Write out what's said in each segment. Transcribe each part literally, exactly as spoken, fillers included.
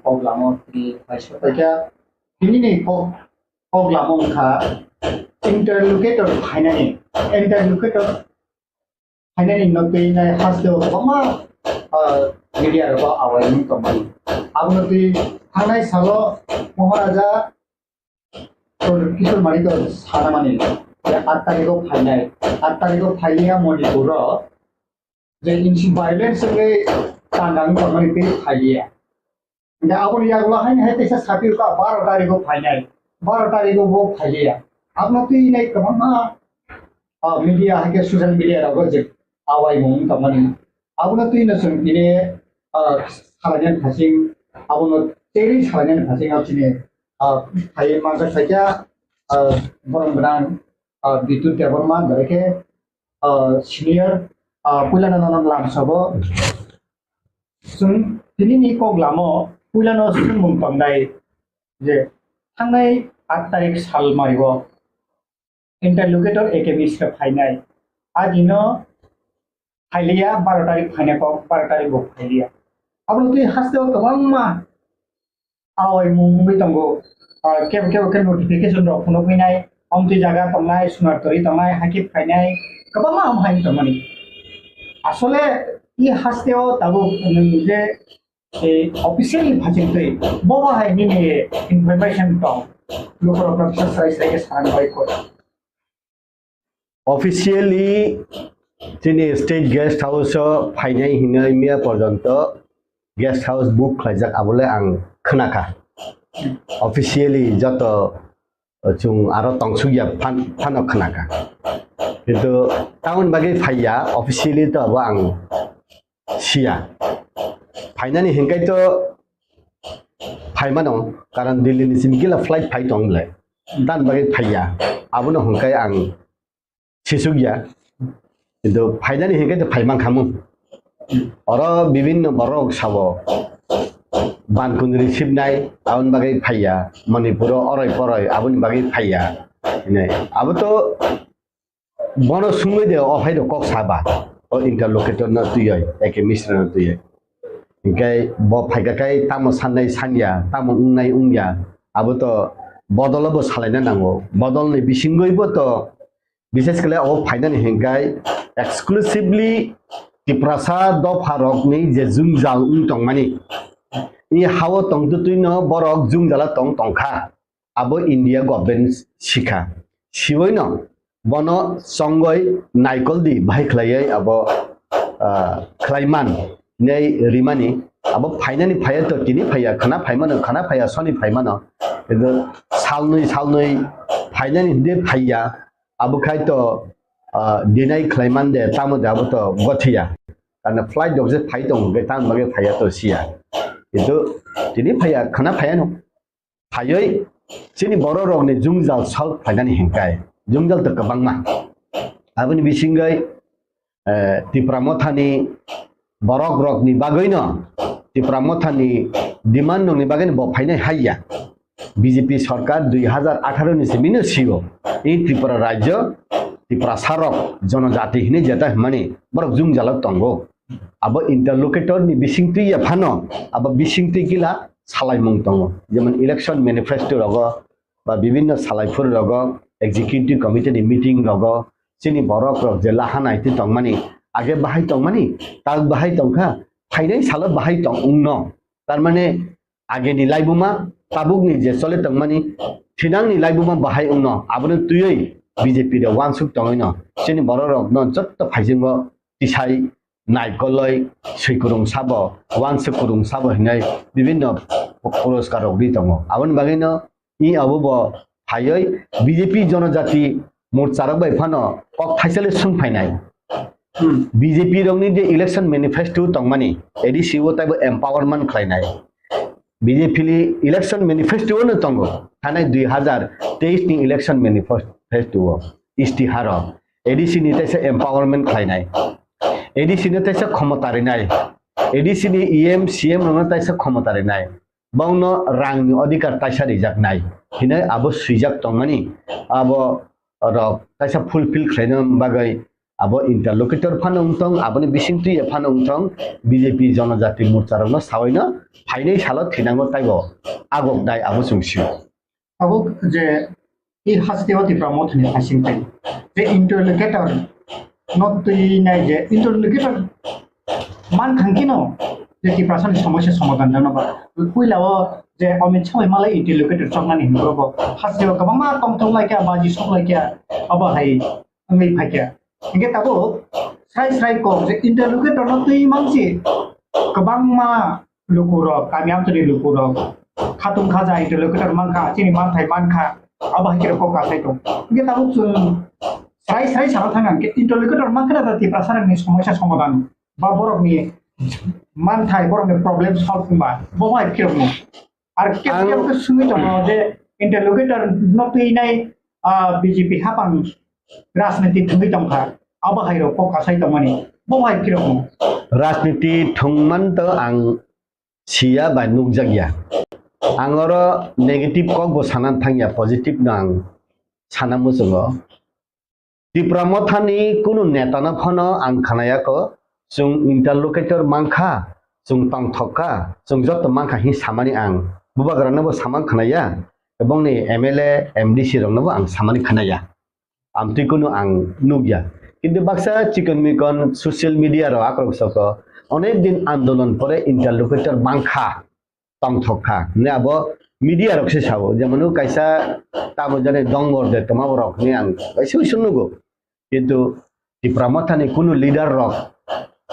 kok lama tini paisa paikha. Tini ni kok, kok lama wngkha interlocutor phainani, interlocutor phainani no twi nai haste o kwbangma, ah, media rok awai wng tongmani. Abono twi thangnai salo Maharaja Kishore Manik sanamani je aat tarikh o phainai, aat tarikh o phailiya Manipur o je insi violence wngwi tangkang tongmani tei phailiya. Hingke aboni yagulo haino hai teisa sapirokha baro tarikh o phainai, baro tarikh o bo phailiya. Abono twi nai kwbangma, ah, media hai khe social media rogo je awai mung tongmani. Abono twi no chwng tini, ah, salainani phasing, abono teri salainani phasing abo chini, ah, hai manjak khaikha, ah, borom gwnang, ah, Bidyut Debbarma, belai khe, ah, senior, ah, puilano nono lamsogo. Chwng tinini kok lamo puilano swngmung tongnai je thangnai aat tarikh sal mario interlocutor A K Mishra phainai. Agino phailiya, baro tarikh phainai kok, baro tarikh bo phailiya. Abono twi haste o kwbangma awai mung wngwi tongo. Ah, kebo kebo khe notification rok phunukwi nai, omtwi jaga tongnai, Sunartori tongnai, hakhe phainai, kwbangma ham hai tongmani. Asole i haste o tabuk nwng je, eh, official ni phachingtwi bobo hai nini information tong, lukurok no kisa srai srai khe sana bai kho. Officially chini state guest house o phainai hinwi miya porjonto guest house book khlaijak, abole ang khwnakha. Officially joto chwng aro tongsukya phan-, phano khwnakha. Kintu tamoni bagwi phaiya, officially to abo ang siya. Phainani hinkai to phaimano, karon Delhi ni simi gila flight phai tong le. Dan bagwi phaiya. Abono hinkai ang sisukya. Kintu phainani hinkai to phaiman khamu. Oro bibinno borok sabo. Ban kundri sibnai, aboni bagwi phaiya. Manipuro oroi poroi, aboni bagwi phaiya. Hinai. Abo to Bono sungwi de o hai rok kok saba, o interlocutor no twiwi, A K Mishra no twiwi. Hinkhe bo phaikha khai tamo sannai sanya, tamo wngnai wngya, abo to bodol bo salaina nango. Bodol ni bisingwi bo to, bishes khlai o phainani hinkhai exclusively Tiprasa dopha rokni je jwngjal wng tongmani, i hao tongtwtwi no borok jwngjala tong tongkha. Abo India government sikha. Siwino bono chongoi naikol di bahai khlaiwi abo, ah, khlaiman nei rimani. Abo phainani phaiya to tini phaiya, khana phaimano, khana phaiya, soni phaimano. Kintu salnwi, salnwi phainani hwndi phaiya. Abo khai to, ah, deny khlaiman de, tamo de abo to gothiya. Karna flight rok je phai tongo, hwnkhe tamo bagwi phaiya to siya. Kintu tini phaiya, khana phaiya no. Phaiwi chini borok rokni jwngjal solve khlainani hinkhai jwngjal to kwbangma. Aboni bisingwi, eh, Tipra Mothani borok rokni bagwino, Tipra Mothani demand rokni bagwino bo phainai haiya. B J P sarkar dui hazar atharo ni simino sio. I Tripura rajyo, Tiprasa rok, jonojati hinwi jeta hwnmani borok jwngjalo tongo. Abo interlocutor ni bisingtwi ya phano, abo bisingtwi gila salaimung tongo. Jemon election manifesto rogo, ba bibinno salaiphuru rogo, executive committee ni meeting rogo, chini borok rok je laha naitwi tongmani, age bahai tongmani, tak bahai tongkha, phainai salo bahai tong wngno. Tar mane ageni laibuma, tabukni je chole tongmani, thinangni laibuma bahai wngno, abono twiwi B J P rok uansuk tongwino, chini borok rokno jotto phaisingo tisai naikoloi swi kwrwng sabo, uansuk kwrwng sabo hinwi bibinno puroskar rok ri tongo. Aboni bagwino i abo bo phaiwi B J P Jonojati Morcha rok bai phano kok thaisale swng phainai. Hmm. B J P rokni je election manifesto tongmani, A D C o taibo empowerment khlainai. B J P ni election manifesto no tongo. Thanai dui hazar teis ni election manifesto o, istiharo A D C ni taisa empowerment khlainai. A D C no taisa khomota rinai. A D C ni E M, C M rokno taisa khomota rinai. Bongno rangni odhikar taisa rijaknai hinwi abo swijak tongmani. Abo rok taisa fulfill khlaina bagwi Abo interlocutor phano wng thong, aboni bisingtwi phano wng thong, B J P Jonojati Morcha rokno sawi no phainai salo thinango taibo agok dai abo chwng sio. Abo je i haste o Tipra Motha ni hasing tai je interlocutor no twi nai je interlocutor man thang kino je Tiprasa ni somosya somadhan jano ba puila o je Amit Shah bai malai interlocutor choknani hinwi bo haste o kwbangma tongthok lai kha baji sok lai kha abo hai wngwi phai kha. Hingke tabuk srai srai kok je interlocutor no twi mansi kwbangma lukurok, kami amchani lukurok, khatung khaja interlocutor mankha, chini manthai mankha, abo hai khe kok kasai tong. Hingke tabuk chwng srai srai sana thang hingke interlocutor mankha da Tiprasa rokni somosya somadhan ba borokni manthai, borokni problem solve wngba bo hai khe rokno. Ar kep Ang kep khe sungwi tongo je interlocutor no twi nai, ah, B J P hapang rajniti thwngwi tongkha. Abo hai rok kok kasai tongmani. Bo hai phirok no. Rajniti thwngman to ang siya bai nukjakya. Ang oro negative kok bo sanan thangya, positive no ang sana muchungo. Tipra Mothani kunu netano phano ang khnayakho, chwng interlocutor mankha, chwng tongthok kha, chwng joto mankha hin samani ang bubagrano bo samang khnaya, ebongni M L A, M D C rokno bo ang samani khnaya. Amtwi kunu ang nukya. Kintu baksa chikon mikon social media rok akrok soko onek din andolon pore interlocutor mankha. Tongthok kha hwnwi abo media rok se sao, jemon kaisa tamo jani dongor de toma borok hwnwi ang kaisa uisu nugo, kintu Tipra Mothani kunu leader rok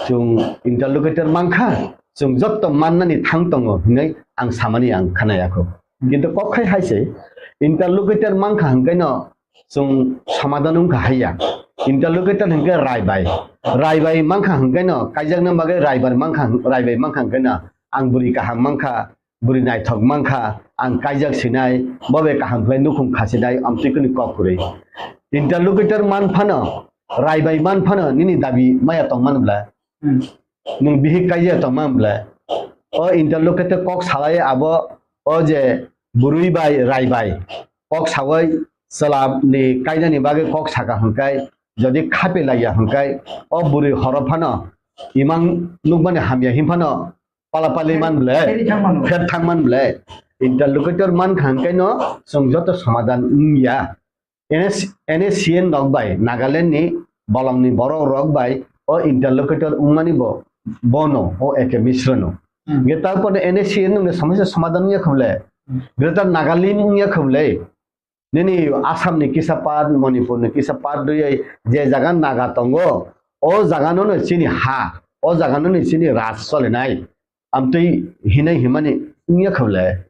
chwng interlocutor mankha, chwng jotto mannani thang tongo hwnwi ang samani ang khnayakho, kintu kok khai hai se interlocutor mankha hwnkhe no chwng somadhan wngkha haiya. Interlocutor hwnkhe raibai. Raibai mankha hwnkhe no, kaijakna bagwi raibar mankha, raibai mankha hwnkhe no, ang bwrwi kaham mankha, bwrwi naithok mankha, ang kaijak sinai, bo bai kaham khlai nukhung khasinai, amtwi kwnwi kok kwrwi. Interlocutor man phano, raibai man phano, nini dabi maya tongmani bwla. Hmm. Nwng bihik kaijak tongmani bwla. O interlocutor kok salai abo, o je bwrwi bai, raibai. Kok sawi chwla ni kainani bagwi kok saka hwnkhe, jodi khape laiya hwnkhe, o bwrwi horo phano imang nukmani hamya hin phano pala pali man ble, Pheri thang mano. Pher thang man ble. Interlocutor man kha hwnkhe no chwng joto somadhan wngya. N S, N S C N rok bai, Nagaland ni bolong ni borok rok bai o interlocutor wngmani bo, bono, o A K Mishra no. Hmm. Ge tarpore N S C N no somosya somadhan wngya khuble. Hmm. Greater Nagaland wngya khuble. Nini Assam ni kisa part, Manipur ni kisa part rwui je jaga Naga tongo, o jaga no no chini ha, o jaga no no chini raj solinai. Amtwi hinai himani wngya khuble.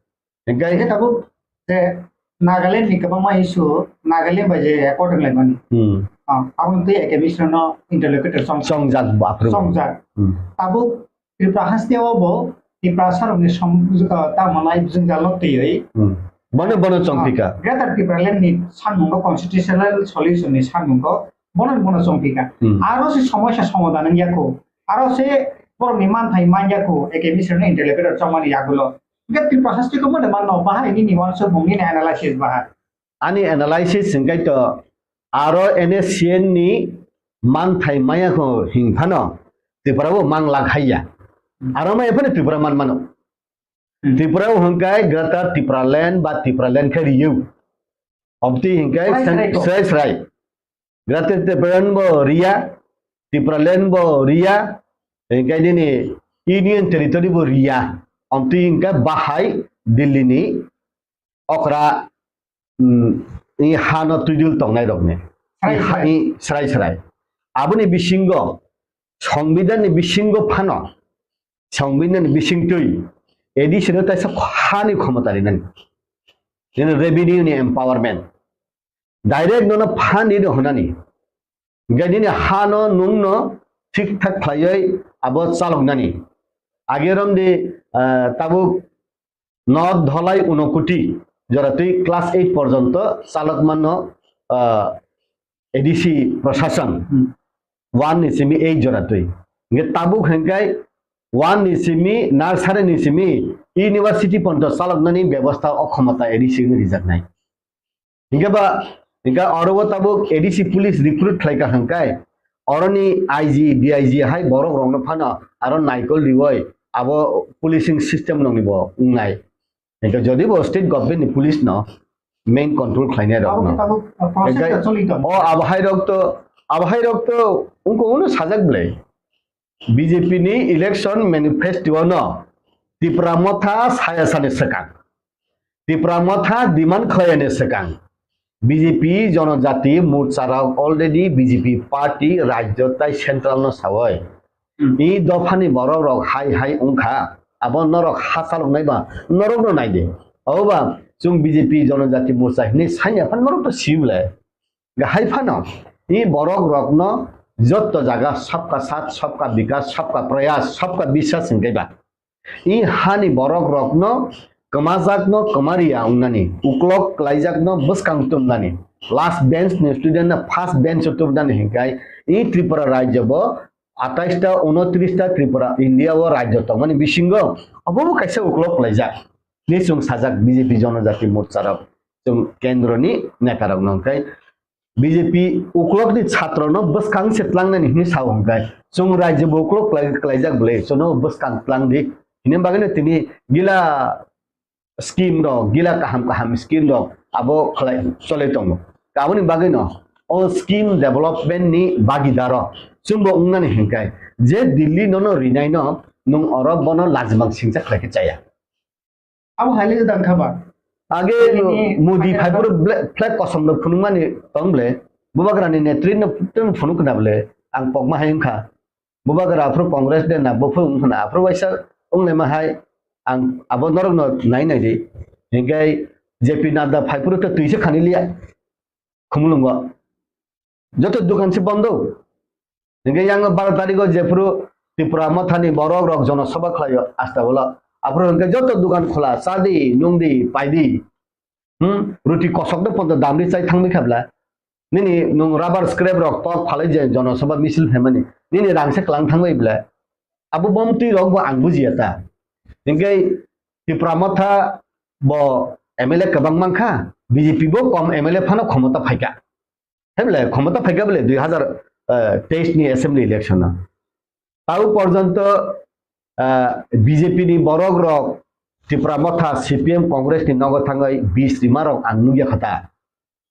Hingke Hingke tabuk je Nagaland ni kwbangma issue, Nagaland bai je accord wnglaimani. Hmm. Ah, aboni twi A K Mishra no interlocutor song, Songjak bo aphuru. Songjak. Hmm. Tabuk Tripura haste o bo Tiprasa rokni som-, ah, tamo nai jwngjal no twiwi. Hmm. Bono, bono chongpika. Ah, Greater Tipraland ni sanmungo constitutional solution ni sanmungo bono, bono chongpika. Hmm. Aro se somosya somadhan wngya kho. Aro se borokni manthai manya kho, A K Mishra no interlocutor chongmani yagulo. Hingke Tripura haste khe mode manno, bahai nini uansukmung, nini analysis bahai? Ani analysis hingke to aro N S C N ni manthai maya kho hing phano Tripura bo mang lak haiya. Aro maya phano Tripura man mano. Hmm. Tripura bo hingke Greater Tipraland ba Tipraland khe riyo. Obti hingke Srai srai sen-, to. Srai srai. Greater Tipraland bo riya, Tipraland bo riya, hingke nini Union Territory bo riya. Amtwi hingke bahai Delhi ni okra, mm, i hano twidul tongnai rokni. Srai I ha-, srai. I srai srai. Aboni bisingo, Songbidan ni bisingo phano, Songbidan ni bisingtwi A D C no taisa hani khomota rinani. Nini revenue ni empowerment. Direct nono phan rino hwnani. Hingke nini hano nwngno thik thak khlaiwi abo chaloknani. Age romdi, ah, tabuk North Dholai Unakoti joratwi class eight porjonto chalokmano, ah, A D C prosason Hmm. one ni simi eight joratwi. Hingke tabuk hingke one ni simi, nursery ni simi university porjonto chaloknani bebosta o khomota A D C no rijaknai. Hingke ba, hingke oro o tabuk A D C police recruit khlai ka hingkai, Oroni I G, D I G hai borok rokno phano aro naikol riwoi abo policing system nokni bo wngnai. Hingke jodi bo state government ni police no main control khlainai rok no. Abo khe tabuk, uh, process ta choli tongo. O abo hai rok to, abo hai rok to ungko uno sajak belai. B J P ni election manifesto no Tipra Motha saya sani swkang. Tipra Motha demand khlaiyani swkang. B J P Jonojati Morcha rok already B J P party rajyo tai central no sawoi. Hmm. I dophani borok rok hai hai wngkha. Abo norok hachalok nai ba norok no nai de. Oba chwng B J P Jonojati Morcha hinwi sanya phan norok to sibole. Hai phano i borok rokno jotto jaga sabka saath, sabka bikas, sabka prayas, sabka biswas hingke ba. I hani borok rokno kwmajakno kwmariya wngnani, uklok kwlaijakno bwskang tumnani, last bench ni student no first bench o tumnani hingkai i Tripura rajyo bo atais ta, unotris ta Tripura India o rajyo tongmani bisingo obo bo kaisa uklok kwlaijak. Ni chwng sajak B J P Jonojati Morcha rok chwng kendro ni neta rok no hingkai B J P uklok ni chhatro no bwskang se tlangnani hinwi sao hingkai. Chwng rajyo bo uklok kwlai-, kwlaijak bwle, chwngno bwskang tlang di. Hini bagwi no tini gila scheme rok, gila kaham kaham scheme rok abo khlai chole tongo. Aboni bagwi no o scheme development ni bagidaro chwngbo wngnani hingkai je Delhi nono rinai no nwng oro bono lajimang singcha khlai khe chaya. Abo hai le gwdang kha ba? Age nini Modi phai phai phuru ble-, flag kosom rok phunukmani tong ble, Bubagrani netri no tong phunuk khna ble, ang pokma hai wngkha. Bubagra aphuru Congress de na, buphuru wngkha na, aphuru waisa wnglaima hai, ang abo norok no nai nai di. Hinkhe J P Nadda phai phuru to twi se khani liya. Khumulwngo. Joto dukan se bondo. Hingke yang baro tariko jephuru Tipra Mothani borok rok jono soba khlaio asta ulo. Aphuru hingke joto dukan khola, chadi, nungdi, paidi. Hmm? Ruti kosok no pondo damri chai thangbai khabla. Nini nung rubber scrap rok tok phalai je jono soba misil phaimani. Nini rang se klang thangbai bla. Abo bomtwi rok bo ang bujiya ta. Hingke Tipra Motha bo M L A kwbang mankha, B J P bo kom M L A phano khomota phaikha. Hemle khomota phaikha bole dui hazar teis ni assembly election o. Tau porjonto, ah, B J P ni borok rok Tipra Motha, C P M, Congress ni nogo thangwi bis rima rok ang nukya kha ta.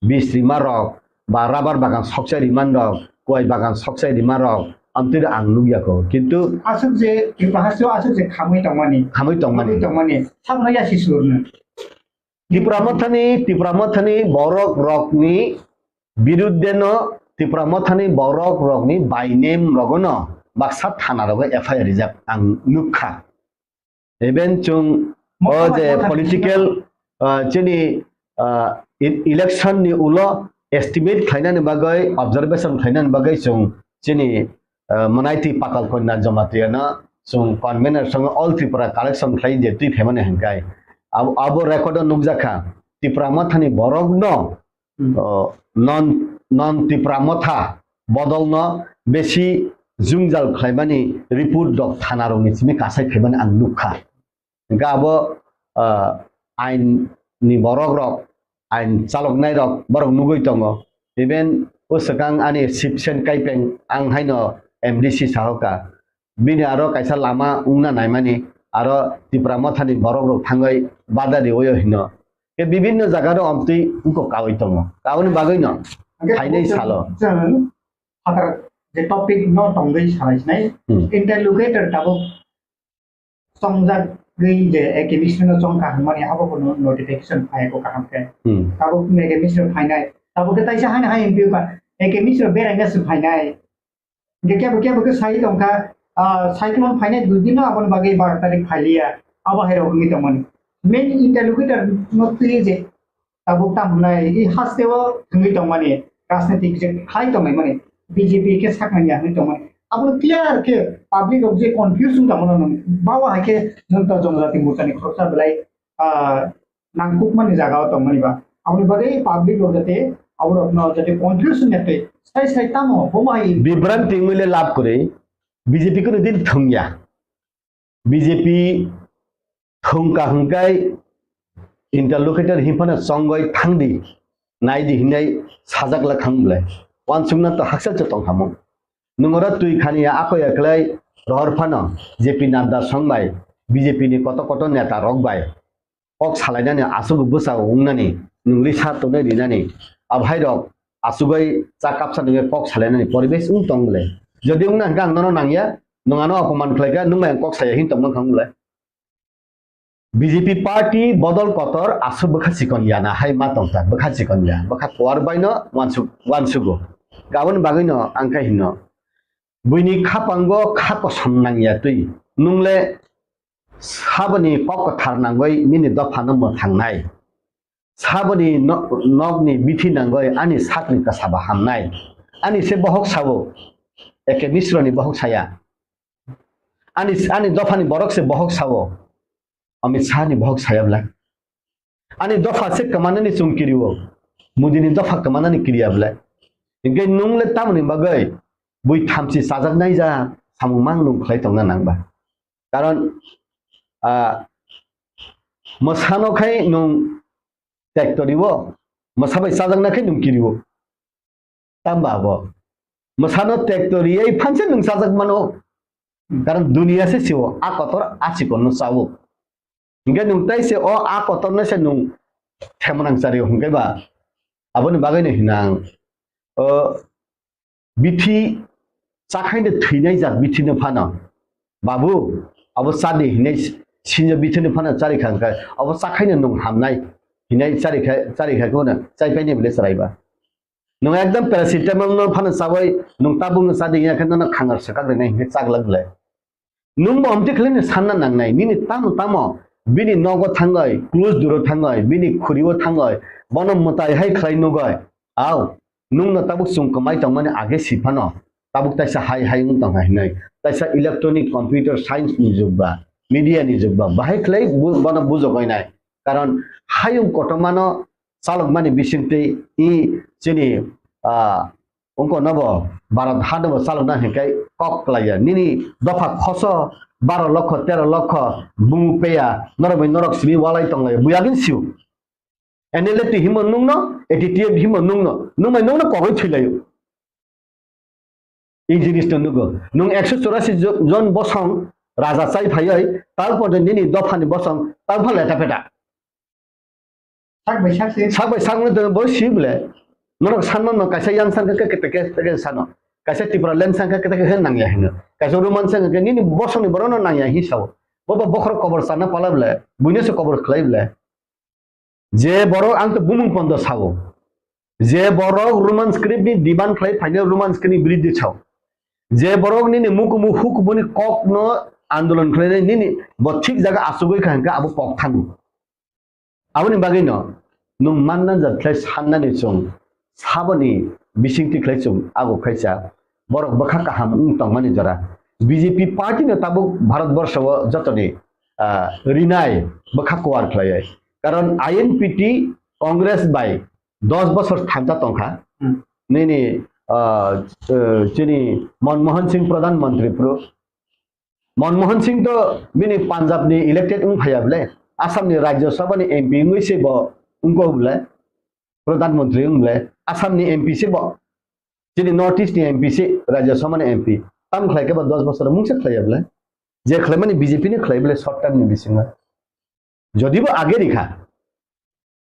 Bis rima rok ba rubber bagan sokchai rima rok, kuai bagan sokchai rima rok, amtwi ang nukya kho. Kintu aswk je Tripura hasteo aswk je khamwi tongmani. Khamwi tongmani. Khamwi tongmani. Sabno yasi surno. Tipra Mothani, Tipra Mothani borok rokni birudde no, Tipra Mothani borok rokni by name rogono baksa thana rogo F I R rijak ang nukha. Even chwng o je political, ah, chini, ah, e-, election ni ulo estimate khlainani bagwi, observation khlainani bagwi chwng chini, ah, Manaiti Patal Kanya Jamatia no chwng convener song All Tripura collection khlai je twi phaimani hwnkai. Abo, abo record o nukjakha Tipra Mothani borok no Hmm. O, non, non Tipra Motha bodolno besi jwngjal khlaimani report rok thana rokni simi kasai phaimani ang nukha. Hingkhe abo, ah, ain ni borok rok, ain chaloknai rok borok nugwi tongo. Even o swkang ani Sipsen Kaipeng ang haino M D C sahoka. Bini aro kaisa lama wngna naimani, aro Tipra Mothani borok rok thangwi bada riwi hino. Khe bibinno jaga rok amtwi wngkok kawi tongo. Aboni bagwi no phainai salo. Chwng phatar je topic no tongwi salai sinai, hmm, interlocutor tabuk chongjagwi je A K B C no chong kaham mani abo bo no notification phai ko kaham khe. Hmm. Tabuk A K B C no phainai. Tabuk khe taisa haino hai M P ka A K B C no beraina se phainai. Hingke kebo kebo khe sai tongkha, ah, cyclone phainai dui dino aboni bagwi baro tarik phailiya, abo hai rok wngwi tongmani. Main interlocutor no twi je tabuk tamo hwnai, i hasteo thwngwi tongmani, rajnitik je khlai tongmani, B J P khe saknani ya hwnwi tongmani. Abono clear khe public rok je confuse wng tongmano nung, bawa hai khe Jonta Jonojati Morcha ni khoroksa belai, ah, nangkukmani jaga o tongmani ba. Aboni bagwi public rok jate aborokno jate confusion ya tei sai sai tamo bo hai. Bibranti wngwi le lab kwrwi, B J P kunu din thwngya. B J P thwngka hwnkhe interlocutor hinphano chongwi thangdi, naidi hinwi sajak la thang bwlai. Wansukna to haksa se tongkhamung. Nwng oro twi khani ya ako ya khlai rohor phano J P Nadda song bai B J P ni koto koto neta rok bai kok salainani aswk bwsa wngnani nwng lisa tonwi rinani abhairok asugwi cha kapsa nungwi kok salainani poribesh wng tong bwle. Jodi wngna hwnkhe ang nono nangya, nwng ano opoman khlaikha, nwng bai ang kok saya hin tongmang kha wng bwle. B J P party bodol kotor aswk bwkha chikon ya na hai ma tongkha, bwkha chikon ya, bwkha kuar baino wansuk-, wansugo. Aboni bagwino ang khe hino, buini khapango kha kosom nangya twi, nwng le saboni kok kwthar nangwi nini dophano mwthangnai. Saboni no-, nokni bithi nangwi ani sakni kwsaba hamnai. Ani se bohok sao, Eke Misroni bohok saya. Ani, ani dophani borok se bohok sao, Amit Shah ni bohok saya bwle. Ani dopha se kwmanani chwng kirio, Modi ni dopha kwmanani kiriya bwle. Hinkhe nwng le tamoni bagwi bui thamchi chajaknai ja samung mang nwng khlai tongna nang ba? Karon, ah, mwsano khai nwng tek torio, mwsa bai chajakna khe nwng kirio. Tamba abo. Mwsano tek toriwi phanse nwng chajak mano. Karon duniya se sio, a kotor a chikon no chao. Hinkhe nwng tai se o a kotor no se nwng themonang chario hinkhe ba. Aboni bagwi no hinang. O bithi chakhaino thwinai jak bithi no phano. Babu, abo chadi hinai sinjo bithi no phano chari kha hinkhe. Abo chakhaino nwng hamnai hinai chari kha, chari kha kono chai paini bile chwrai ba. Nwng ekdam paracetamol no phano chawi nwng tabuk no chadi ya khe nono khangar swkak rinai hinkhe chaglak le. Nwng bo omtwi khlai no sanna nangnai, nini tamo tamo bini nogo thangwi, close door o thangwi, bini khuri o thangwi, bono mwtai hai khlai nugwi. Au, nwng no tabuk chwng kwmai tongmani age si phano, tabuk taisa hai hai wng tongkha hinwi. Taisa electronic computer science ni jug ba, media ni jug ba, bahai khlai bu-, bono bujogwi nai. Karon hayung kotorma no chalokmani bisingtwi i chini, ah, ungko nobo Bharat hanobo chalokna hinkai kok klaiya. Nini dopha khoso baro lokho, tero lokho bumu peya, norok bai norok simi walai tonglaiya. Buyagin siu. N L F T himo nungno, A T T F himo nungno, nungbai nungno kogoi thwilaio. I jinis no nugo. Nwng ekso chorasi jo-, jon bosong raja chai phaioi, tarpor nini dophani bosong, tarpha leta peta. Sak bai sak se. Sak bai sak no bo si bole. Norok sanma no kaisa yang sangkha khe kete khe sano. Kaisa Tipraland sangkha kete khe nangya hino. Kaisa Roman sangkha khe nini bosongni borok no nangya hi sao. Bo bo bokhorok kobor sana pala bole. Buino se kobor khlai bole. Je borok ang to bumung pondo sao. Je borok Roman script ni demand khlai phaino Roman script ni biridhi sao. Je borok nini mukumu hukumuni kok no andolon khlai nini bo thik jaga asugwi kha hwnkhe abo kok thango. Aboni bagwi no nwng manna jat khlai sannani chwng saboni bisingtwi khlai chwng ago khaisa borok bwkha kaham wng tongmani jora. B J P party no tabuk Bharat borsho o jotoni, ah, rinai bwkha kuar khlaiwi. Karon I N P T Congress bai dos bosor thansa tongkha. Hmm. Nini, ah, eh, chini Manmohan Singh Pradhan Mantri phuru. Manmohan Singh to bini Punjab ni elected wng phaiya bole. Assam ni Rajya Sabha ni M P wngwi se bo wngkho bole. Pradhan Mantri wng bole. Assam ni M P se bo. Chini North East ni M P se, Rajya Sabha ni M P. Tam khlai khe bo dos bosor mungsa khlaiya bole. Je khlaimani B J P ni khlai bole short term ni bisingo. Jodi bo age rikha,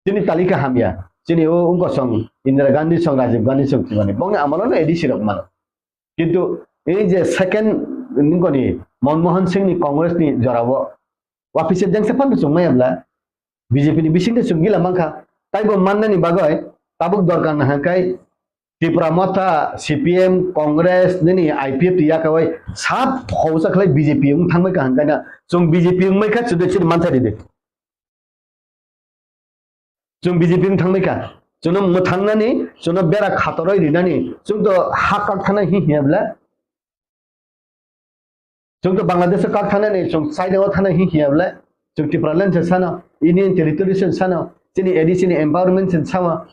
chini talika hamya, chini o wngkosong Indira Gandhi song, Rajiv Gandhi song thwimani, bongni amolo no A D C rok mano. Kintu ei je second nungkoni Manmohan Singh ni Congress ni jorao wapise dengsa phano chwng maya bla, B J P ni bisingtwi chwng gila mankha. Taibo mannani bagwi tabuk dorkar nahangkai Tipra Motha, C P M, Congress, nini I P F T yakawai sab hausa khlai B J P wng thangbai kaham kaina. Chwng B J P wngmai kha, chwdwi chini mantha ridi. Chwng B J P wng thangbai kha. Chwngno mwthangnani, chwngno bera khatoroi rinani, chwng to ha kak thana hi hiya bla. Chwng to Bangladesh o kak thanani, chwng China o thana hi hiya bla. Chwng Tipraland se sano, Union Territory se sano, chini A D C ni empowerment se sama.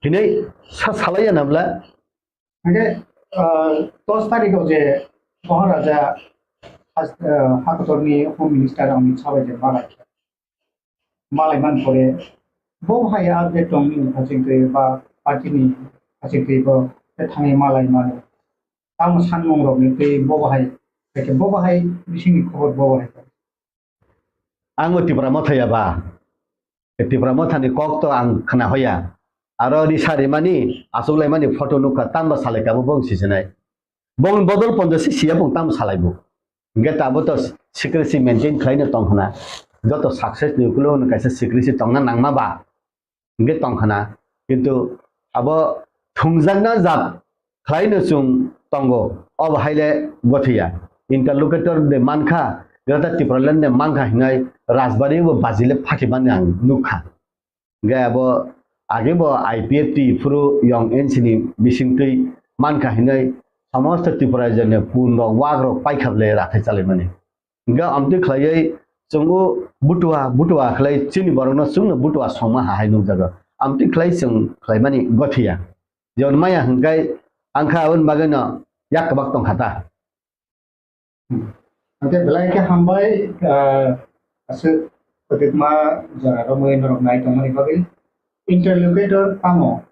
Hinai sa salaiya na bla. Hingke, ah, dos tarikh o je Maharaja has-, ah, Hakotorni Home Minister Amit Shah bai je malai, malai man pore, bo hai update tong nini haching twi ba party ni haching twi bo thani malai mano. tamo sanmung rokni twi bobo hai, eke bobo hai bisingni khobor bobo hai. Ang o Tipra Motha ya ba? Tipra Motha ni kok to ang khna hoya. Aro risa rimani, aswk laimani photo nukha, tamo salai kabo bong sisinai. Bong bodol pondo si siya bong tamo salai bo. Hingke tabo to secrecy maintain khlaino tong khna. Joto success ni ukulo no kaisa secrecy tongna nangma ba. Hingke tong khna. Kintu abo thungjakna jat khlaino chwng tongo. Obo haile gothiya. Interlocutor de mankha, Greater Tipraland de mankha hinai Rajbari bo bajile phakimani ang nukha. Hingke abo age bo I P F T phuru Young N C ni bisingtwi mankha hinai somosto Tripura rajyoni pun rok wak rok paikha ble rathai chalaimani. Hingke amtwi khlaiwi chwng o butua butua khlai chini borokno chwngno butua songma ha hai nukjago. Amtwi khlai chwng khlaimani gothiya. Jemon maya hingkai angkha aboni bagwi no yak kwbak tongkha ta. Hingke belai khe hambai, ah, aswk kwtwkma jora romwi norok nai tongmani bagwi. Interlocutor tamo?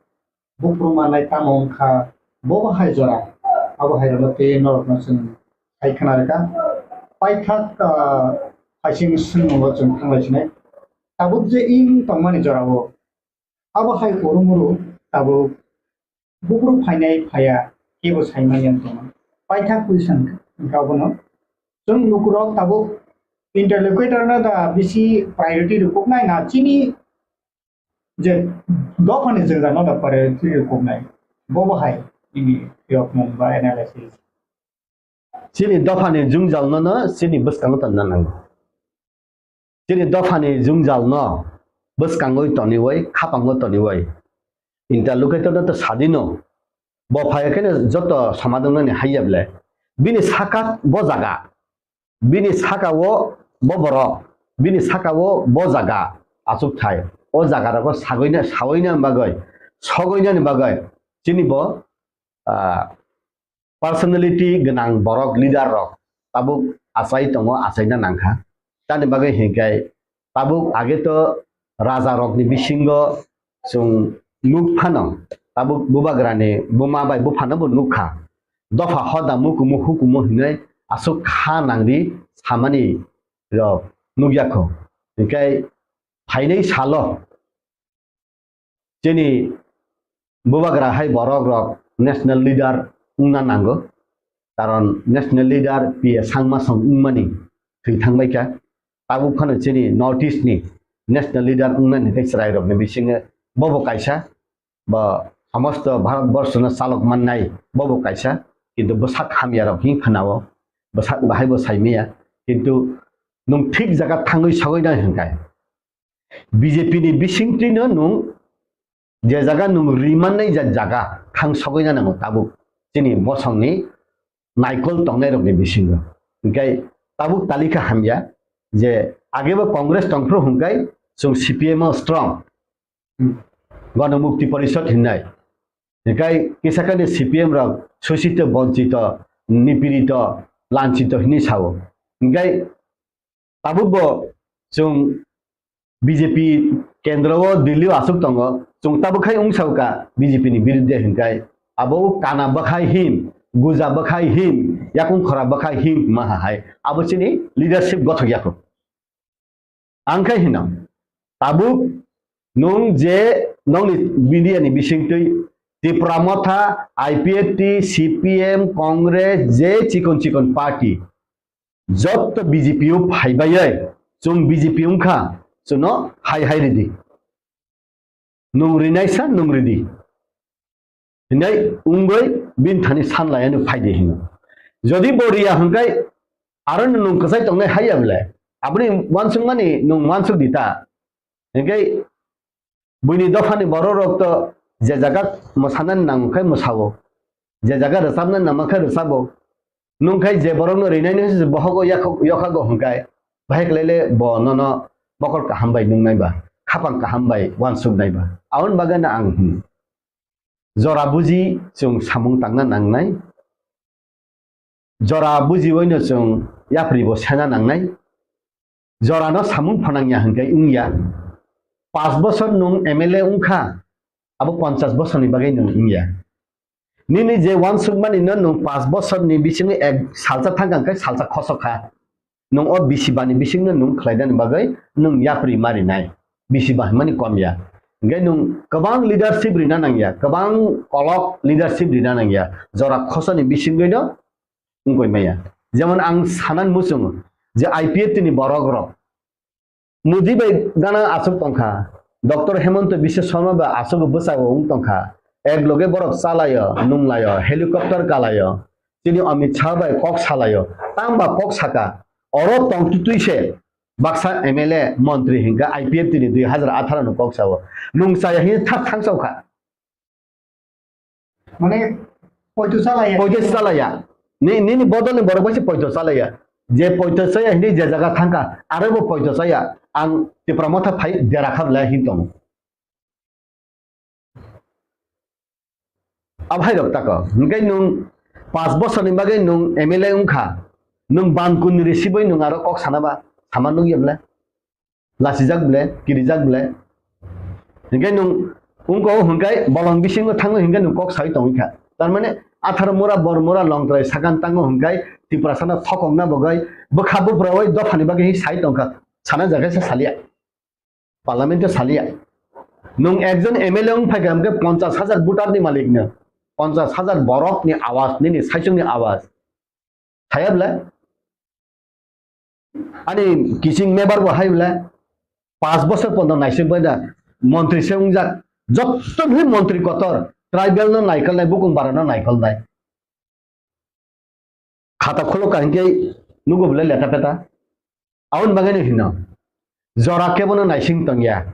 Buphuru manai tamo wngkha, bo bo hai jora, abo hai rokno tei norokno chwng hai khna rwkha. Paithak, ah, hai sing swngmungo chwng thanglai sinai. Tabuk je wng tongmani jorao, abo hai urumuru tabuk buphuru phainai phaiya, kebo sai manya wng tongma. Paithak question wngkha obono. Chwng lukurok tabuk interlocutor no da bisi priority rwkuknai na chini je dophani jwngjal no da priority rwkuknai, bo bo hai nini phiyokmung ba analysis? Chini dophani jwngjal no no chini bwskango tonna nango. Chini dophani jwngjal no bwskangoi toniwoi, khapango toniwoi. Interlocutor no to sadino. Bo phai khe no joto somadong nani haiya ble. Bini saka bo jaga. Bini saka o bo borok. Bini saka o bo jaga. Achuk thai. O jaga rogo sagoina, sagoina bagoi. Sogoina ni bagoi. Chini bo, ah, personality gwnang borok, leader rok tabuk achai tongo, achaina nangkha. Tamni bagwi hinkhe tabuk age to raja rokni bisingo chwng nuk phano tabuk bubagrani buma bai buphano bo nukha. Dopha hoda mukumu hukumu hinwi aswk kha nangri samani rok nukya kho. Hinkhe phainai salo chini bubagra hai borok rok national leader wngna nango, karon national leader P A Sangma song wngmani thwi thangbaikha. Tabuk phano chini North East ni national leader wngnani tei chwrai rokni bisingo bobo kaisa, bo somosto Bharat borshono chalok mannai bobo kaisa, kintu bwsak hamya rok hin khwnao, bwsak bahai bo saimaya, kintu nwng thik jaga thangwi sogwi nai hwnkhe. B J P ni bisingtwino nwng je jaga nwng rimannai ja jaga thang sogwi na nango tabuk chini bosongni naikol tongnairokni bisingo. Hinkhe tabuk talika hamya je agebo Congress tongphru hwnkhe chwng C P M o strong. Hmm. Ganamukti Porishad hinnai. Hinkhe kisakani C P M rok sosito bonchito, nipirito, lanchito hinwi sao. Hinkhe tabukbo chwng B J P kendro o Delhi o aswk tongo, chwng tabuk khai wngsa ka B J P ni birudde hinkai abo kana bwkhai hin, guja bwkhai hin, yakung khora bwkhai hin ma hai abo chini leadership gothok yakho. Ang khai hino tabuk nwng je nongni media ni bisingtwi Tipra Motha, I P F T, C P M, Congress, je chikon chikon party, jotto B J P o phaibai, chwng B J P wngkha, chwngno hai hai ridi. Nwng rinaisa nwng ridi. Hinai wngwi bini thani sanlaiano phaidi hino. Jodi bo riya hwnkhe aro nwng kwchai tongnai haiya bwle. Aboni uansukmani nwng uansuk di ta. Hinkhe buini dophani borok rok to je jaga mwsanani nang khe mwsao, je jaga rwchapnani nang khe rwchabo. Nwng khai je borokno rinaini hwnse bohogo yakho-, yokhago hwnkhe, bahai khlaile bo nono mokol kaham bai nungnai ba, khapang kaham bai uansuknai ba. Aboni bagwino ang hwn, jora buji chwng samung tangna nangnai. Jora bujiwino chwng yapri bo sena nangnai. Jorano samung phanangya hwnkhe wngya. Panch bosor nwng M L A wngkha, abo ponchas bosorni bagwi nwng wngya. Nini je uansukmani no nwng paanch bosor ni bisingo ek salsa thangkha hwnkhe salsa khosok kha. Nwng o bisi bani bisingno nwng khlaidani bagwi nwng yapri marinai. Bisi ba hwnmani kom ya. Hwnkhe nwng kwbang leadership rina nangya, kwbang kolok leadership rina nangya. Jora khosani bisingwino wngwi maya. Jemon ang sanan muchungo je I P F T ni borok rok Modi bai gana aswk tongkha, Doctor Hemanta Biswa Sarma bai aswk bwsao wng tongkha, ek loge borok chalaio, nunglaio, helicopter kalaio, chini Amit Shah bai kok salaio, tangba kok saka, oro tongtwtwi se baksa M L A montri hinkha I P F T ni dui hazar atharo ni kok sao, nung chaya hini thak thang sao kha. Mane, poito chalaya. Poito chalaya. Ni, nini bodol ni borok bai se poito chalaya. Je poito chaya hini je jaga thangkha, aro bo poito chaya. Ang Tipra Motha phai dera kha bwlai hin tongo. Abhai rok tako. Hingke nwng paanch bosor ni bagwi nwng M L A wngkha. Nwng ban kun ni risibai nwng aro kok sana ba, sama nukya bwlai. Lasijak bwle, kirijak bwle. Hinkhe nwng wngko hwnkhe bolong bisingo thango hinkhe nwng kok sai tongwi kha. Tar mane atharo mura, bor mura, longtrai sakan tango hwnkhe Tiprasano thokokna bagwi bwkha buphuroi dophani bagwi sai tongkha. Sana jaga se salia. Parliament o salia. Nwng ekjon M L A wng phaikha hwnkhe ponchas hajar voter ni malik no. Ponchas hajar borok ni awaz, nini saichung ni awaz. Saya bwle? Ani kiching mebar bo hai bwle? Paanch bosor pono naising bai da montri se wngjak. Jotto bhi montri kotor, tribal no naikolnai, bukung bara no naikolnai. Khata khulok ka hinkhe nugo bwle leta peta. Aboni bagwi no hino. Jora kebono naising tongya.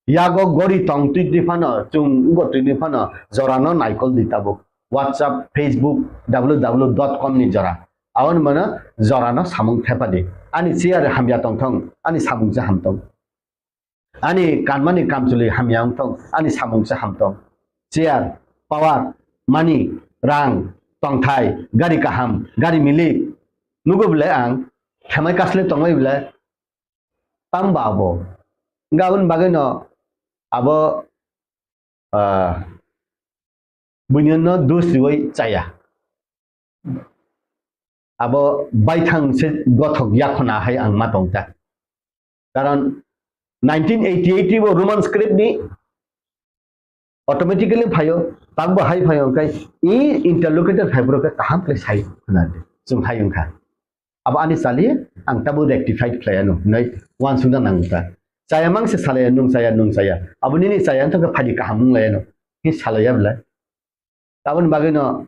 Yago gori tong twi twi phano, chwng ugo twi twi phano, jorano naikol di tabuk. WhatsApp, Facebook, W W W dot com ni jora. Aboni mano jorano samung thepa di. Ani chair hamya tongthong, ani samung se hamtong. Ani kanmani kamchwlwi hamya wngthong, ani samung se hamtong. Chair, power, money, rang, tongthai, gari kaham, gari milik. Nugo bwle ang, khemai kasle tongbai bwle, tang ba abo. Hingke aboni bagwi no abo, ah, buini no dos riwi chaya. Abo baithang se gothok yakhona hai ang ma tong ta. Karon nineteen eighty-eight bo Roman script ni automatically phaio, takbo hai phaio, hwnkhe i interlocutor phaibrok khe kaham khlai sai hwnadi chwng hai wngkha. Abo ani chali ang tabuk rectified khlai anw hwnwi uansukna nang wngkha. Chaya mang se salaya, nung chaya, nung chaya. Abo nini chaya wngkha khe phaidi kaham wng lai anw. Hi salaya belai. Aboni bagwi no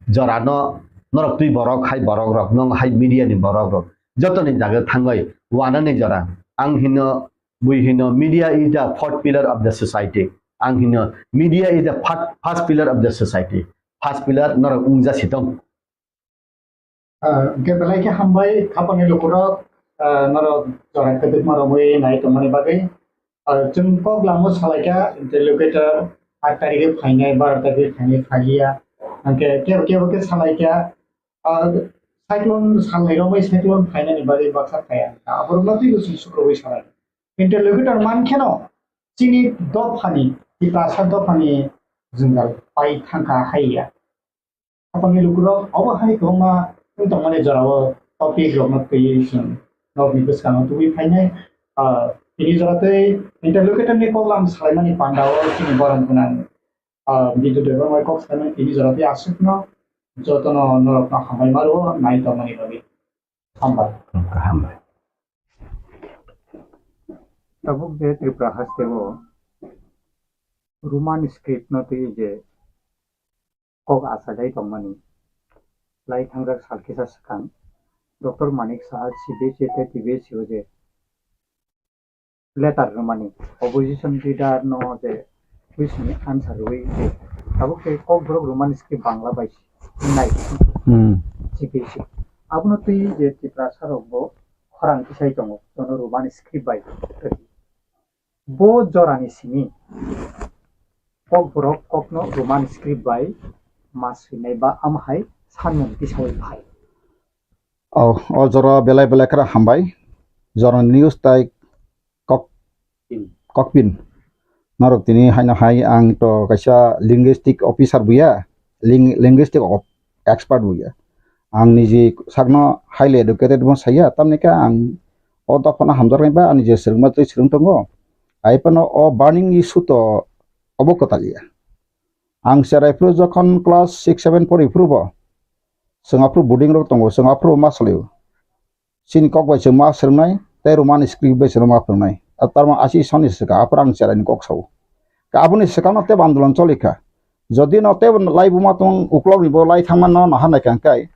jora no norok twi borok hai borok rok, nong hai media ni borok rok. Joto ni jaga thangwi wana ni jora. Ang hino, bui hino, media is the fourth pillar of the society. Ang hino, media is the fir-, first pillar of the society. First pillar norok wngja sitong. Ah, hwnkhe belai khe hambai, khapangni lukurok, ah, norok jora kwdwkma romwi nai tongmani bagwi. Ah, chwng kok lamo salaikha, interlocutor, aat tarikhe phainai, baro tarikhe phainai, phaiya. Hwnkhe kebo kebo khe salaikha, ah, cyclone salnai romwi cyclone phainani bagwi baksa phaiya. Aborokno twibo chwng sukrubwi salai. Interlocutor mankheno, chini dophani, Tiprasa dophani jwngjal pai thangkha haiya. Khapangni lukurok obo hai kwbangma wng tongmani jorao topic rokno twiwi chwng norokni bwskango tubui phainai. Ah, tini jora tei interlocutor ni koklam salaimani pandao chini borom gwnang, ah, Bidyu Debbarma kok salaimani tini jora tei aswkno jotono norokno hambai ma rwo nai tongmani bagwi. Hambai. Hambai. Tabuk je Tripura haste o Roman script no twi je kok achailai tongmani. Lai thangjak sal kisa swkang Doctor Manik Saha C B S E tei T B S E o je letter rwmani, opposition leader no je question ni answer rwui je tabuk tei Kokborok Roman script Bangla bai nai Hmm. C B S E. Abono twi je Tiprasa rok bo khorang tisai tongo, jono Roman script bai. Bo jorani simi Kokborok kokno Roman script bai ma swinai ba am hai sanmung tisaui phai. O, o jora belai belai khera hambai. Jorani news tai kok, kokpin. Norok tini haino hai ang to kaisa linguistic officer buya. ling-, linguistic of expert bo ya. Ang niji sakno highly educated bo saya, tamni khe ang o dophano hamjaknai ba ani je swrwngma twi swrwng tongo. Ai phano o burning issue to obo kwtal ya. Ang cherai phuru jokhon class six seven pori phuru bo, chwng aphuru boarding rok tongo, chwng aphuru ma salio. Chini kok bai chwng ma swrwngnai, tei Roman script bai chwng ma phwrwngnai. A tarma asi soni swkang, aphuru ang cherai ni kok sao. Ka aboni swkang no tebo andolon choli kha. Jodi no tebo lai buma tong uklok ni bo lai thangma no naha nai kha kai.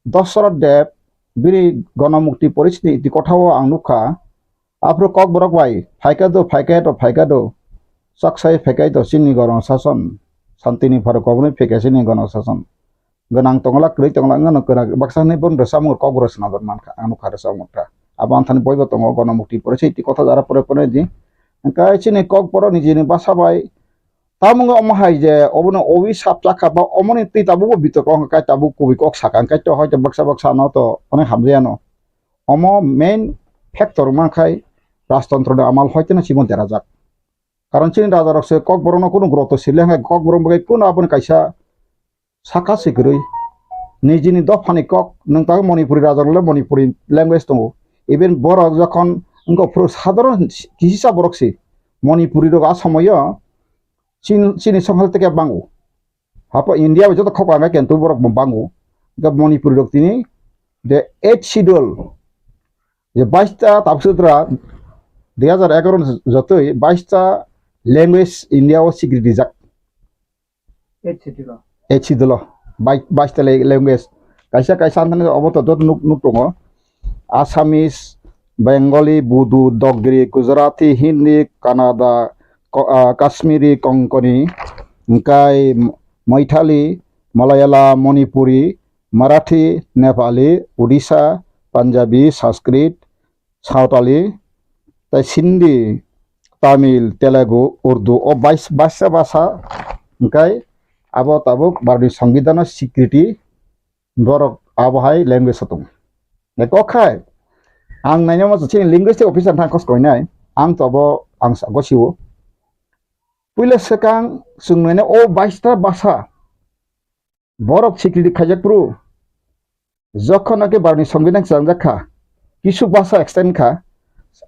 Dosrot Deb bini Gonomukti Porishni iti kotha o ang nukha. Aphuru kok borok bai phaikha do, phaikha do, phaikha do. Chaksai phaikha do chini gono sason. Santini pharo koboni phaikha chini gono sason. Gwnang tongla, kwrwi tongla wngno kwrak baksa hwnwi bono rwchapmung kok borok swnamjak mankha, ang nukha rwchapmung kha. Abo anthani boibo tongo, Gonomukti Porishni iti kotha jara pore pore di. Hwnkhe chini kok borok nijini basa bai tamung omo hai je obono owi sap chakha ba omoni twi tabukbo bitok wngkha kai tabuk kubui kok sakha hwnkhe to hoito baksa baksa no to onek hamjaya no. Omo main factor wngma khai rajtontro ni amal hoiteno chibon derajak. Karon chini raja rok se kok borok no kunu groto sile hwnkhe kok borok bai kunu aboni kaisa saka se kwrwi. Nijini dophani kok nwng tabuk Manipuri raja rok le Manipuri language tongo. Even borok jokhon wngkha phuru sadharon kisisa borok se Manipuri rok a somoyo chin-, chini songkhal teke bango. Hapo India o joto khok ang khe tu borok bo bango. Ga Manipuri rok tini the eighth schedule je bais ta tabuk sutra dui hajar egaroh ni jotoi bais ta language India o sikri dijak. Eighth schedule o. Eighth schedule o. Bai-, bais ta le-, language. Kaisa kaisa anthani obo to dot nuk, nuk tongo. Assamese, Bengali, Bodo, Dogri, Gujarati, Hindi, Kannada, Ko-, ah, Kashmiri, Konkani, hingkai Maithili, Malayalam, Manipuri, Marathi, Nepali, Odisha, Punjabi, Sanskrit, Sawtali, tei Sindhi, Tamil, Telugu, Urdu, o bais-, baisa basa hingkai abo tabuk Bharatni Songbidanno sikriti borok abo hai language o tongo. Kok khai ang nainama chini linguistic officer thang kos koinai, ang to abo ang sa gosio. Puila swkang chwng naina o baista basa borok sikriti khaijak phuru, jokhon naki Bharatni Songbidan chwngjak kha, kisu basa extend kha,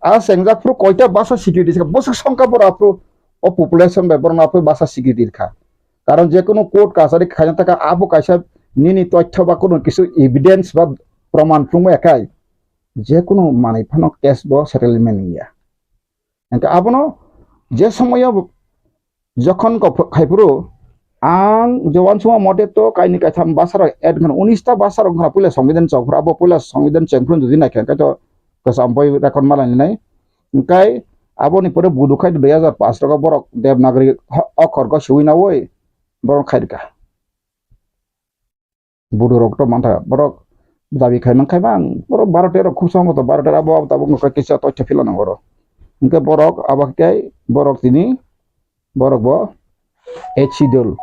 a chengjak phuru koita basa sikriti kha, bwswk songkha borok aphuru o population bai borok aphuru basa sikriti kha. Karon je kunu court kachari khaina taka abo kaisa nini toithyo ba kunu kisu evidence ba proman phunukma ekai je kunu manwi phano case bo settlement ya. Hingke abono je somoyo jokhon kok khai phuru ang je wansukma mote to kaini kaitham basa rok add khna unis ta basa rok khna puila Songbidan chok phuru abo puila Songbidan cheng phuru jodi naikha hingke to kwcham boi record ma lainai. Hingke aboni pore Bodo khai dui hajar paanch rok borok Devanagari ho-, okhor go sui naui borok khai rika. Bodo rok to mantha borok dabi khai man khai bang borok baro tero khub sambo to baro tero abo abo tabuk no kisa toitha phila nango oro. Hingke borok abo khe borok tini borok bo eighth schedule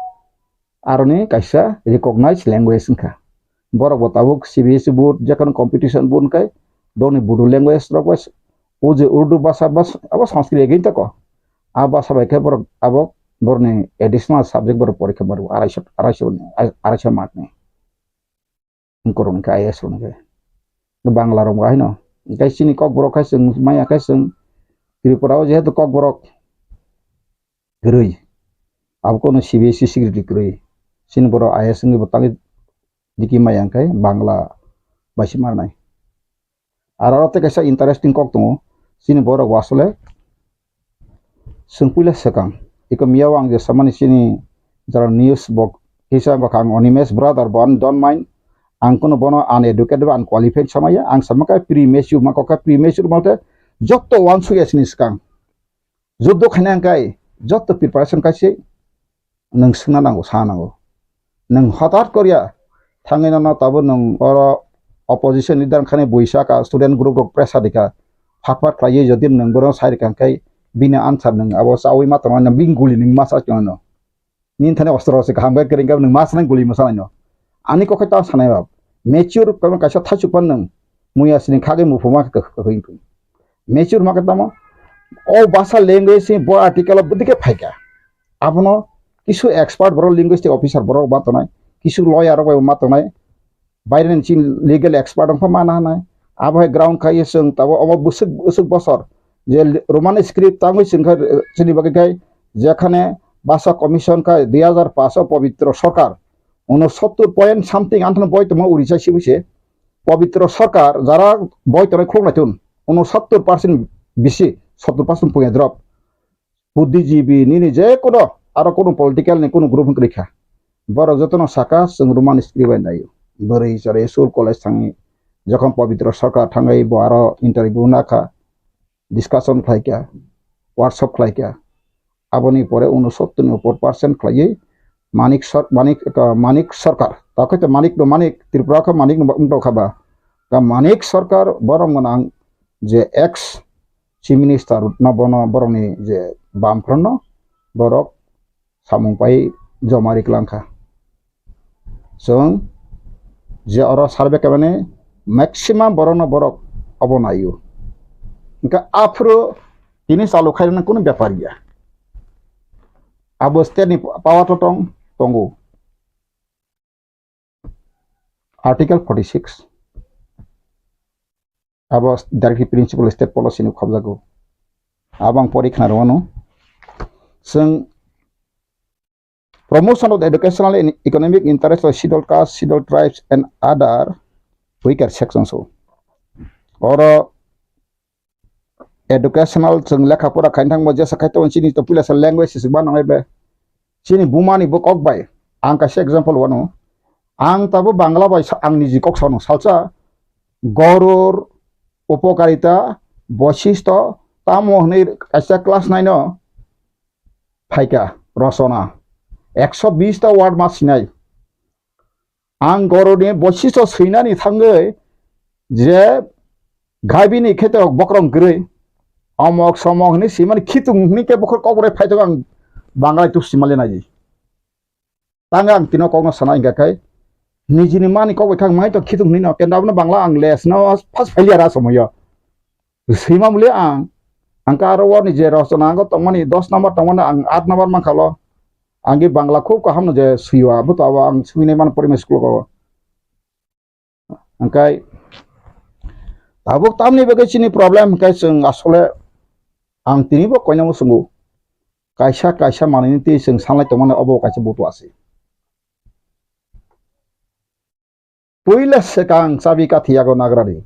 aroni kaisa recognized language wngkha. Borok bo tabuk C B S E board jekhon competition board hingke boni Bodo language rok bai o je Urdu basa bas abo Sanskrit again tako. A basa bai khe borok abo borokni additional subject borok porikha maro araisho araisho araisho mark ni. Korong khe I A S rok khe Bangla rok haino. Hingke chini Kokborok khai chwng maya khai chwng Tripura o jehetu Kokborok kwrwi. Abo kono C B S E security kwrwi. Chini borok I A S wngwi bo tangwi diki maya hingke Bangla bai se marnai. Aro aro tei kaisa interesting kok tongo. Chini borok bo asole chwng puila swkang. Iko miyao ang je samani chini jara news bo kisa wngkha ang Animesh brother bo ani don't mind. Ang kuno bono uneducated ba unqualified samaya. Ang samakha premature ma kokha premature malte jotto uansukya chini swkang. Juddo khaina hingkai jotto preparation kaise nwng swngna nango, sa nango. Nwng hotat korya thangwi nono tabuk nwng oro opposition leader wngkhani buisa ka student group rok pressure rikha. Phat phat khlaiwi jodi nwng bono sai rikha hingkai bini answer nwng abo chawi ma tongna bini guli nwng ma sa tongno. Nini thani ostro se kaham khe kwrwngkhe nwng ma sanai guli mwsanai no. Ani kokhe ta sanai ba. Mature kono kaisa thaichuk pan nwng. Muya sini khagwi muphuma khe kwkhwrwng. Mature ma khe tamo. O basa language se bo article o bwdike phaikha. Abono Kisu expert borok linguistic officer borok ma tongnai, kisu lawyer rok bai ma tongnai, baireni chini legal expert wngkha ma na hanai. Abo hai ground khai chwng tabo omo bwswk bwswk bosor je Roman script tangwi chwng kha chini bagwi khai jekhane basa commission khai dui hazar paanch o Pabitra Sarkar unosottor point something anthano boi tongma Orissa sibui se. Pabitra Sarkar jara boi tongnai khuluk naitun unosottor percent bisi, sottor percent puya drop. Buddhijibi nini je kono aro kono political ni kono group wngkha. Borok jotono saka chwng Roman script bai naio. Bwrwi chwrai school college thangwi jokhon Pabitra Sarkar thangwi bo aro interview nakha, discussion khlaikha, workshop khlaikha. Aboni pore unosottor ni upor percent khlaiwi Manik Sar-, Manik, uh, Manik Sarkar. Takhai to Manik no Manik, Tripura kha Manik no wngtokha ba. Ka Manik Sarkar borok gwnang je ex Chief Minister no bono borokni je bamphranno borok samung pai joma riklangkha. Chwng je oro survey khaimani maximum borokno borok obo naio. Hwnkhe aphuru tini chalu khairoknani kunu bepar ya. Abo state ni power to tong, tongo. Article forty six. Abo directive principle state policy ni khobjago. Abo ang pori khna rwano. Chwng promotion of the educational and economic interest of scheduled caste, scheduled tribes and other weaker sections o. Oro educational chwng lekha pora khaina thangma jesa khai tongo chini to puila sa language se ba nangai be. Chini buma ni bo kok bai. Ang kaisa example wano. Ang tabo Bangla bai sa-, ang niji kok sano salsa Goror, Upokarita, Boisishto, tamo hwnwi kaisa class nine o phaikha rosona. Ekso bis ta word ma sinai. Ang Goroni Boisishto swinani thangwi je gabini kheto bokrong kwrwi, omok somok hwnwi simani khitung hwnwi khe bokhor kokborok phai tongo ang Banglai tusi mali naidi. Tang ang tino kokno sana hingka khai nijini mani kok bai khang mai to khitung hwnwi no kenda abono Bangla ang les no first failure a somoyo. Swima muli ang, ang ka aro warni je rosona ang tongmani dos number tongmani ang aat number mankha lo. Ang ge Bangla khub kaham no je swiwa, abo to abo ang swinai mano porimai school ko. Hingkai tabuk tamni bagwi chini problem hingkai chwng asole ang tini bo koinamo swngo. Kaisa kaisa manwini twi chwng sanlai tongmani obo kaisa butu asi. Puila swkang chabi kathi yago nagrani.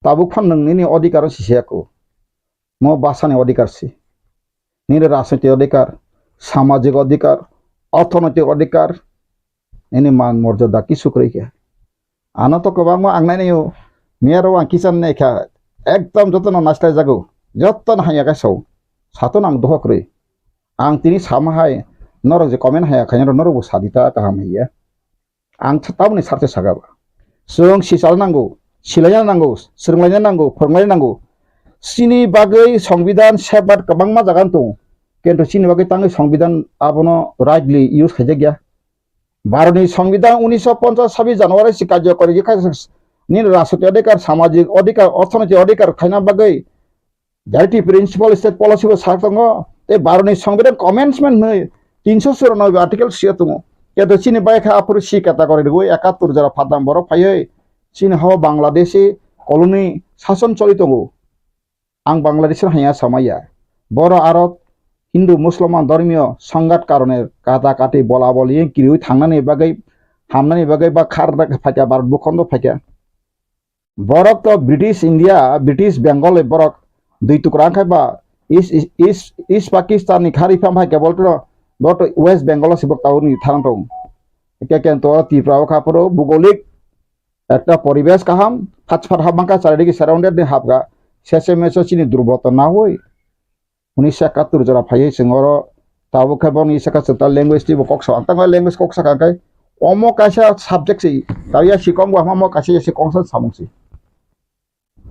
Tabuk phan nwng nini odhikar o sisiyako. Mo bwsani odhikar si. Nini rajnoitik odhikar, samajik odhikar, orthonoitik odhikar, nini man morjada kisu kwrwi khe. Ano to kwbangma ang nainai o, miyaro ang kichar nai kha, ekdom jotono naislai jago, jotono hanya khe sao. Sato nang doho kwrwi. Ang tini sama hai, norok je comment haya khaina norok bo sadi ta kaham hiya. Ang th-, tamoni sarthe saka ba. Chwng sichalna nango, silaina nango, swrwnglaina nango, phwrwnglaina nango. Chini bagwi Songbidan safeguard kwbangma jaga wng tongo. Kintu chini bagwi tangwi Songbidan abono rightly use khaijakya. Bharatni Songbidan unisho ponchas sabis January si karjokori khe kha nini rajnoitik odhikar, samajik odhikar, orthonoitik odhikar khaina bagwi Directive principle state policy bo sak tongo, tei Bharatni Songbidan commencement hwnwi tinso churanobe article sio tongo. Keto chini bai kha aphuru C category rwui ekattor jora phatang borok phaiwi chini hao Bangladeshi colony sason choli tongo. Ang Bangladeshi hanya samaya. Boro aro Hindu Musliman dhormiyo songhat karone kata kati bola boli kiriwi thangnani bagwi hamnani bagwi ba khar phaikha Bharat bukhondo phaikha. Borok to British India, British Bengal ni borok dui tukra wngkha ba East, East, East Pakistan ni khari pham hai kebol to, bo to West Bengal o si bok tawrwngni tharang tong. Eke ken to Tripura o kha phuru bugolik ekta poribesh kaham, thats phat hap mangkha, charidiki surrounded ni hapkha, sese meso chini durboto na hoi. Unisho ekattor jora phaiwi chwng oro tabuk khe boni saka chwng ta language twibo kok sa, ang tangma language kok saka khe omo kaisa subject se, ta ya si kong bo hama mo kaisa ya si kong sa samung se.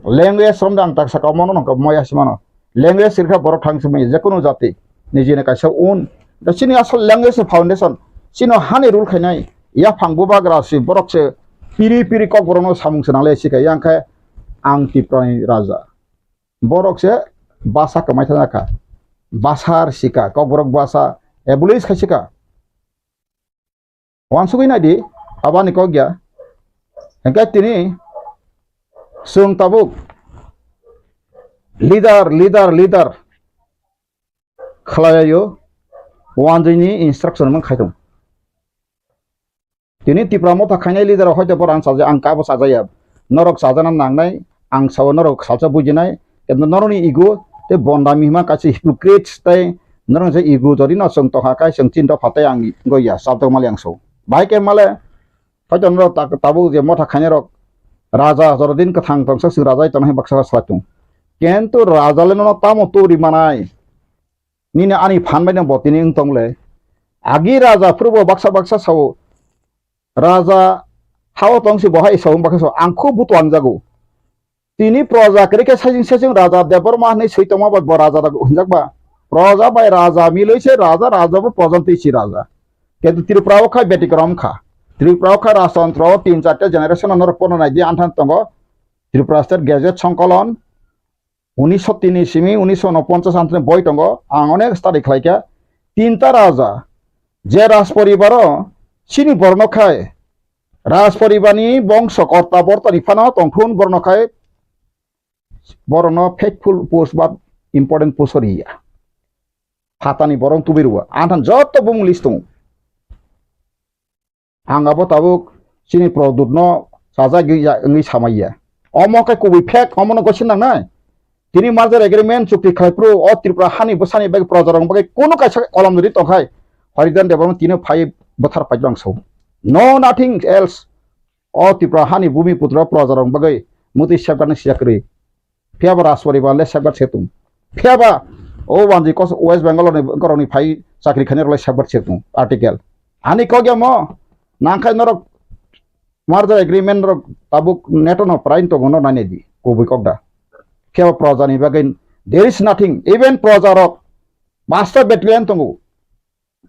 Language romda ang tak saka omo no nokha mo ya si mano. Language sirkha borok thang simi je kunu jati nijini kaisa un. Da chini asol language ni foundation, chino hani rule khainai, yaphang bubagra si borok se piri piri kok borok no samung se nangle si kha yang khe ang Tiprani raja. Borok se basa kwmai thangjakha. basa rwsika, Kokborok basa abolish khaisika. Wansugwi naidi, abani kok ya. Hingke tini chwng tabuk leader, leader, leader khlaiyo, wanjwini instruction man khaitong. Tini Tipra Motha khainai leader rok hoito borok ang chaja, ang kabo chajaya. Norok chajana nangnai, ang sao norok salsa bujinai, kintu norokni ego tei bondami hima kaisa hypocrites tei norok je ego jodi no chwng tongkha kai chwng chin dopha tei ang goya chabtok mali ang so. Bahai khe male hoito norok ta-, tabuk je motha khainai rok raja jorodin kwthang tongsa chwng raja tongna hai baksa salai tung. Kintu raja le nono tamo turi manai? Nini ani phan bai no bo tini wng tong le. Agi raja phuru bo baksa baksa sao. Raja hao tong si bo hai sao, baksa sao. Ang kho buto ang jago. Tini proja kwrwi khe saichung saichung raja Debbarma hwnwi swi tongma bai bo raja da hwnjak ba. Proja bai raja milwi se raja, raja bo proja twi si raja. Kintu Tripura o khai betikrom kha. Tripura o khai rajtantro o tin charta generation no norok pono nai di anthan tongo. Tripura State Gazette Songkolon, unisho tini simi unisho unoponchas antini boi tongo, ang onek study khlaikha. Tinta raja, je raj poribaro chini borno khai, raj poribarni bongso korta bortani phano tongthun borno khai, borokno faithful post ba important post riya. Phatani borok tubui rwo. Anthan joto bumung list tongo. Ang abo tabuk chini Produtno sajagwi ya wngwi samaiya. Omo khe kubui fake, omono gosi nangnai. Tini merger agreement chukti khlai phuru o Tripura hani bwsani bagwi projarokni bagwi kunu kaisa kolom rwdi tongkhai Haridan Debbarma tini phai bwthar paijak ang sao. No nothing else. O Tripura hani bumi putra projarokni bagwi mutwi safeguard ni sijak kwrwi. Phiya ba Rajporibar le safeguard se tung. Phiya ba o wanji kos West Bengal ni borok ni phai chakri khainai rok le safeguard se tung. Article. Ani kok ya mo nangkhai norok merger agreement rok tabuk neto no prain tongo no nai di kubui kok da. Phiya ba proja ni bagwi there is nothing. Even proja rok master battalion tongo.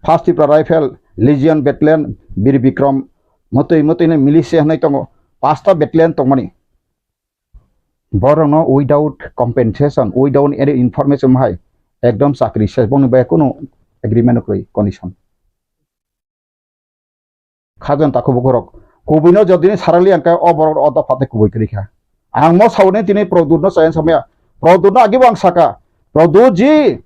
First Tipra Rifle, Legion Battalion, Bir Bikram, motoi motoi ni militia hinwi tongo. Pasta battalion tongmani. Borokno without compensation, without any information hai ekdom chakri ses bongni bai kunu agreement kwrwi condition. Khajan takhuk bukhurok. Kubuino jodini sarali angkhe o borok o dopha tei kubui kwrwi kha. Ang mo sauni tini Produtno chaya samaya. Produtno agibo ang saka. Produt ji,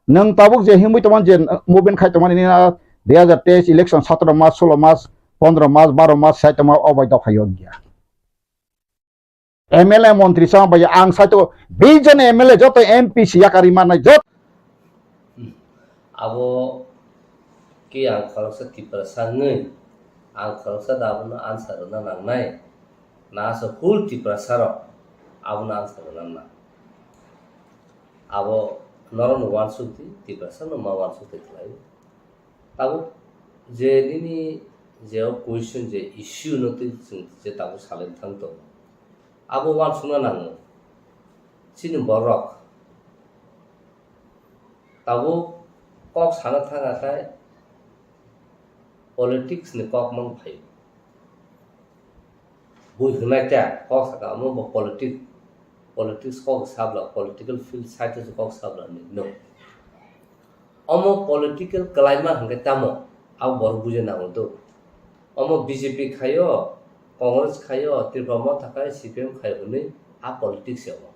nwng tabuk je himwi tongmani je movement khai tongmani nini dui hajar teis election satro mas, solo mas, pondro mas, baro mas sai tongma o bai dopha yo wngya. M L A montri sama bai ang saito bijon M L A joto M P si yakari manai jot. Abo ke ang khoroksa Tiprasa wngwi ang khoroksa da abono answer rwna nangnai. Na asa full Tiprasa rok abono answer rwna nang. Abo norokno uansuk di, Tiprasa no ma uansuk di khlai. Tabuk je nini je o question je issue no twi chwng je tabuk salai thang tongo. Abo uansukna nango. Chini borok tabuk kok sana thang akhai politics ni kok mang phaio. Bui hwnai ta kok saka omo bo politic, politics kok sabla, political field side o kok sabla ni no. Omo political kalaima hwnkhe tamo abo borok buja nango do. Omo B J P khaio, Congress khaio, Tripura Motha khai, C P M khaio hwnwi a politics ya omo.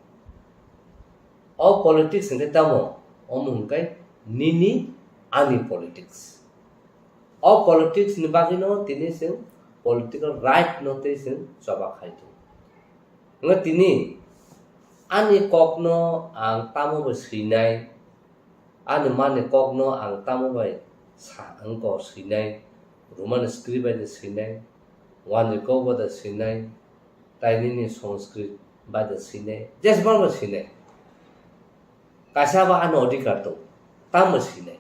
O politics hwnkhe tamo? Omo hwnkhe nini ani politics. O politics ni bagwino tini chwng political right no tei chwng choba khai tongo. Wngkha tini ani kokno ang tamo bai swinai, ani mani kokno ang tamo bai sa wngkha swinai, Roman script bai de swinai, wanjwi kok bai de swinai, tai nini Sanskrit bai de swinai, jesbang bai swinai. Kaisa ba ani odhikar tong, tamo sinai.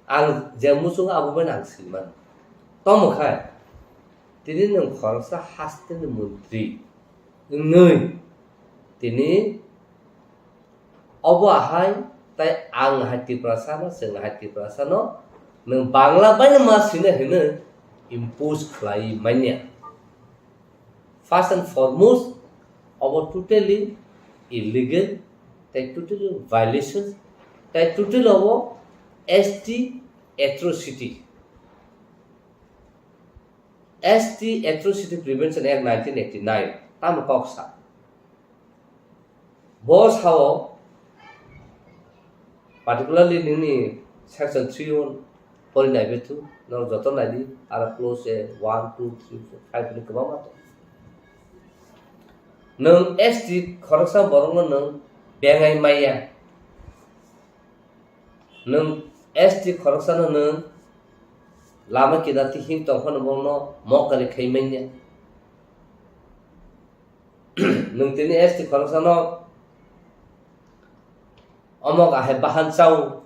Ang je muchung abo bai ang sinimano. Tomo khai, tini nwng khoroksa hasteni montri wngwi tini obo ahai tai ang hai Tiprasano, chwng hai Tiprasano, nwng Bangla bai ma sinai hwnwi impose khlai manya. First and foremost, abo totally illegal tei totally violations Tai total obo S T atrocity. S T Atrocity Prevention Act nineteen eighty-nine tamo kok sa. Bo sao particularly nini section three one pori nai bethu, no joto nai di, aro clause one, two, three, four, five ni kwbangma tong. Nwng S T khoroksa borokno nwng bengai maya. Nwng S T khoroksano nwng lama kida tihing tongphano bono mokari khai manya. Nwng tini S T khoroksano omok ahai bahan chao,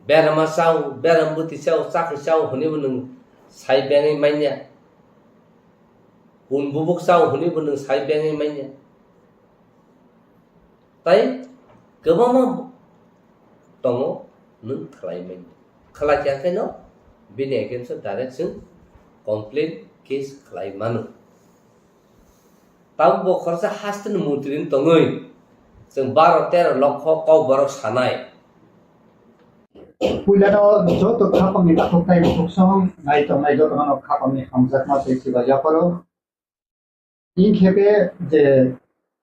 berama chao, beram bwtwi chao, chakri chao hwnwibo nwng sai bengwi manya. Un bubuk chao hwnwibo nwng sai bengwi manya. Tai kwbangma tongo nwng khlai manya. Khlai kha khe no bini against o direct chwng complaint case khlai mano. Tabuk bo khoroksa haste ni montri ni tongwi chwng baro tero lokho kok borok sanai. Puilano joto khapangni takhuk tai bukhuksono nai tongnai jotono khapangni hamjakma tei chiba yapharo. Inkhepe je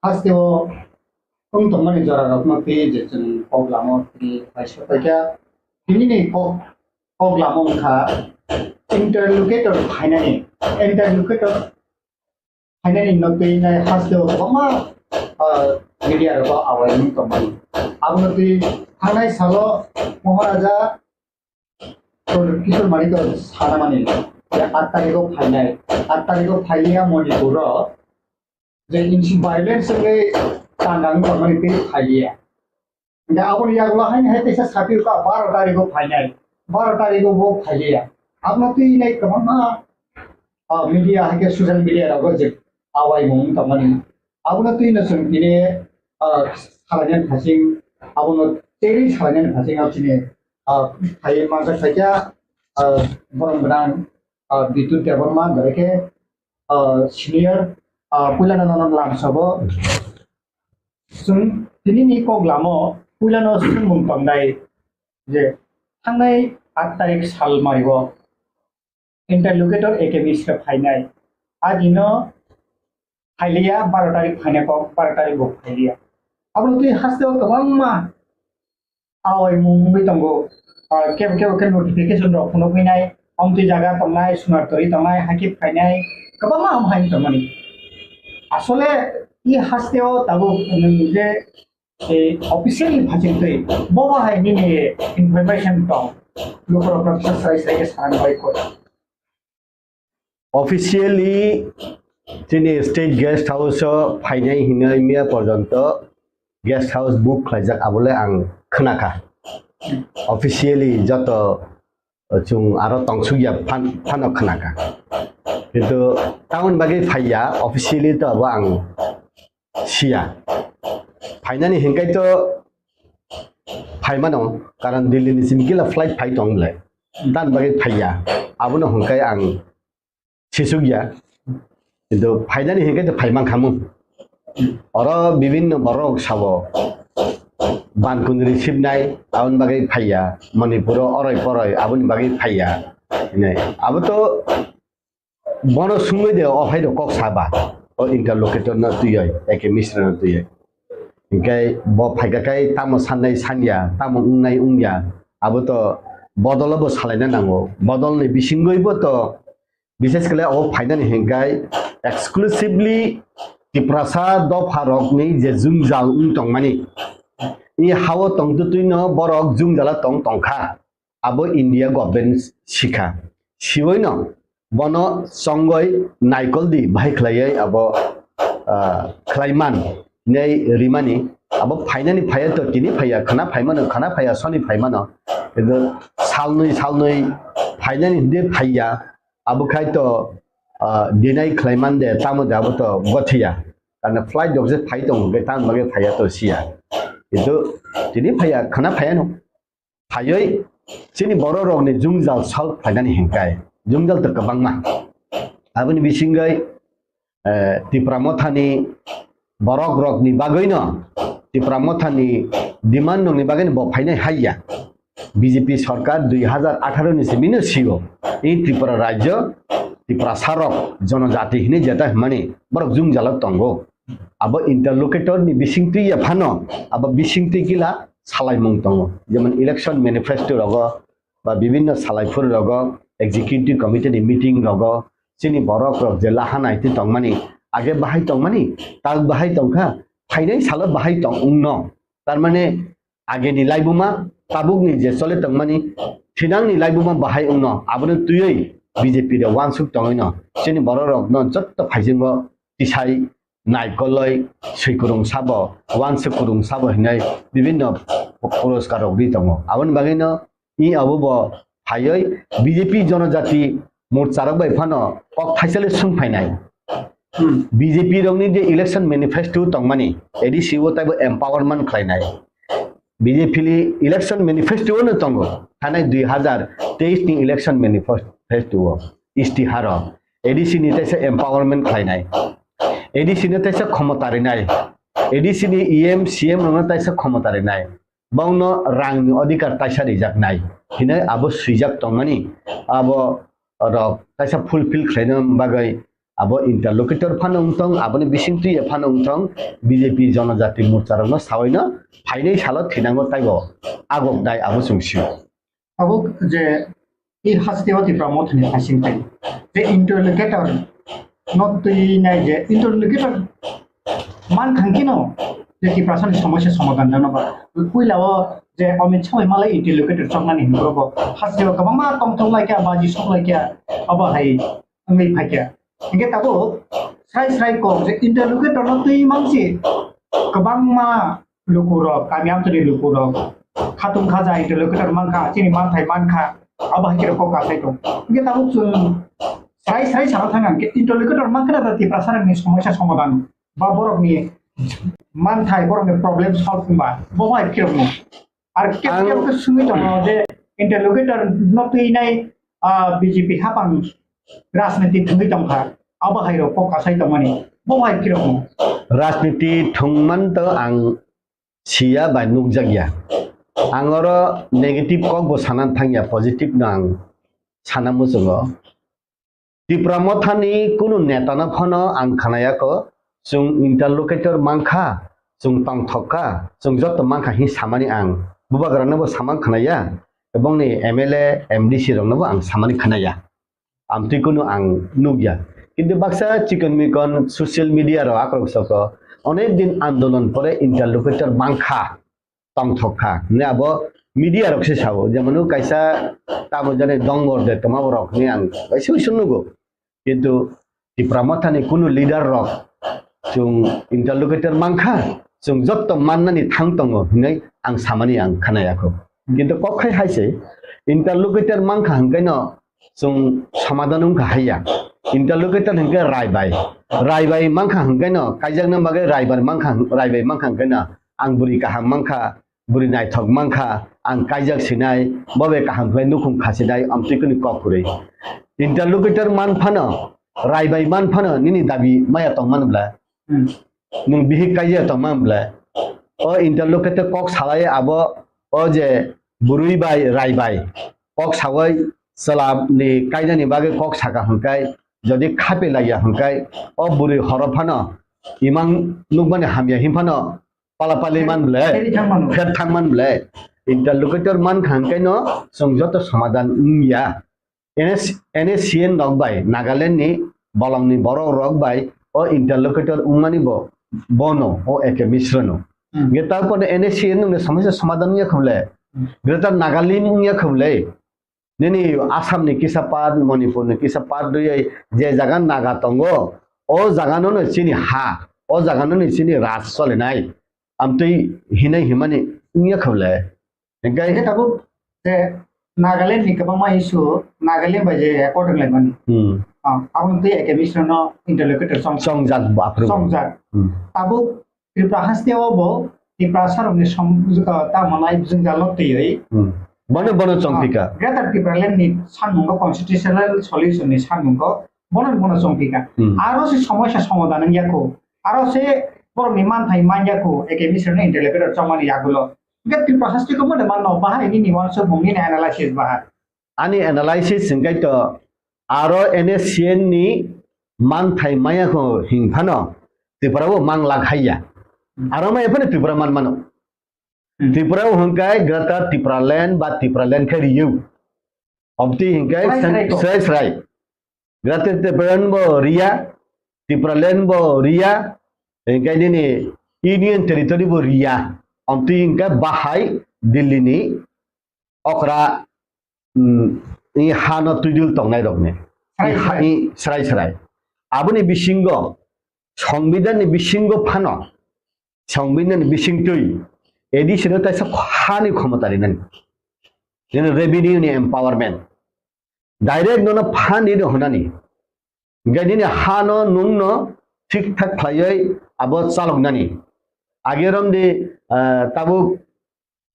hasteo wng tongmani jorarokno twi je chwng kok lamo twi paisa paikha. Tinini kok, kok lamo wngkha interlocutor phainani, interlocutor phainani no twi nai hasteo kwbangma, ah, media rok awai wng tongmani. Abono twi thangnai salo Maharaja Kishore Manik sanamani je aat tarikh o phainai, aat tarikh o phailiya Manipur o je insi violence wngwi tangkang tongmani tei phailiya. Hingke aboni yagulo haino hai teisa sapirokha baro tarikh o phainai, baro tarikh o bo phailiya. Abono twi nai kwbangma, ah, media hai khe social media rogo je awai mung tongmani. Abono twi no chwng tini, ah, salainani phasing, abono teri salainani phasing o chini, ah, hai manjak khaikha, ah, borom gwnang, ah, Bidyut Debbarma, belai khe, ah, senior, ah, puilano nono lamsogo. Chwng tinini kok lamo puilano swngmung tongnai je thangnai aat tarik sal mario interlocutor A K Mishra phainai. Adino phailiya baro tarik phainai kok, baro tarik bo phailiya. Abono twi hasteo kwbangma awai mung wngwi tongo. Ah, kebo kebo khe notification rok phunukgwi nai, omtwi jaga tongnai, sunar tori tongnai, hakhe phainai, kwbangma ham hai tongmani. Asole i hasteo tabuk nwng je, eh, officially phachingtwi, bobo hai nini information tong, lukurok rok sa srai srai khe sana bai koi. Officially chini state guest house o phainai hinwi miya porjonto guest house book khlaijak abole ang khwnakha. Officially joto chwng aro tongsukya phan-, phano khwnakha. Kintu tamoni bagwi phaiya officially to abo ang siya. Phainani hinkai to phaimano, karon Delhi ni simi kila flight phai tong le. Dan bagwi phaiya. Abono hinkai ang sisukya. Kintu phainani hinkai to phaiman khamu. Oro bibinno borok sabo. Ban kundri sibnai, aboni bagwi phaiya. Manipuro oroi poroi, aboni bagwi phaiya. Hinai. Abo to Bono sungwi de o hai rok kok saba, o interlocutor no twiwi, A K Mishra no twiwi. Hinkhe bo phaikha khai tamo sannai sanya, tamo wngnai wngya, abo to bodol bo salaina nango. Bodol ni bisingwi bo to, bishes khle o phainani hinkhai exclusively Tiprasa dopha rokni je jwngjal wng tongmani, i hao tongtwtwi no borok jwngjala tong tongkha. Abo India government sikha. Siwino bono chongoi naikol di bahai khlaiwi abo, ah, khlaiman nei rimani. Abo phainani phaiya to tini phaiya, khana phaimano, khana phaiya, soni phaimano. Kintu salnwi, salnwi phainani hwndi phaiya. Abo khai to, ah, deny khlaiman de, tamo de abo to gothiya. Karna flight dok je phai tongo, hwnkhe tamo bagwi phaiya to siya. Kintu tini phaiya, khana phaiya no. Phaiwi chini borok rokni jwngjal solve khlainani hinkhai jwngjal to kwbangma. Aboni bisingwi, eh, Tipra Mothani borok rokni bagwino Tipra Mothani demand rokni bagwi bo phainai haiya. B J P sarkar dui hazar atharo ni simi no sio. I Tripura rajyo, Tripura sarok, jonojati hinwi jeta hwnmani borok jwngjalo tongo. Abo interlocutor ni bisingtwi ya phano, abo bisingtwi gila salaimung tongo. Jemon election manifesto rogo, ba bibinno salaiphuru rogo, executive committee ni meeting rogo, chini borok rok je laha naitwi tongmani, age bahai tongmani, tak bahai tongkha, phainai salo bahai tong wngno. Tarmane ageni laibuma, tabukni je chole tongmani, thinangni laibuma bahai wngno, abono twiwi B J P rok wansuk tongwino, chini borok rokno jotto phaisingo tisai naikoloi swikurung sabo, wansuk kurung sabo hinwi bibinno puroskar rok ri tongo. Aboni bagwino i abo bo phaiwi B J P Jonojati Morcha rok bai phano kok thaisale sung phainai. Hmm. B J P rokni je election manifesto tongmani, A D C o taibo empowerment khlainai. B J P ni election manifesto no tongo, thanai dui hazar teis ni election manifesto o, istiharo, A D C ni taisa empowerment khlainai, A D C no taisa khomota rinai, A D C ni E M, C M rokno taisa khomota rinai, bongno rangni odhikar taisa rijaknai hinwi abo swijak tongmani, abo rok taisa fulfill khlaina bagwi abo interlocutor phano wngthong, aboni bisingtwi phano wngthong, B J P Jonojati Morcha rokno sawaino phainai salo thinango taibo agok dai abo chwng sio. Abo je i haste o Tipra Mothani phasing phai je interlocutor no twi nai je interlocutor man thang kino je Tiprasani somosya somadhan jano ba. Puila o je Amit Shah bai malai interlocutor choknani hinwi borok bo haste o kwbangma tongthok lai kha, baji sok lai kha, abo hai wngwi phai kha. Hingke tabuk srai srai kok je interlocutor no twi mansi kwbangma lukurok, kami amchani lukurok khatung khaja interlocutor mankha, chini manthai mankha, abo hai khe kok kasai tong. Hingke tabuk chwng srai srai sana thang hingke interlocutor mankha na Tiprasa rokni somosya somadhan ba borokni manthai, borokni problem solve wngba bo hai khe rokno. Ar kep Ang kep khe sungwi tongo je interlocutor no twi nai, ah, B J P hapang rajniti thwngwi tongkha, abo hai rok kok kasai tongmani, bo hai khe rokno. Rajniti thwngman to ang siya bai nukjakya. Ang oro negative kok bo sana thangya, positive no ang sana muchungo. Tipra Mothani kunu netano phano ang khnayakho, chwng interlocutor mankha, chwng tongthok kha, chwng joto mankha hin samani ang. Bubagrano bo samang khnaya, ebongni M L A, M D C rokno bo ang samani khnaya. Amtwi kunu ang nukya. Kintu baksa chikon mikon social media rok akrok soko, onek din andolon pore interlocutor mankha. Tongthok kha hwnwi abo media rok se sao, jemon kaisa tamo jani dongor de tongma borok hwnwi ang kaisa uisu nugo, kintu Tipra Mothani kunu leader rok chwng interlocutor mankha, chwng jotto mannani thang tongo hwnwi ang samani ang khnayakho, kintu kok khai hai se interlocutor mankha hwnkhe no chwng somadhan wngkha haiya. Interlocutor hwnkhe raibai. Raibai mankha hwnkhe no, kaijakna bagwi raibai mankha, raibai mankha hwnkhe no, ang bwrwi kaham mankha, bwrwi naithok mankha, ang kaijak sinai, bo bai kaham khlai nukhung kha sinai, amtwi kwnwi kok kwrwi. Interlocutor man phano, raibai man phano nini dabi maya tongmani bla. Hmm. Nwng bihik kaijak tongma bwle? O interlocutor kok salai abo, o je bwrwi bai rai bai kok sawi chwla ni kainani bagwi kok saka hwnkhai, jodi khape laiya hwnkhai, o bwrwi horo phano imang nukmani hamya hin phano pala pali man bwle, Peri thang mano. Pher thang man bwle. Interlocutor man kha hwnkhai no chwng joto somadhan wngya. N S, N S C N rok bai, Nagaland ni bolong ni borok rok bai o interlocutor wngmani bo, bono, o A K Mishra no. Hmm. Hingke tarpore N S C N wngkhe somosya somadhan wngya khe bole? Hmm. Greater Nagalim wngya khe bole? Nini Assam ni kisa part, Manipur ni kisa part rwui je jaga Naga tongo, o jaga no no chini ha, o jaga no no chini raj solinai. Amtwi hinai himani wngya khe bole? Hingke Hingke tabuk je Nagaland ni kwbangma issue, Nagaland bai je accord wnglaimani. Hmm. Ah, aboni twi A K Mishra no interlocutor chong-, Chongjak bo aphuru. Chongjak. Hmm. Tabuk Tripura haste o bo Tiprasa rokni som-, ah, tamo nai jwngjal no twiwi. Hmm. Bono, bono chongpika. Ah, Greater Tipraland ni sanmungo, constitutional solution ni sanmungo bono, bono chongpika. Hmm. Aro se somosya somadhan wngya kho. Aro se borokni manthai manya kho, A K Mishra no interlocutor chongmani yagulo. Hingke Tripura haste ko mode manno bahai nini wansuk mung nini analysis bahai. Ani analysis hingkai to aro N S C N ni manthai maya ko hing phano Tripura bo mang lak haiya. Hmm. Aro maya phano Tripura man mano. Hmm. Tripura o hingkai Greater Tripura Land ba Tripura Land khe riyo. Obti hingkai srai srai ko. Srai srai. Greater Tripura Land bo riya, Tripura Land bo riya, hingkai nini Union Territory bo riya. Obti hingkai bahai Delhi ni okra, mm, i hano twidul tongnai rokni. Srai i ha-, srai. I srai srai. Aboni bisingo Songbidanni bisingo phano, Songbidanni bisingtwi A D C no taisa hani khomota rinani. Jene revenue ni empowerment. Direct nono phan di no hwnani. Hingke nini hano nungno thik thak khlaiwi abo chaloknani. Age romdi, ah, tabuk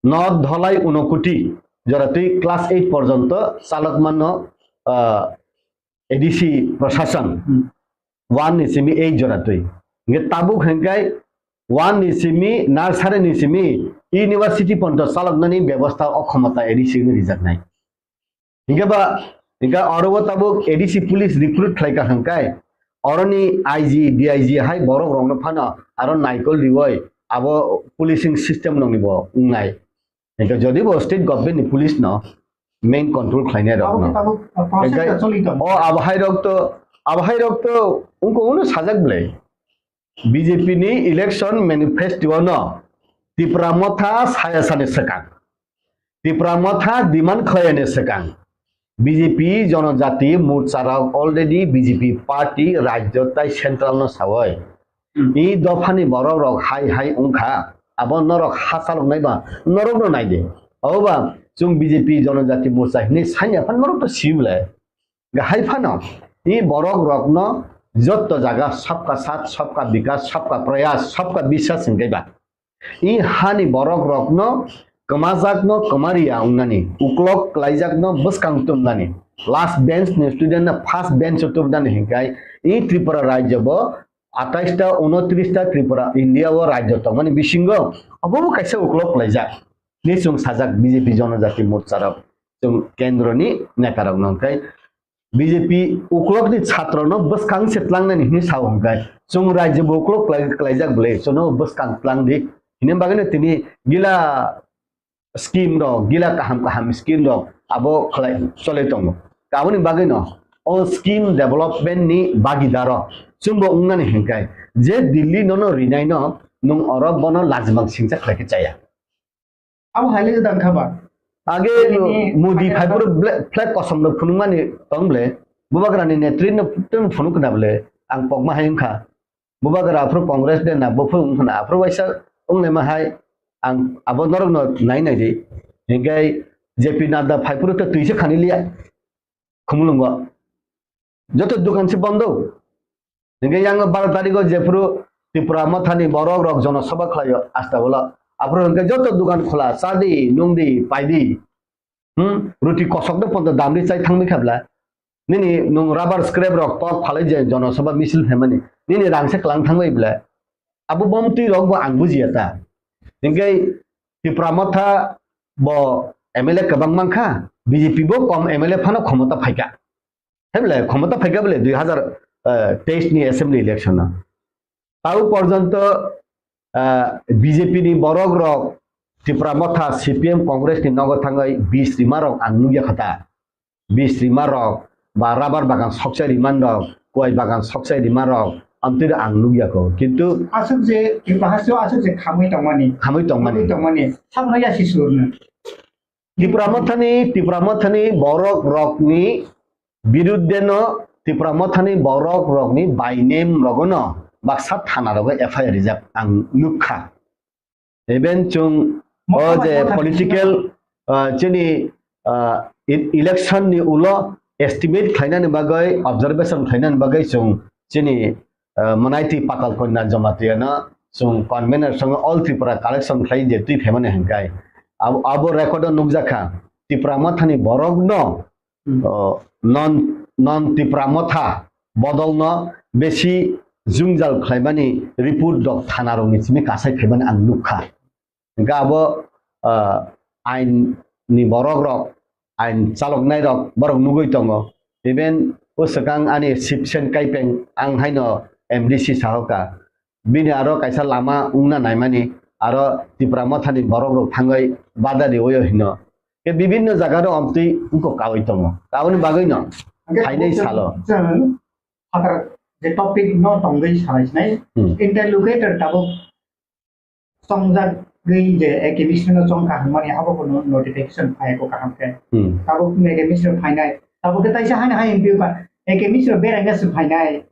North Dholai Unokoti joratwi class eight porjonto chalok mano, ah, A D C prosason. Hmm. One ni simi eight joratwi. Hingke tabuk hingkai one ni simi nursery ni simi university porjonto chaloknani bebostha o khomota A D C no rijaknai. Hingke ba, hingke oro o tabuk A D C police recruit khlai ka hingkai, oroni I G, D I G hai borok rokno phano aro naikol riwoi abo policing system nokni bo wngnai. Hingke jodi bo state government ni police no main control khlainai rok no. Abo khe tabuk, uh, process hingke ta choli tongo. O abo hai rok to, abo hai rok to wngko uno sajak belai. B J P ni election manifesto no Tipra Motha saya sani swkang. Tipra Motha demand khlaiyani swkang. B J P Jonojati Morcha rok already B J P party rajyo tai central no sawoi. Hmm. I dophani borok rok hai hai wngkha. Abo norok ha chaloknai ba norok no naidi. Oba chwng B J P Jonojati Morcha hinwi sanya phan norok to sibole. Hai phano i borok rokno jotto jaga sabka saath, sabka bikas, sabka prayas, sabka biswas hingke ba i hani borok rokno kwmajakno kwmariya wngnani, uklok kwlaijakno bwskang tumnani, last bench ni student no first bench o tubnani hingkai i Tripura rajyo bo atais ta, unotris ta Tripura India o rajyo tongmani bisingo obo bo kaisa uklok kwlaijak. Ni chwng sajak B J P Jonojati Morcha rok chwng kendro ni neta rok no hingkai B J P uklok ni chhatro no bwskang se tlangnani hinwi sao hwnkhe, chwng rajyo bo uklok kwlai-, kwlaijak bwle, chwngno bwskang tlang di. Hini bagwino tini gila scheme rok, gila kaham kaham scheme rok abo khlai cholai tongo. Aboni bagwino o scheme development ni bagidaro chwngbo wngnani hwnkhe, je Delhi nono rinai no nwng oro bono lajimang singcha khlai khe chaya. Abo hai le gwdang kha ba? Age ini Modi pakai phai apa? Phuru ble-, flag kosom rok phunukmani tong ble. Bubagrani netri no tong phunuk kna ble. Ang pokma hai wngkha. Bubagra aphuru Congress de na, buphuru wngkha na, aphuru waisa wnglaima hai. Ang abo norok no nai nai di. Hingkai J P Nadda phai phuru to twi se khani liya. Khumulwngo. Joto dukan se bondo. Hingke yang baro tariko jephuru Tipra Mothani borok rok jonosabha khlaio Astabolo. Aphuru hingke joto dukan khola, chadi, nungdi, paidi. Hmm? Ruti kosok de ponto damri chai thangmi khabla. Nini nung rubber scrap rok tok phalai je jonosabha misil phaimani. Nini rang se klang thangbai bla. Abo bomtwi rok bo ang bujiya ta. Hingke Tipra Motha bo M L A kwbang mankha, B J P bo kom M L A phano khomota phaikha. Heble khomota phaikha bole dui hazar teis ni assembly election no. Tau porjonto, ah, B J P ni borok rok Tipra Motha, C P M, Congress ni nogo thangwi bis rima rok ang nukya kha ta. Bis rima rok ba rubber bagan sokchai rima rok, kuai bagan sokchai rima rok, amtwi ang nukya kho. Kintu aswk je Tipra haste o aswk je khamwi tongmani. Khamwi tongmani. Khamwi tongmani. Sakno ya si surno. Tipra Mothani, Tipra Mothani borok rokni birudde no, Tipra Mothani borok rokni by name rogono baksa thana rogo F I R rijak ang nukha. Even chwng o je political, ah, chini, ah, e-, election ni ulo estimate khlainani bagwi, observation khlainani bagwi chwng chini, ah, Manaiti Pakal Konya Jamatia no chwng convener song All Tripura collection khlai je twi phaimani hwnkai. Abo, abo record o nukjakha Tipra Mothani borok no Hmm. O, non, non Tipra Motha bodolno besi jwngjal khlaimani report rok thana rokni simi kasai phaimani ang nukha. Hingkhe abo ah, ain ni borok rok, ain chaloknai rok borok nugwi tongo. Even o swkang ani Sibsen Kaipeng ang haino M D C sahoka. Bini aro kaisa lama wngna naimani aro Tipra Mothani borok rok thangwi bada riwi hino. Ke bibinno jaga ro omtwi wngkok kawi tongo. Aboni bagwi no Hwnkhe phainai tabuk salo. Chwng phatar je topic no tongwi salai sinai. Hmm. Interlocutor tabuk chongjagwi je A K Mishra no chongkha hwnmani abo bo no-, notification phai ko kaham khe. Hmm. Tabuk A K Mishra phainai. Tabuk khe taisa haino hai M P ba A K Mishra beraina se phainai.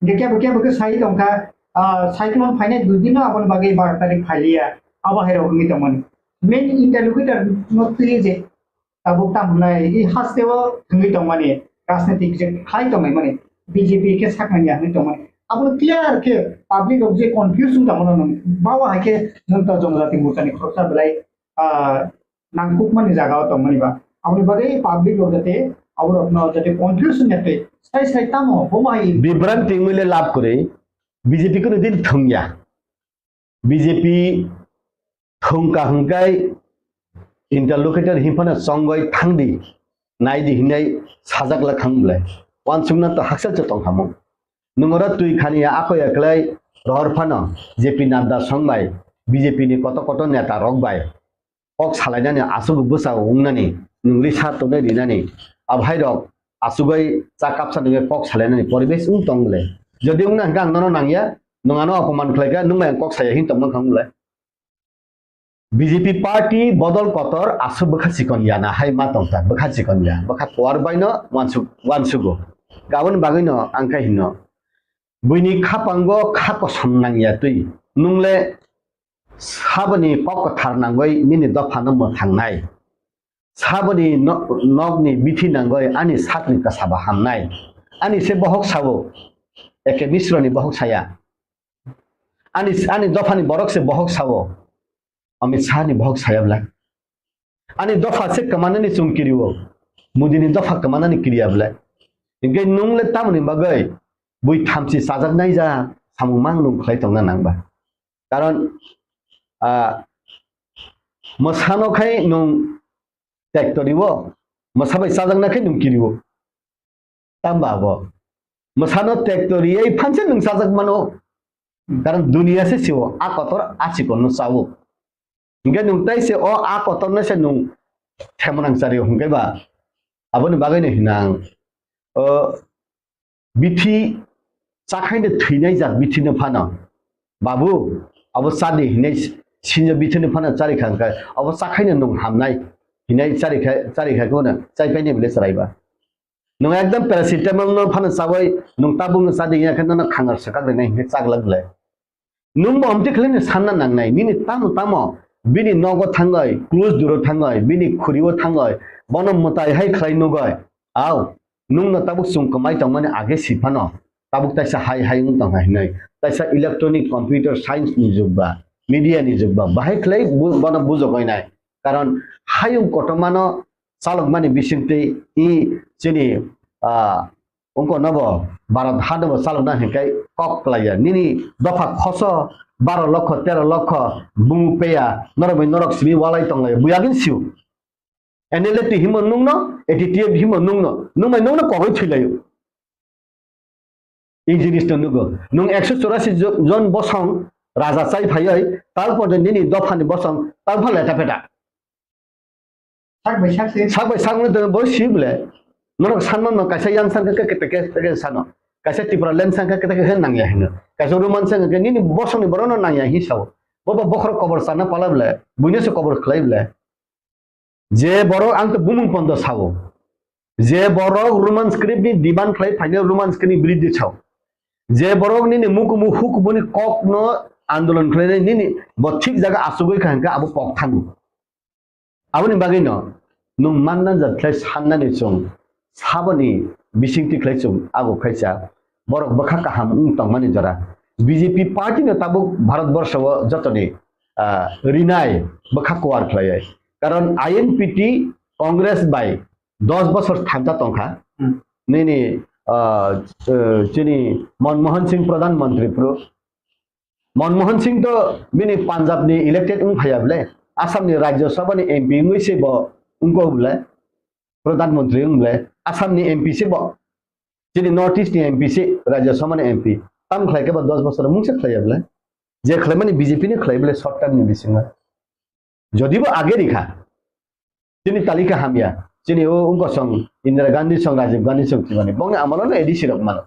Hingke kebo kebo khe sai tongkha, ah, cyclone phainai dui din no aboni bagwi baro tarik phailiya. Abo hai rok wngwi tongmani. Main interlocutor no twi je tabuk tam hwnai, i haste o thangwi tongmani, rajnitik je khlai tongnai mani, B J P khe saknani ya hwnwi tongmani. Abono clear khe public rok je confuse wng tongmano nwng, bawa hai khe nwng to Jonojati Morcha ni khoroksa belai, ah, nangkukmani jaga o tongmani ba. Aboni bagwi public rok jate aborokno jate confuse wngya twi sai sai tamo bomo hai. Bibranti wngwi le lab kwrwi, B J P kunu din thwngya. B J P thwngkha hwnkhe interlocutor hinphano chongwi thangdi, naidi hinwi sajak le thang bwle. Wansukna to hakchal se tongkhamung. Nwng oro twi khani ya ako ya kwlai rohor phano J P Nadda song bai B J P ni koto koto neta rok bai kok salainani aswk bwsa wngnani, nwng risa tonwi rinani, abhairok aswkgwi cha kapsa nungwi kok salainani poribesh wng tong le. Jodi wngna hwnkhe ang nono nangya, nwng ano apoman khlaikha, nwng bai ang kok saya hin tongma thang le. B J P party bodol kotor aswk bwkha chikon ya na hai ma tongkha, bwkha chikon ya, bwkha kuar bai no wansuk, wansugo. Aboni bagwi no ang khe hino, buini khapango kha kosom nangya twi, nwng le saboni kok kwthar nangwi nini dophano mwthangnai. Saboni no-, nokni bithi nangwi ani sakni kwsaba hamnai. Ani se bohok sao, A K Misroni bohok saya. Ani, ani dophani borok se bohok sao, Amit Shahni bohok saya bwle. Ani dopha se kwmanani chwng kirio, Modini dopha kwmanani kiriya bwle. Hinkhe nwng le tamoni bagwi bui thamchi chajaknai ja samung mang nwng khlai tongna nang ba? Karon, ah, mwsano khai nwng tektoriwo, mwsa bai chajakna khai nwng kiriwo. Tamba abo. Mwsano tektoriwi phanse nwng chajak mano. Karon duniya se siwo, a kotor a chikonno chawo. Hinkhe nwng tai se o a kotorno se nwng themonang chario hinkhe ba aboni bagwino hinang. O bithi chakhaino thwinai jak bithino phano, "Babu, abo chadi," hinai sinjo bithino phano charikha hwnkhe, "Abo chakhaino nwng hamnai," hinai charikha, charikha khe bono chaipaini bwle chwraiba. Nwng ekdom paracetamol no phano chawi nwng tabuk no chadi ya khe nono khangar swkak rinai hinkhe chaglak bwle. Nwng bo amtwi khlai no sanna nangnai, nini tamo tamo bini nogo thangwi, close duro thangwi, bini khuriwo thangwi, bono mwtai hai khlai nugwi. Au, nwng no tabuk chwng kwmai tongmani age si phano, tabuk taisa hai hai wng tongkha hinwi, taisa electronic computer science ni jug ba, media ni jug ba, bahai khlai bu-, bono bujogwi nai. Karon hayung kotorma no chalokmani bisingtwi i chini, ah, wngkha nobo Bharat hano bo chalokna hinkhai kok klaiya. Nini dopha khoso baro lokho, tero lokho bumung peya, norok bai norok simi walai tonglaiya. Buya gin siu. N L F T himo nungno, A T T F himo nungno, nung bai nungno kogwi thwilaio. I jinis no nugo. Nung ekso chorasi jo-, jon bosong raja chai phaioi, tal porjonto nini dophani bosong tal pha leta peta. Sak bai sak se. Sak bai sak no bo si bole. Norok sanma no kaisa yang sangkha khe kete khe sano. Kaisa Tripura land sangkha kete khe nangya hino. Kaisa Roman sangkha khe nini bosongni borok no nangya hi sao. Bo bo bokhorok kobor sana pala bole. Buino se kobor khlai bole. Je borok ang to bumung pondo sao. Je borok Roman script ni demand khlai phaino Roman script ni biridhi sao. Je borok nini mukumu hukubuni kok no andolon khlainai nini bo thik jaga achugwi kha hwnkhe abo kok thango. Aboni bagwino nwng manna jat khlai sannani chwng saboni bisingtwi khlai chwng abo khaisa borok bwkha kaham wng tongmani jora. B J P party no tabuk Bharat borsho o jotoni, ah, rinai bwkha kuar khlaiwi. Karon I N P T Congress bai dos bosor thansa tongkha. Hmm. Nini, ah, eh, chini Manmohan Singh Pradhan Mantri phuru. Manmohan Singh to bini Punjab ni elected wng phaiya bole. Assam ni Rajya Sabha ni M P wngwi se bo wngkha bwle, Pradhan Mantri wng bwle, Assam ni M P se bo. Chini North East ni M P se, Rajya Sabha ni M P. Tam khlai khe ba dos bosor mungsa khlai ya bwle. Je khlai mani B J P ni khlai bwle short term ni bisingo. Jodi bo age rikha. Chini talika hamya. Chini o wngkha song Indira Gandhi song, Rajiv Gandhi song chimani. Bongni amalo no A D C rok mano.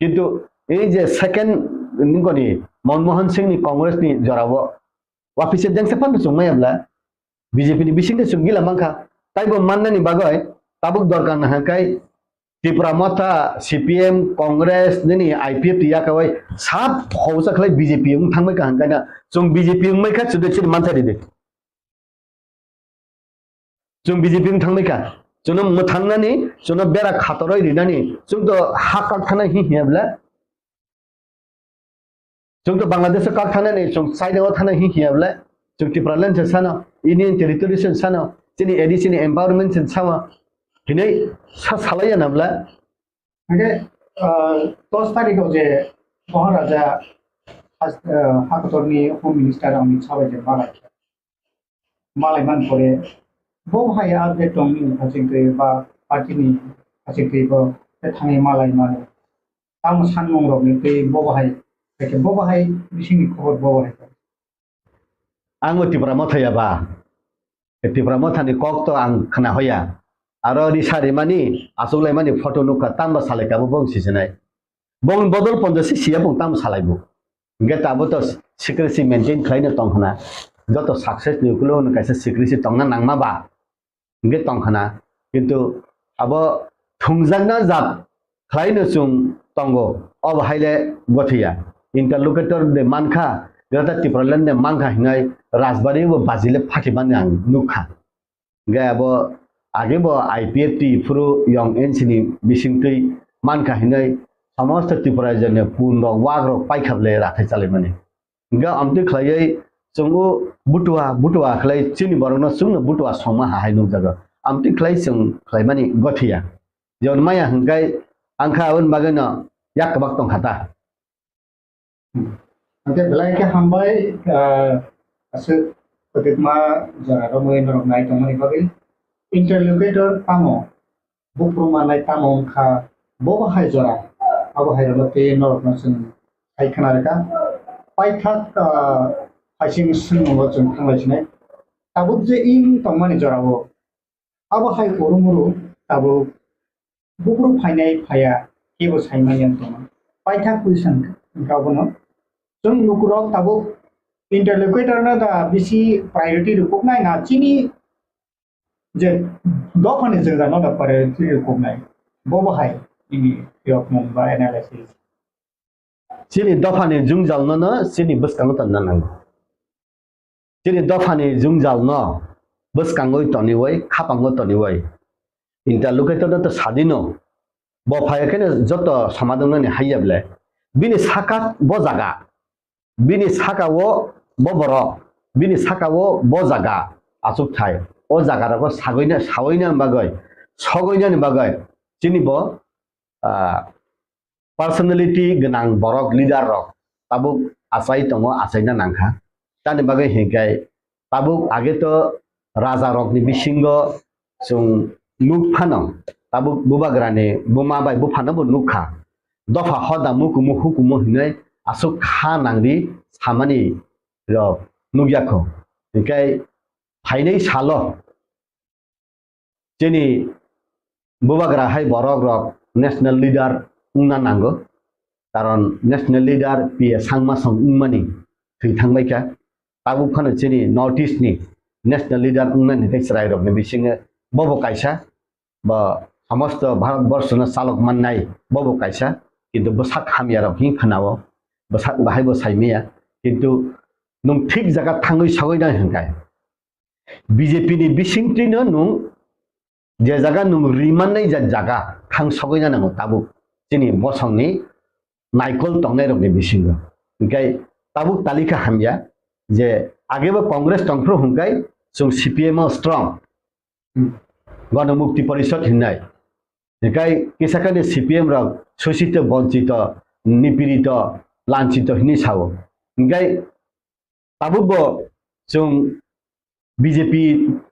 Kintu ei je second nungkoni Manmohan Singh ni Congress ni jorao office jengsa phano chwng maya bwla B J P ni bisingtwi chwng gila mankha. Taibo mannani bagwi tabuk dorkar nahakhe Tipra Motha, C P M, Congress, nini I P F T yakawai sab hausa khlai B J P wng thangbai kaham kaina chwng B J P wngbai kha chwdwi chini mantha ridi. Chwng B J P wng thangbai kha. Chwngno mwthangnani, chwngno bera khatoroi rinani, chwngto ha kak thana hi hiya bwle. Chwngto Bangladesh o kak thanani, chwng China o thana hi hiya bwle. Chwng Tipraland se sano, Union Territory se sano, chini A D C ni empowerment se sama. Hinai sa salaiya na bwle. Hingke, ah, dos tarikh o je Maharaja has-, ah, Hakotorni Home Minister Amit Shah bai je malai khe. Malai man pore, bo hai update tong ni haching twi ba party ni haching twi bo te thangwi malai mano. Tamo sanmung rok ni twi bo hai, bo hai bising ni khobor bo hai. Ang bo Tipra Motha ya ba. Tipra Motha ni kok to ang khna hoya. Aro risa rimani, achuk laimani photo nukha, tamo salai kabo bo sisinai. Bong bodol ponjo si siya bong tamo salai bo. Hingke tabo to secrecy maintain khlaino tong khna. Joto success ni ukulo no kaisa secrecy tongna nangma ba. Hingke tong khna. Kintu abo thungjakna jat khlaino chwng tongo. Obo haile gothiya. Interlocutor de mankha, Greater Tipraland de mankha hinai Rajbari bo bajile phakibani ang nukha. Hingke abo age bo I P F T phuru yong N C ni bisingtwi mankha hinwi somosto Tripura rajyoni pun rok wak rok paikha bwle rathai chalaimani. Hingke amtwi khlaiwi chwng o butua butua khlai chini borokno chwngno butua songma ha hai nukjago. Amtwi khlai chwng khlaimani gothiya. Jemon maya hingke angkha aboni bagwino yak kwbak tongkha ta. Hingke belai khe hambai, ah, aswk kwdwkma jora romwi norok nai tongmani bagwi. Interlocutor tamo, buphuru manai tamo wngkha, bo bo hai jora, abo hai rokno tei norokno chwng hai khna rwkha. Paithak, ah, haising swngmungo chwng thanglai sinai. Tabuk je wng tongmani jorao, abo hai urumuru tabuk buphuru phainai phaiya kebo saimanya wng tongma. Paithak question wngkha obono. Chwng lukurok tabuk interlocutor no da bisi priority rwkuknai na chini je dophani jwngjal no da priority rwkuknai. Bo bo hai nini yokmung ba analysis. Chini dophani jwngjal no no chini bwskango tonna nango. Chini dophani jwngjal no bwskangwi toniwi, khapango toniwi. Interlocutor no to sadino. Bo phai khe no joto somadongnani haiya bwle. Bini saka bo jaga. Bini saka o bo borok. Bini saka o bo jaga. Achuk thai. O jaga rogo sagwina, sawina bagwi, sogwinani bagwi. Chini bo, ah, personality gwnang borok, leader rok tabuk achai tongo, achaina nangkha. Tamni bagwi hinkhe tabuk age to raja rokni bisingo chwng nuk phano, tabuk bubagrani buma bai buphano bo nukha. Dopha hoda mukumu hukumu hinwi aswk kha nangri samani rok nukya kho. Hinkhe phainai salo chini bubagra hai borok rok national leader wngna nango, karon national leader P A Sangma song wngmani thwi thangbai kha. Tabuk phano chini North East ni national leader wngnani tei chwrai rokni bisingo bobo kaisa, bo somosto Bharat borshono chalok mannai bobo kaisa, kintu bwsak hamya rok hin khwnao, bwsak bahai bo saimaya, kintu nwng thik jaga thangwi sogwi nai hinkhe. B J P ni bisingtwino nwng je jaga nwng rimannai ja jaga thang sogwina nango tabuk chini bosongni naikol tongnairokni bisingo. Hinkhe tabuk talika hamya je agebo Congress tongphuru hinkhe chwng C P M o strong. Hmm. Gana Mukti Parishad hinnai. Hinkhe kisakhani C P M rok sosito, bonchito, nipirito, lanchito hinwi sao. Hinkhe tabukbo chwng B J P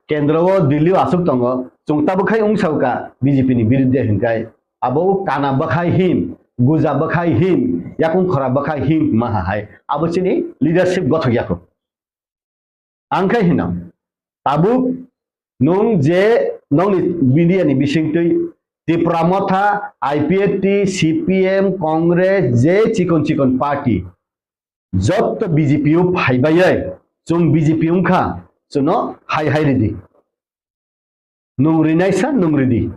kendro o Delhi o aswk tongo, chwng tabuk khai wng sa kha B J P ni biruddhe hinkai. Abo kana bwkhai hin, guja bwkhai hin, yakung khora bwkhai hin hima hai. Abo chini leadership gothok yakho. Ang khai hino, tabuk nwng je nokni media ni bisingtwi Tipra Motha, I P F T, C P M, Congress, je chikon chikon party, jotto B J P o phaibai, chwng B J P wngkha, chwngno hai hai ridi. Nwng rinai sa, nwng ridi.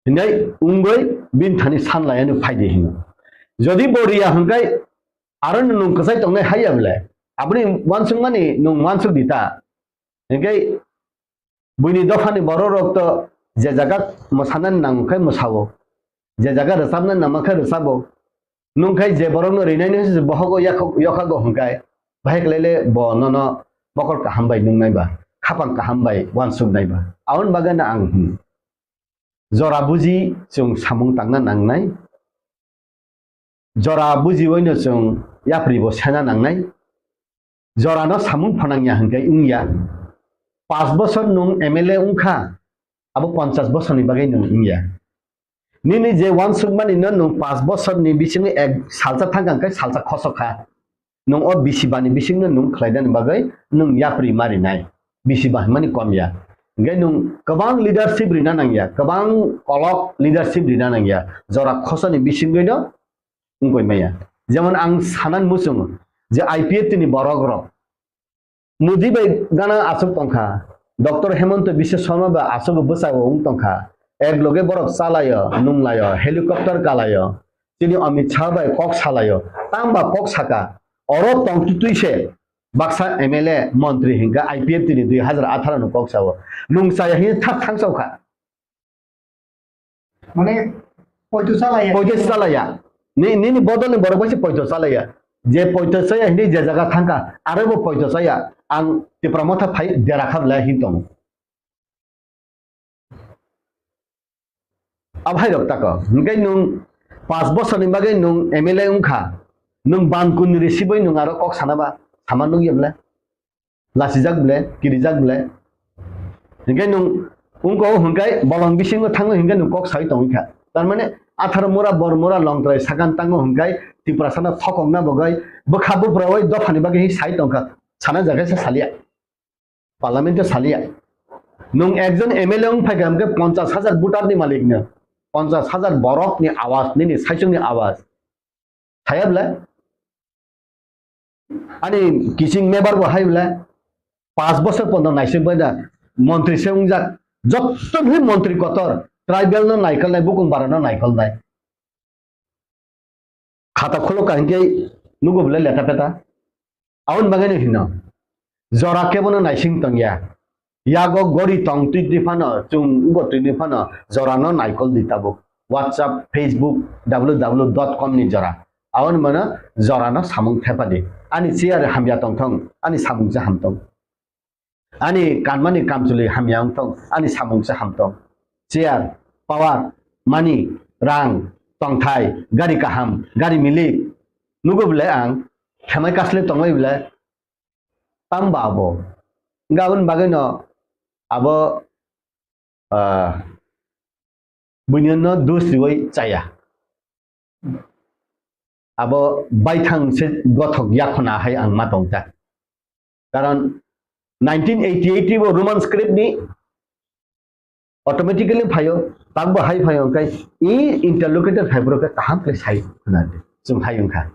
Hinai wngwi bini thani sanlaiani phaidi hino. Jodi bo riya hwnkhe, aro nwng kwchai tongnai haiya bwle. Aboni uansukmani nwng uansuk di ta. Hinkhe buini dophani borok rok to je jaga mwsanani nang khe mwsao, je jaga rwchabnani nang khe rwchabo. Nwng khai je borokno rinai no se bohogo yakhok-, yokhago hwnkhe, bahai khlai le bo nono mokol kaham bai nungnai ba, khapang kaham bai uansuknai ba. Aboni bagwi no ang hwn, jora buji chwng samung tangna nangnai, jora bujiwi no chwng yapri bo sena nangnai, jorano samung phanangya hwnkhe wngya. Panch bosor nwng M L A wngkha, abo ponchas bosorni bagwi nwng wngya. Nini je uansukmani no nwng panch bosorni bisingo ek salsa thangkha hwnkhe salsa khosok kha. Nwng o bisi bani bisingno nwng khlainani bagwi nwng yapri ma rinai. Bisi ba hwnmani kom ya. Hwnkhe nwng kwbang leadership rina nangya, kwbang kolok leadership rina nangya. Jora khosani bisingwi no wngkoi maya. Jemon ang sanan muchungo je I P F T ni borok rok Modi bai gana aswk tongkha, Doctor Hemanta Biswa Sarma bai aswk bwsao wng tongkha, ek loge borok chalaio, nunglaio, helicopter kalaio, chini Amit Shah bai kok salaio, tamba kok saka, oro tongtwtwi se baksa M L A, montri hinkha I P F T ni dui hazar atharo ni kok sao, nung chaya hini thak thang sao kha. Mane, poito chalaya. Poito chalaya. Ni, nini bodol ni borok bai se poito chalaya. Je poito chaya hini je jaga thangkha, aro bo poito chaya. Ang Tipra Motha phai dera kha bwlai hin tongo. Abo hai rok tako. Hingke nwng panch bosor ni bagwi nwng M L A wngkha. Nwng ban kun risibai nwng aro kok sana ba, sama nukya bwlai. Lasijak bwle, kirijak bwle. Hinkhe nwng wngko hwnkhe bolong bisingo thango hinkhe nwng kok sai tongwi kha. Tar mane atharo mura, bor mura, longtrai sakan tango hwnkhe Tiprasano thokokna bagwi bwkha buphrawi dophani bagwi sai tongkha. Sana jaga se salia. Parliament o salia. Nwng ekjon M L A wng phaikha hwnkhe ponchas hajar voter ni malik no. Ponchas hajar borok ni awaz, nini saichung ni awaz. Thaya bwle? Ani kiching mebar bo hai bwle? Panch bosor pono naising bai da montri se wngjak. Jotto bhi montri kotor, tribal no naikolnai, bukung bara no naikolnai. Khata khulok ka hinkhe nugo bwle leta peta. Aboni bagwi no hino. Jora kebono naising tongya. Yago gori tong twi twi phano, chwng ugo twi twi phano, jorano naikol di tabuk. WhatsApp, Facebook, W W W dot com ni jora. Aboni mano jorano samung thepadi. Ani chair hamya tongthong, ani samung se hamtong. Ani kanmani kamchwlwi hamya wngthong, ani samung se hamtong. Chair, power, money, rang, tongthai, gari kaham, gari milik. Nugo bwle ang, khemai kasle tongbai bwle, tamba abo. Hingke aboni bagwino abo, ah, buinino dus riwi chaya. Abo baithang se gothok yakhona hai ang ma tongta. Karon nineteen eighty-eight bo Roman script ni automatically phaio, takbo hai phaio, hwnkhe i interlocutor phaiphuru khe kaham khe sai khna di, chwng hai wngkha.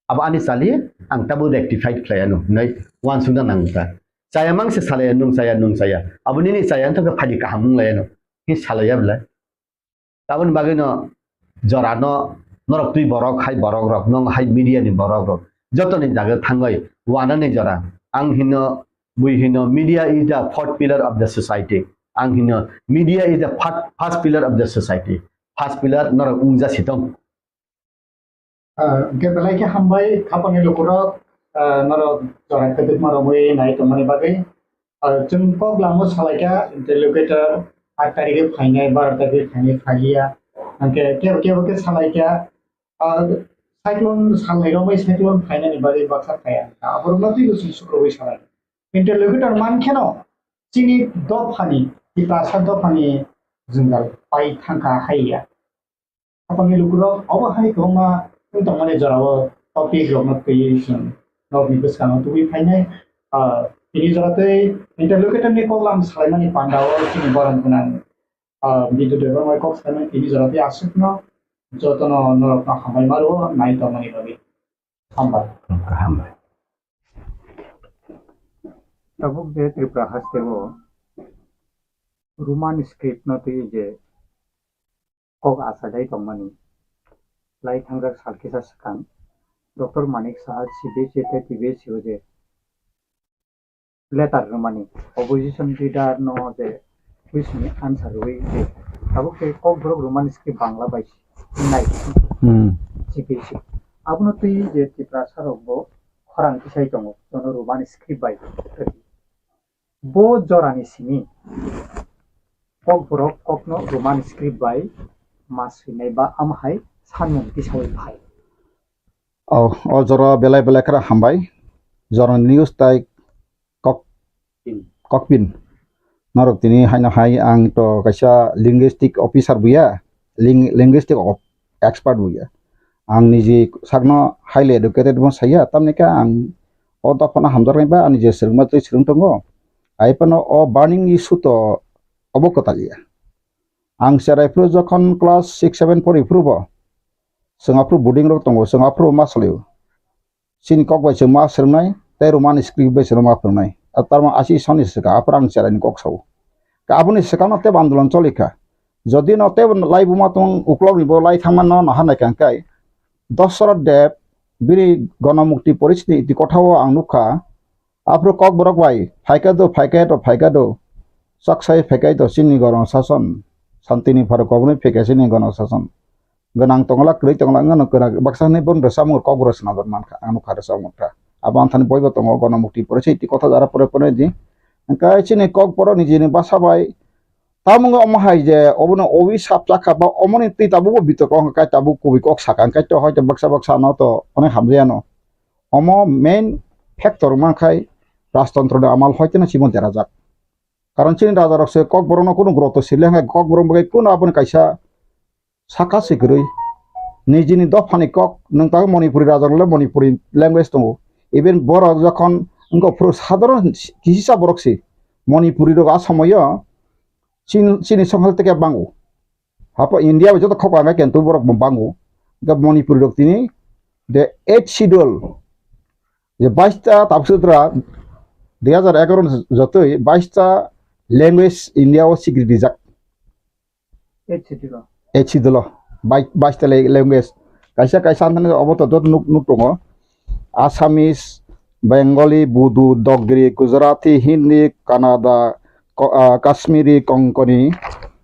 Abo ani chali, ang tabuk rectified khlai anw, hinwi uansukna nang wngkha. Chaya mang se salai anw, nwng chaya, nwng chaya. Abo nini chaya wngkha khe phaidi kaham wng lai anw, hi salai ya belai. Aboni bagwino jorano norok twi borok hai borok rok, nwng hai media ni borok rok, jotoni jaga thangwi wanani jora. Ang hino, bui hino, media is the fourth pillar of the society. Ang hino, media is the fir-, first pillar of the society. First pillar norok wngja sitong. Ah, hwnkhe belai khe hambai, khapangni lukurok, ah, norok jora kwbangma romwi nai tongmani bagwi. Ah, chwng kok lamo salaikha, interlocutor aat tarikhe phainai, baro tarikhe phainai, phaiya. Hwnkhe kebo kebo khe salaikha, ah, cyclone salnai romwi cyclone phainani bagwi baksa phaiya. Aborokno twibo chwng sukrubwi salai. Interlocutor man kheno chini dophani, Tiprasa dophani jwngjal pai thangkha hai ya. Haphangni lukurok obo hai kwbangma wng tongmani jorao topic rokno twiwi chwng norokni bwskango tubui phainai. Ah, tini jora tei interlocutor ni koklam salaimani pandao chini borom gwnang, ah, Bidyu Debbarma kok salaimani tini jora tei aswkno jotono norokno hambai ma rwo nai tongmani bagwi. Hambai. Hambai. Tabuk je Tripura hasteo Roman script no twi je kok achailai tongmani lai thangjak sal kisa swkang Doctor Manik Saha C B S E tei T B S E o je letter rwmani opposition leader no je question ni answer rwui je tabuk tei kokborok Roman script Bangla bai nai Hmm. C B S E abono twi je Tiprasa rok bo khorang tisai tongo jono Roman script bai. Bo jorani simi kokborok kokno Roman script bai ma swinai ba amhai sanmung tisawi phai. O, o jora belai belai khara hambai. Jorani news tai kok, kokpin. Norok tini haino hai ang to kaisa linguistic officer buya, ling-, linguistic of-, expert buya. Ang niji sakno highly educated bo saya, tamni khe ang o dophano hamjaknai ba ani je swrwngma twi swrwng tongo. Ai phano o burning issue to obo kwtal ya. Ang cherai phuru jokhon class six seven pori phuru bo chwng aphuru boarding rok tongo, chwng aphuru ma salio. Chini kok bai chwng ma swrwngnai, tei Roman script bai chwng ma phwrwngnai. A tarma asi soni swkang, aphuru ang cherai ni kok sao. Ka aboni swkang no tebo andolon choli kha. Jodi no tebo lai buma tong uklok ni bo lai thangma no naha nai kang kai. Dasarath Deb bini Ganamukti Porishad ni iti kotha o ang nukha. Aphuru kokborok bai, phaikha do, phaikha do, phaikha do. Chaksai phaikha do chini gono sason. Santini pharo koboni phaikha chini gono sason. Gwnang tongla, kwrwi tongla, wngno kwrak. Baksa hwnwi bono rwchapmung kokborok swnamjak mankha, ang nukha rwchapmung kha. Abo anthani boibo tongo, Ganamukti Porishad iti kotha jara pore pore di. Hwnkhe chini kokborok nijini basa bai Tamung omo hai je obono owi sap chakha ba omoni twi tabuk bo bitok wng kai tabuk kubui kok sakha hwnkhe to hoito baksa baksa no to onek hamjaya no. Omo main factor wngma khai rajtontro ni amal hoito no chibon derajak. Karon chini raja rok se kokborok no kunu groto sile hwnkhe kokborok bai kunu aboni kaisa saka se kwrwi. Nijini dophani kok nwng tabuk Manipuri raja rok le Manipuri language tongo. Even borok jokhon wngkha phuru sadharon kisa borok se Manipuri rok a somoyo Chin-, chini songkha teke bango. Hapo India bai joto khok ang khe tu borok bo bango. Ga Manipuri rok tini the eighth schedule. Je baista tabuk sutra dui hajar egaroh ni jotoi baista language India o sikri dijak. Eighth schedule o. Eighth schedule o. Bai-, baista le-, language. Kaisa kaisa anthani obo to joto nuk, nuk tongo. Assamese, Bengali, Bodo, Dogri, Gujarati, Hindi, Kannada, Ko-, ah, Kashmiri, Konkani,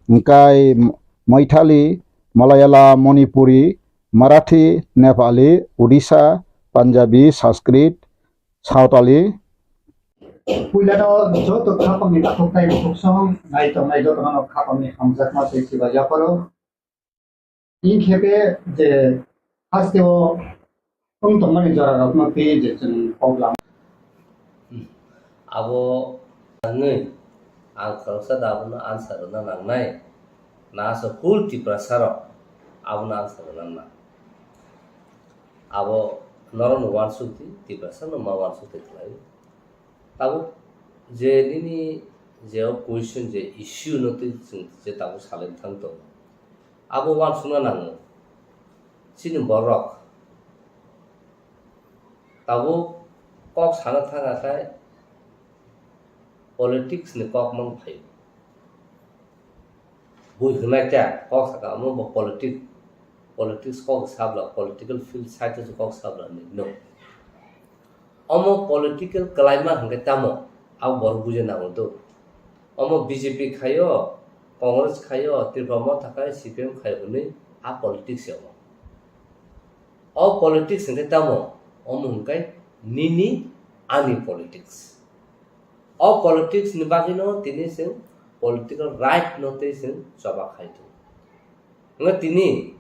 hwnkhe Maithali, Malayalam, Manipuri, Marathi, Nepali, Odisha, Punjabi, Sanskrit, Sawtali. Puilano joto khapangni takhuk tei bukhuk song nai tongnai jotono khapangni hamjakma tei chiba yaparo. Inkhepe je hasteo wng tongmani jorarokno twi je chwng kok lama. Abo wngwi ang khoroksa da abono answer rwna nangnai. Na aswk full Tiprasa rok abono answer rwna nang. Abo norokno uansuk di, Tiprasa no ma uansuk twi khlai. Tabuk je nini je o question je issue no twi chwng je tabuk salai thang tongo. Abo uansukna nango. Chini borok tabuk kok sana thang akhai politics ni kok mang phaio. Bui hwnai ta kok saka omo bo politic, politics kok sabla, political field side o kok sabla ni no. Omo political kalaima hwnkhe tamo, abo borok buja nango do. Omo B J P khaio, Congress khaio, Tripura Motha khai, C P M khaio hwnwi a politics ya omo. O politics hwnkhe tamo, omo hwnkhe nini ani politics. O politics ni bagwino tini chwng political right no tei chwng choba khai tongo. Hwnkhe tini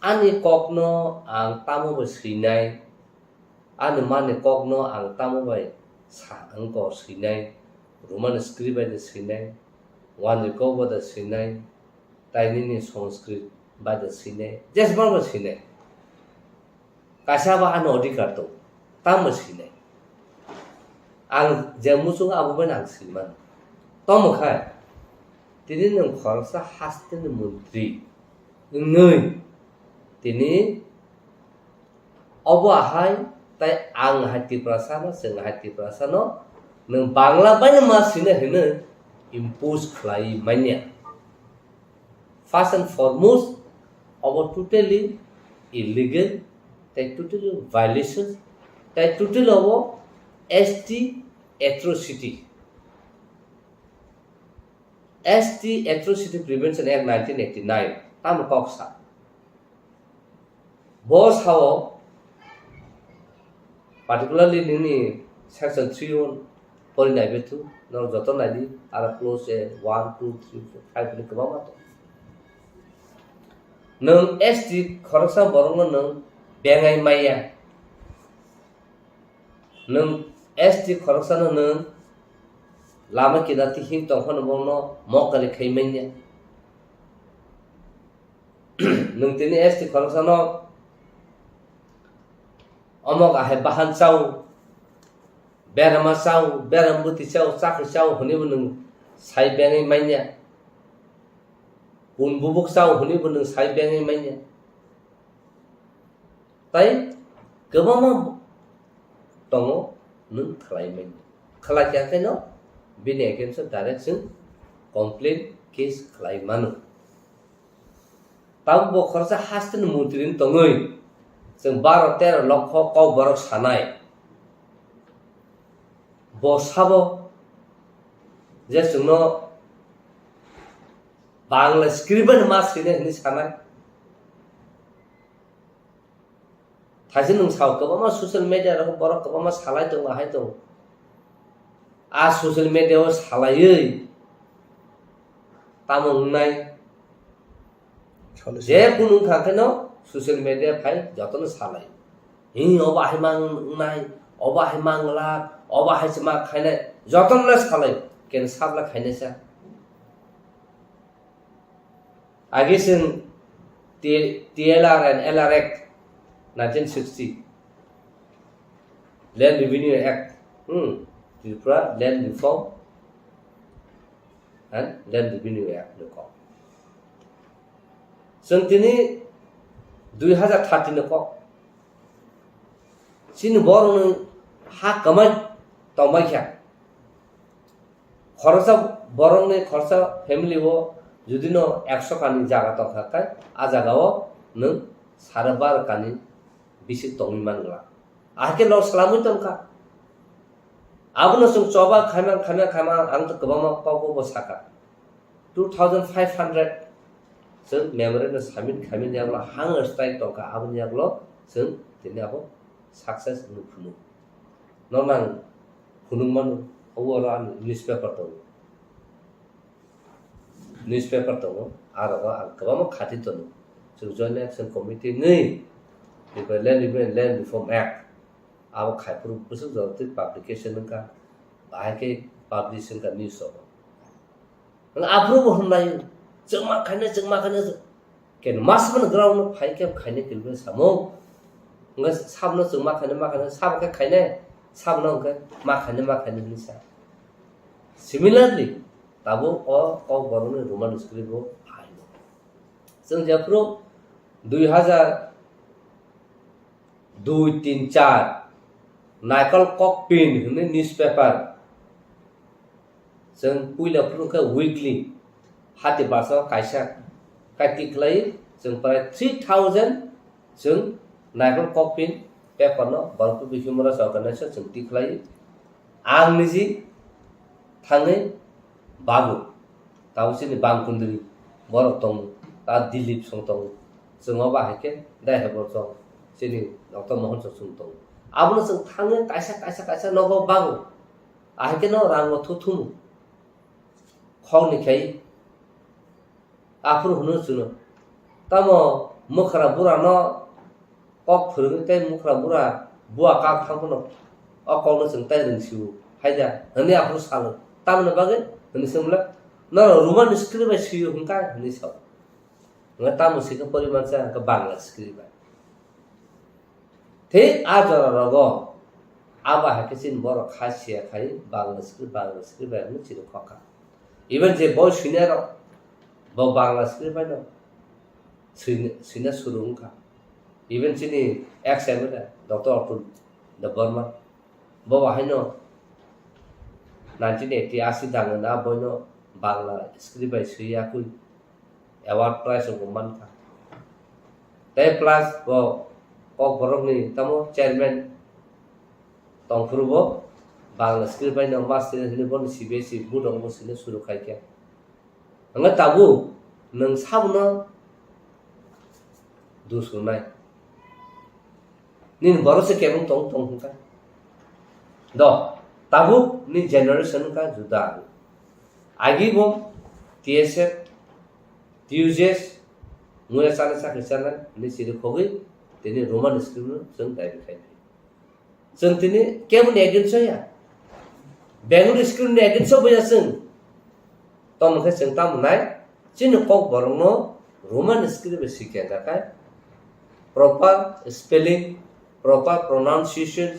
ani kokno ang tamo bai swinai, ani mani kokno ang tamo bai sa wngkor swinai, Roman script bai de swinai, wanjwi kok bai de swinai, tai nini Sanskrit bai de swinai, jesbang bai swinai. Kaisa ba ano odhikar tong, tamo swinai. Ang je muchung abo bai ang swimano. Tomo khai, tini nwng khoroksa hasteni montri wngwi tini obo ahai, tai ang hai Tiprasa no, chwng hai Tiprasa no, nwng Bangla bai no ma swina hinwi impose khlai manya. First and foremost, obo totally illegal, tai totally violation, tai totally obo S T atrocity. S T Atrocity Prevention Act nineteen eighty-nine, tamo kok sa. Bo sao, particularly nini section three o pori nai bethu, no joto nai di, aro clause one, two, three, four, five ni kwbangma tong. Nwng S T khoroksa borokno nwng bengai maya. Nwng S T khoroksano nwng lama kinati him tongphano bono mokari khai manya. Nwng tini S T khoroksano omok ahai bahan chao, berama chao, beram bwtwi chao, chakri chao hwnwibo nwng sai bengwi manya. Kun bubuk chao hwnwibo nwng sai bengwi manya. Tai kwbangma tongo nwng khlai manya. Khlai kha khe no bini against o direct chwng complaint case khlai mano. Tabuk bo khoroksa hasteni montri wng tongwi chwng baro tero lokho kok borok sanai. Bo sabo je chwngno Bangla script bai ma swinai hwnwi sanai. Thaise nwng sao kwbangma social media rogo borok kwbangma salai tongo, ahai tongo. A social media o salaiwi tamo wngnai? Solution. Je kunu wngkha kheno social media phai jotono salai. Hi obo ahai mang wngnai, obo ahai mang glak, obo ahai se ma khainai, jotono le salai. Ken sabla khainai sa. Agi chwng T-, T L R and L R Act nineteen sixty, Land Revenue Act, hmm, Tripura Land Reform and Land Revenue Act ni kok. Chwng tini dui hazar thirty ni kok. Chini borokni ha kwmai tongbai kha. Khoroksa borokni khoroksa family o judino ekso kani jaga tongkha khe, a jagao nwng sare baro kani bisik tongwi man glak. Ahai khe loss lamwi tongkha. Abono chwng choba khaima, khaima, khaima, ang to kwbangma kokbo bo sakha. Two thousand five hundred chwng memorandum submit khaimani yagulo hunger strike tongkha, aboni yagulo chwng tini abo success wngwi phunuk. Normal phunuk mano, obo oro ani newspaper tongo. Newspaper tongo, aro ang kwbangma khati tongo. Chwng Joint Action Committee ni, Land Revenue, Land Reform Act, abo khaiphuru bwswk jora twi publication wngkha, bahai khe publish wngkha news rogo. Nwng aphuru bo hwnlaio, chwng ma khainai, chwng ma khainai, ken ma samani ground no phai khe khainai kilbini samung. Hwnkhe sabno chwng ma khainai, ma khainai, sabo khe khainai, sabno hwnkhe ma khainai, ma khainai hwnwi sa. Similarly, tabuk o kokborokni Roman script bo phaio. Chwng jephuru dui hazar dui tin char Naikol Kokpin hwnwi newspaper, chwng puila phuru khe weekly, hati basa kaisa kati khlai, chwng prai three thousand chwng Naikol Kokpin paper no Borok Bihimura Organization chwng tikhlai. Ang niji thangwi babu, tabo chini bangkundri borok tongo, ta Dilip song tongo, chwng obo hai khe dai hai bo chwng chini Doctor Mohon song chwng tongo. Abono chwng thangwi kaisa, kaisa, kaisa nogo babu, ahai khe no rango thuthumu khokni khai. Aphuru hwnwi chwngno, tamo mwkhra burano kok phwrwngwi tei mwkhra bura bua kak thang phano O kokno chwng tai rwng sio, hai da, hwnwi aphuru salo. Tamoni bagwi? Hwnwi swngla, norok Roman script bai sio hwnkha? Hwnwi sao. Hwnba tamo sikha porimansa hwnkha Bangla script bai. Thik a jora rogo abo hai khe chini borok kha siya khai Bangla script, Bangla script bai hwnwi chini khokha. Even je boi swinai rok bo Bangla script bai no swina, swina suru wngkha. Even chini ex M L A Doctor Atul Debbarma bo bahai no nineteen eighty asi dangna boino Bangla script bai swi yakui award prize rok bo mankha. Tei plus bo Kokborokni tamo chairman tongphuru bo Bangla script bai no master hwnwi bono C B S E board rok bo swina suru khai kha. Hwnba tabuk nwng sabono dus rwnai. Nini borok se kebeng tong tong hwnkha. Do, tabuk ni generation wngkha juda. Agi bo T S F, T U J S, muya chana chakri chana, ni siri khogwi, tini Roman script no chwng daibi khai. Chwng tini keboni against o ya. Bengali script ni against o boya chwng. Tamo khe chwng tamo nai, chini Kokborok no Roman script bai sikya hwnkha khe proper spelling, proper pronunciation,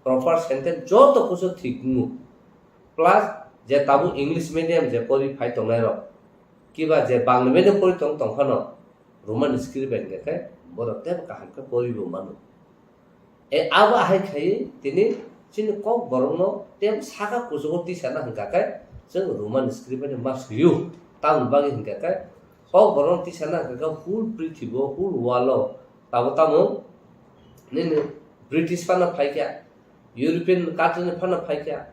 proper sentence joto kusu thik wngo. Plus je tabuk English medium je pori phai tongnai rok, kiba je Bangla medium pori tong tong phano Roman script bai hwnkha khe borok teibo kaham khe pori bo mano. E abo ahai khai tini chini Kokborok no tei saka kuchugo tisana hwnkha khe chwng Roman script bai ma swiyo. Tamoni bagwi hwnkha khe Kokborok no tisana hwnkha khe whole prithibi o, whole world o tabo tamo nini British phano phaikha, European country ni phano phaikha,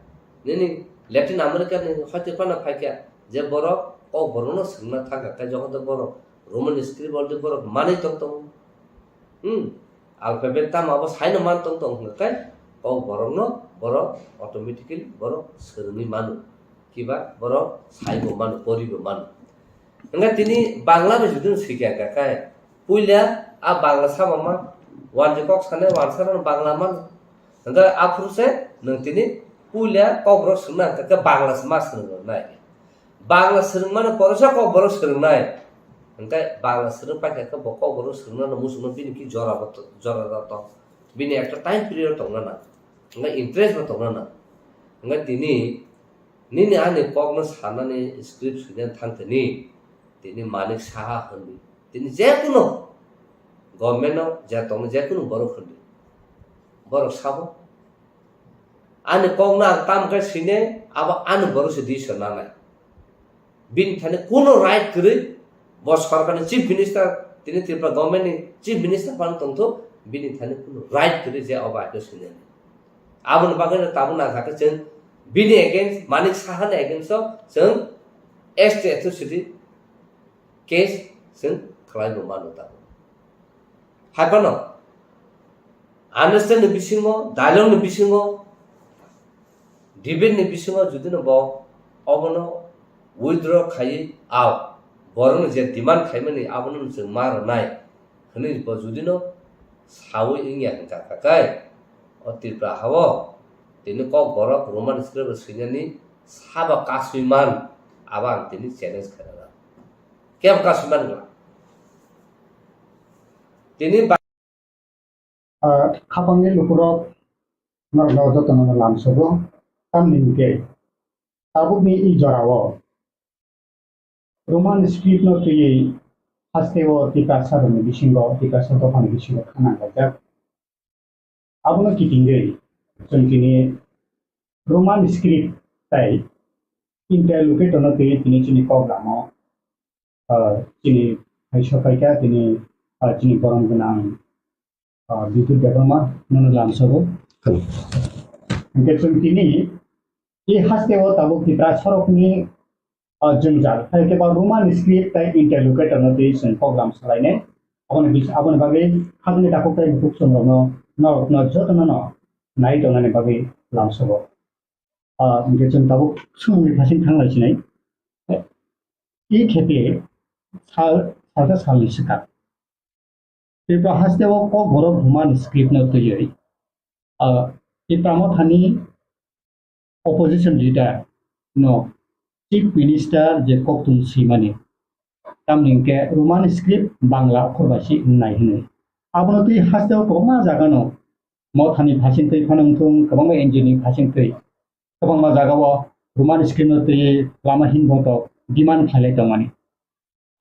nini Latin America ni hoite phano phaikha, je borok Kokborok no swngna thangkha khe jokhon borok Roman script already borok manwi tong tongo. Hmm. Alphabet tamo abo saino man tong tong hwnkha khe Kokborokno borok automatically borok swrwngwi mano, kiba borok saibo mano, poribo mano. Hwnkhe tini Bangla bai jodi no swikha hwnkha khe puila a Bangla sama man, wanjwi kok sanai wansarano Bangla mano. Hwnkhe aphuru se nwng tini puila Kokborok swrwngna hwnkha khe Bangla se ma swrwngna nai. Bangla swrwngmano poresa Kokborok swrwngnai. Hwnkhe Bangla swrwng paikha khe bo Kokborok swrwngnano muchungno bini ki jora bo to-, jora da tong. Bini ekta time period tongna nang. Hwnkhe interest bo tongna nang. Hwnkhe tini nini ani kokno sanani script swina thang tini. Tini Manik Saha hwnwi. Tini jekunu government-o je tongno jekunu borok hwnwi. Borok sabo. Ani kokno ang tam khe sine, abo ani borok se decision nanai. Bini thani kuno right kwrwi, bo sorkarni chief minister, tini Tripura government ni chief minister phano tongthok, bini thani kuno right kwrwi je obo aino sinani. Aboni bagwi no tabuk nangkha khe chwng bini against, Manik Saha ni against o chwng S T atrocity case chwng khlai bo mano tabuk. Hai phano understand ni bisingo, dialogue ni bisingo, debate ni bisingo jodi no bo obono withdraw khaiwi, ao borokno je demand khaimani abono chwng ma rwnai hwnwi bo jodi no sawi wngya hwnkha khe, o Tripura ha-o tini Kokborok Roman script swinani sabo kasui man, abo ang tini challenge khairokha. Kebo kasui man wngla? Tini ba- Ah, khapangni lukurok norokno jotono lamsogo, tamni hwnkhe tabukni i jorao Roman script no twiwi hasteo Tiprasa rokni bisingo, Tiprasa dophani bisingo khanang kaijak. Abono kitingwi chwng tini Roman script tai interlocutor no twiwi tini chini kok lama, ah, chini hai sokaikha tini, ah, chini borom gwnang, ah, Bipul Debbarma nono lamsogo. Hello. Hwnkhe chwng tini i hasteo tabuk Tiprasa rokni, ah, jwngjal, hai khe ba Roman script tai interlocutor no twi chwng program salainai. Aboni bis-, aboni bagwi hapni takhuk tai bukhuk chwng rokno, norokno jotono no nai tongnani bagwi lamsogo. Ah, hwnkhe chwng tabuk swngmungni phasing thang lai sinai. I khepe sal, salsa salni swkang. Tripura hasteo Kokborok Roman script no twiwi, ah, Tipra Mothani opposition leader no chief minister je koktwng swimani, tamni hwnkhe Roman script Bangla okhor bai se wngnai hwnwi. Abono twi hasteo kwbangma jagano Mothani phasingtwi phano wngthung, kwbangma N G O ni phasingtwi kwbangma jagao Roman script no twi lama hinboto demand khlailai tongmani.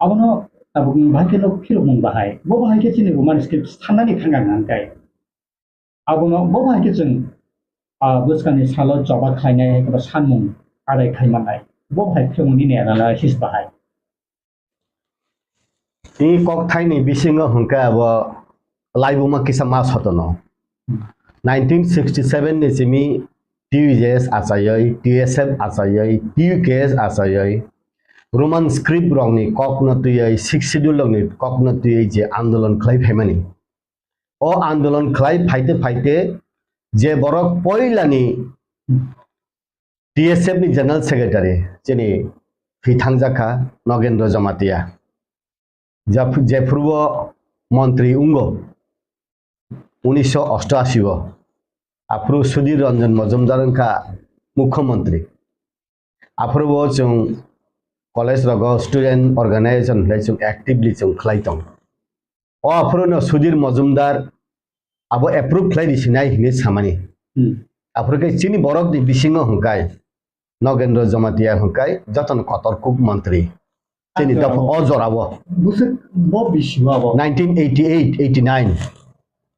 Abono tabukni bahai khe no phirokmung bahai. Bo bahai khe chini Roman script sanani thangkha hwnkhai. Abono bo bahai khe chwng, ah, bwskangni salo choba khlainai hai khe sanmung adai khai mannai. Bo bahai phirokmung nini analysis bahai. Tini kokthaini bisingo hwnkhe abo laibuma kisa ma sotono. Nineteen sixty seven ni simi T U J S achaiwi, T S F achaiwi, T U K S achaiwi, Roman script rokni kokno twiwi, Sixth Schedule rokni kokno twiwi je andolon khlai phaimani. O andolon khlai phaite phaite je borok poilani T S F ni General Secretary chini thwi thangjakha Nogendra Jamatia. Jap-, jephuru o montri wngo unisho osto ashi o. Aphuru Sudhir Ranjan Majumdar wngkha Mukhyamantri. Aphuru bo chwng college rogo student organization hinwi chwng actively chwng khlai tong. O aphuru no Sudhir Majumdar abo approve khlai risinai hinwi samani. Hmm. Aphuru khe chini borokni bisingo hwnkhai Nogendra Jamatia hwnkhai jotono kotor kuk montri. Chini dopha o jorao. Bwswk bo bisi abo. Nineteen eighty-eight, eighty-nine.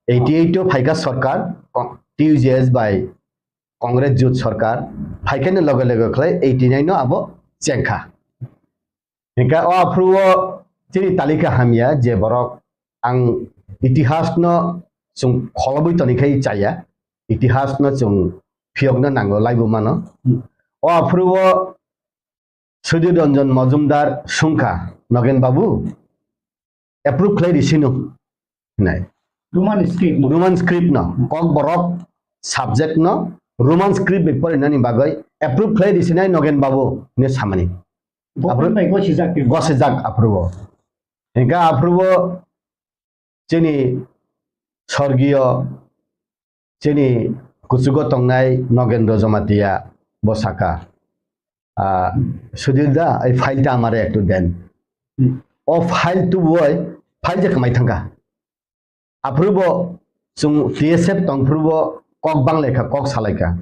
Eighty-eight o phaikha sarkar, Ko-, T U J S bai Congress jut sarkar, phaikhani loge loge khlai eighty-nine no abo chengkha. Hingkha o aphuru o chini talika hamya je borok ang itihas no chwng kholobwi toni khai chaya, itihas no chwng phiyokna nango laibuma no. Hmm. O aphuru o Sudhir Ranjan Majumdar sungkha, Nogen Babu, approve khlai risino hinai. Roman script no. Roman script no, Kokborok subject no Roman script bai porinani bagwi approve khlai risinai Nogen Babu hinwi samani. Government bai gosijak tei gosijak aphuru o. Hingkha aphuru o chini sorgiyo chini kuchugo tongnai Nogendra Jamatia bo saka, "Ah, Sudhir da, ei file ta amare ektu den." Hmm. O file tubui file je kwmai thangkha. Aphuru bo chwng T S F tongphuru bo kok banglaikha, kok salaikha.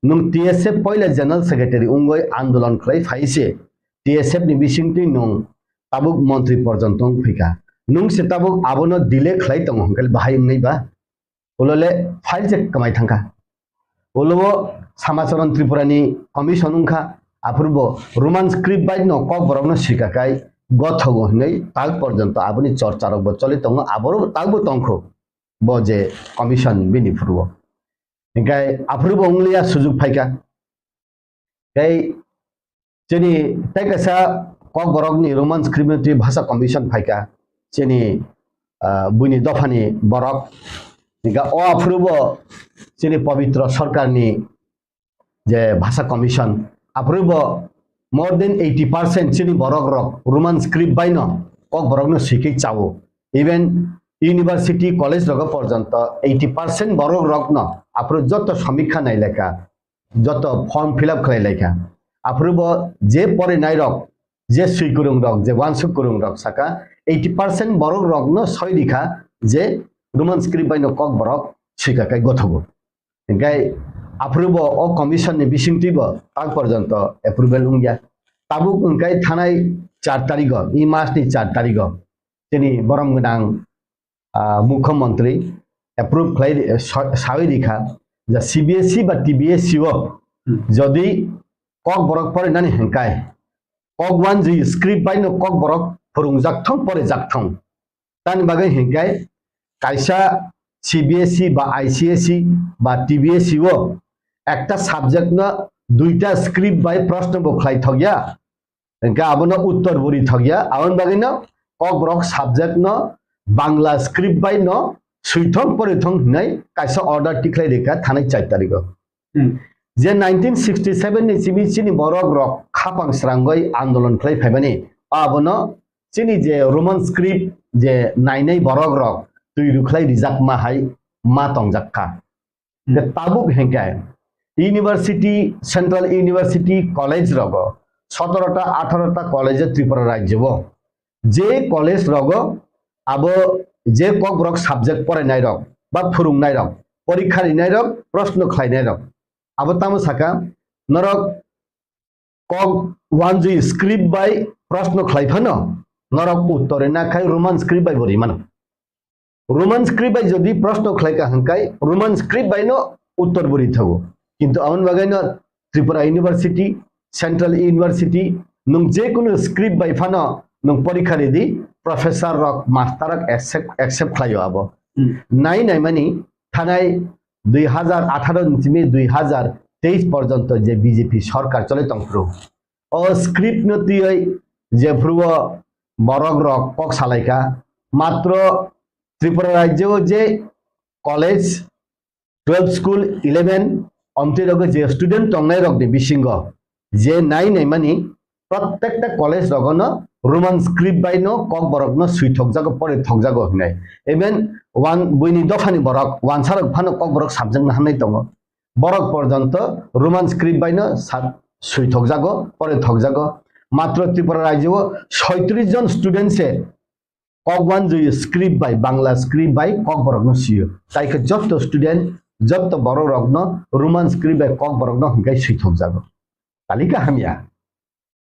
Nwng T S F poila General Secretary wngwi andolon khlai phai se T S F ni bisingtwi nwng tabuk montri porjonto wng phaikha. Nwng se tabuk abono delay khlai tongo hwnkhe bahai wngnai ba? Ulo le file je kwmai thangkha. Ulo o Samacharan Tripura ni commission wngkha, aphuru bo Roman script bai no Kokborok no swika kai gothogo hinwi tak porjonto aboni chorcha rok bo choli tongo, aboro tak bo tongkho bo je commission bini phuru o. Hinkhe aphuru bo wngliya sujuk phaikha. Tei chini tei kaisa Kokborokni Roman script ni twi bhasha commission phaikha, chini, ah, buini dophani borok. Hinkhe o aphuru bo chini Pabitra Sarkarni je bhasha commission, aphuru bo more than eighty percent chini borok rok Roman script bai no Kokborok no swikhe chao. Even university, college rogo porjonto eighty percent borok rok no aphuru joto samikha nai lekha. Joto form fill up khlai laikha. Aphuru bo je porinai rok, je swi kwrwng rok, je uansuk kwrwng rok saka eighty percent borok rok no soi rikha je Roman script bai no Kokborok swika kai gothogo. Hinkhe aphuru bo o commission ni bisingtwi bo tak porjonto approval wngya. Tabuk wngkai thanai char tarigo, e mas ni char tarigo chini borom gwnang ah, Mukhyamantri approve khlai ri-, sa-, sawi rikha je C B S E ba T B S E o, hmm, jodi Kokborok porinani hinkhai Kokwanjwi script bai no Kokborok phwrwngjak thung, porijak thung. Tani bagwi hinkhai kaisa C B S E ba I C S E ba T B S E o ekta subject no duita script bai proshno bo khlai thokya. Hingke abono uttor bo rithokya, aboni bagwino Kokborok subject no Bangla script bai no swithok porithok hinwi kaisa order tikhlai rikha thanai char tarikh o. Hmm. Je nineteen sixty seven ni simi chini borok rok khapang srangwi andolon khlai phaimani, abono chini je Roman script je nainai borok rok twi rwkhlai rijakma hai ma tongjak kha. Hmm. Tabuk hingke university, central university college rogo, sotoro ta, atharo ta college Tripura rajyo o. Je college rogo abo je kokborok subject porainai rok, ba phurungnai rok, porikha rinai rok, proshno khlainai rok. Abo tamo saka, norok kok wanjui script bai proshno khlai phano, norok uttor rina khai Roman script bai bo rimano. Roman script bai jodi proshno khlai ka hingkai, Roman script bai no uttor bo ri thago. Kintu aboni bagwi no Tripura University, Central University, nwng je kunu script bai phano nwng porikha ridi, professor rok, master rok accept, accept khlaio abo. Hmm. Nai nai mani thanai dui hazar atharo ni simi dui hazar teis porjonto je B J P sorkar chole tongphuru. O script no twiwi jephuru o borok rok kok salaikha, matro Tripura rajyo o je college, twelve school, eleven, omtwi rogo je student tongnai rok ni bisingo je nai nai mani, prottekta college rogono Roman script bai no kokborok no swithokjago, porithokjago hinai. Even wan-, buini dophani borok, wansarok phano kokborok samjakna hamnai tongo. Borok porjonto Roman script bai no sa-, swithokjago, porithokjago. Matro Tripura rajyo o soitris jon student se kok wanjui script bai, Bangla script bai kokborok no sio. Tai khe jotto student, jotto borok rok no Roman script bai kokborok no hinkai swithokjago. Talika hamya.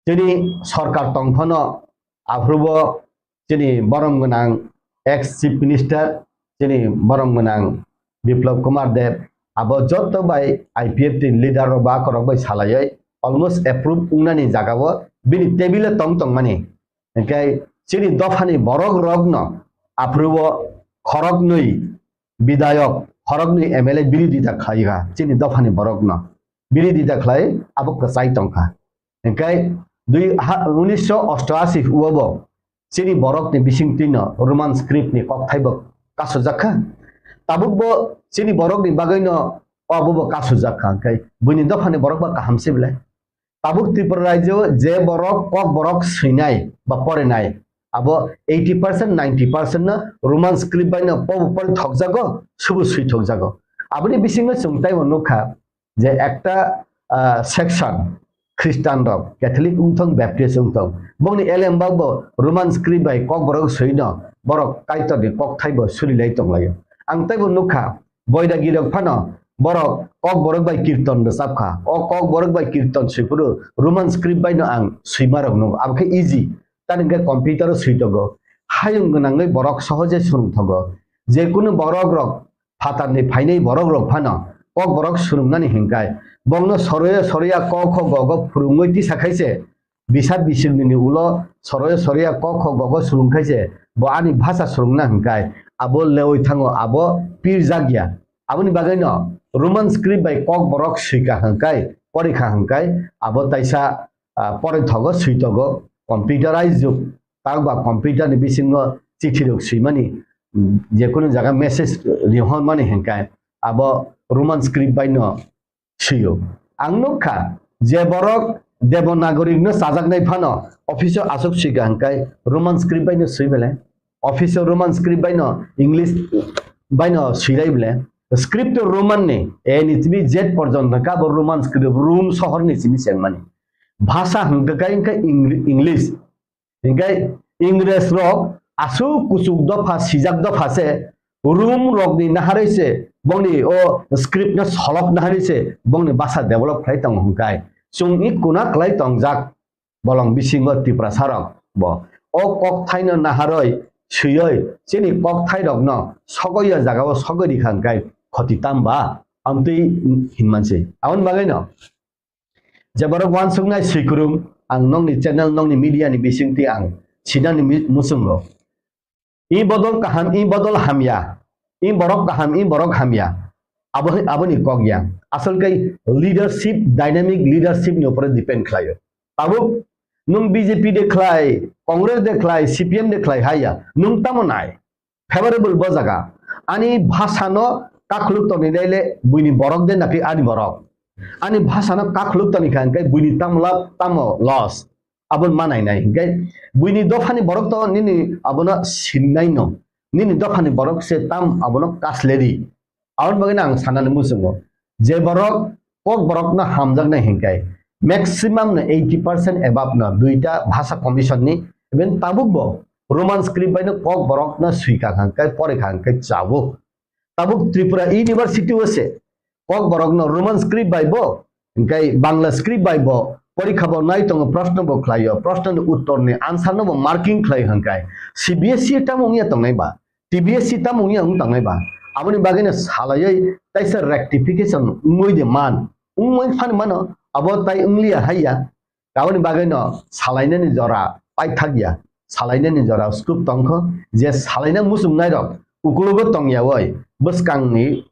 Chini sorkar tong phano aphuru bo chini borom gwnang ex chief minister, chini borom gwnang Biplab Kumar Deb, abo jotto bai I P F T ni leader rok ba korok bai salaiwi almost approve wngnani jaga o bini table o tong tong mani. Hingke chini dophani borok rok no aphuru o khoroknwi bidayok, khoroknwi M L A birodita khlai kha chini dophani borok no. Birodita khlai abo kwchai tong kha. Hingke dui ha, unisho ostoashi o bo chini borok ni bisingtwi no Roman script ni kokthai bo kasujak kha. Tabuk bo chini borok ni bagwi no obo bo kasujak kha. Hingke buini dophani borok ba kaham se belai. Tabuk Tripura rajyo je borok kokborok swinai ba porinai, abo eighty percent, ninety percent no Roman script bai no pobo porithokjago, subo swithokjago. Aboni bisingo chwng taibo nukha je ekta, ah, section Christian rok, Catholic wngthong, Baptist wngthong, bongni elembak bo Roman script bai kokborok swino borok Kaitorni kokthai bo surilai tonglaio. Ang taibo nukha, Boidagi rok phano borok kokborok bai kirton rwchap kha. O kokborok bai kirton swiphuru Roman script bai no ang swima rok nukgo. Abo khe easy. Tani hwnkhe computer o switogo. Hayung gwnangwi borok sohoje swrwngthogo. Je kunu borok rok phatarni phainai borok rok phano kokborok swrwngnani hinkai. Bongno soroya soroya ko kho go go phwrwngwi tisa khaise. Bisa bisingni ulo soroya soroya ko kho go go swrwng khaise, bo ani bhasha swrwngna hinkai, abo lewi thango, abo pirjak ya. Aboni bagwino Roman script bai kokborok swika hinkai, porikha hinkai, abo taisa, ah, poroi thogo, swi togo, computerized jug, tak ba computer ni bisingo chithi rok swimani, mm, je kunu jaga message rihormani hinkai, abo Roman script bai no swiyo. Ang nukha, je borok Devanagari no chajaknai phano office o aswk swika hinkai Roman script bai no swi belai. Office o Roman script bai no English bai no swilai belai. Script o Roman ni, A ni simi Z porjonto kha bo Roman script, Rome sohor ni simi chengmani. Bhasha hwnkha khe Eng-, English. Hinkhe Ingres rok aswk kuchuk dopha, sijak dopha se, Rum rokni naharwi se bongni o script no solok naharwi se bongni bhasha develop khlai tongo hinkai. Chwng i kuna kwlai tongjak bolong bisingo Tiprasa rok bo. O kokthaino naharwi swiwi chini kokthai rokno sogwi o jagao sogwi rikha hinkai khoti tamba amtwi hinmansi. Aboni bagwino je borok uansuknai swikwrwng, ang nokni channel, nokni media ni bisingtwi ang sinani mi-, muchungo. I bodol kaham, i bodol hamya. I borok kaham, i borok hamya. Abo, aboni kok ya. Asol kai leadership, dynamic leadership ni upore depend khlaio. Tabuk nwng B J P de khlai, Congress de khlai, C P M de khlai haya. Nwng tamo nai? Favorable bo jaga. Ani bhasha no kakhuluk toni nai le buini borok de napi ani borok. Ani bhasha no kakhuluk toni kha hingke buini tamo lab tamo loss. Abo manai nai hingke buini dophani borok to nini abono sinnai no. Nini dophani borok se tam abono kasleri. Aboni bagwi no ang sanani muchungo, je borok Kokborok no hamjaknai hinkai maximum no eighty percent above no duita bhasha commission ni, even tabuk bo Roman script bai no Kokborok no swika hinkai, porikha hinkai chabo. Tabuk Tripura University o se Kokborok no Roman script bai bo, hinkai Bangla script bai bo porikha bo nai tongo, proshno bo khlaio, proshno ni uttor ni answer no bo marking khlai hinkai. C B S E tamo wngya tongnai ba, T B S E tamo wngya wng tongnai ba, aboni bagwi no salaiwi taisa rectification wngwi de man, wngwi phani mano, abo tai wngliya haiya. Aboni bagwi no salainani jora paithak ya, salainani jora scope tongkho, je salaina muchungnai rok ukulugo tongyawi bwskangni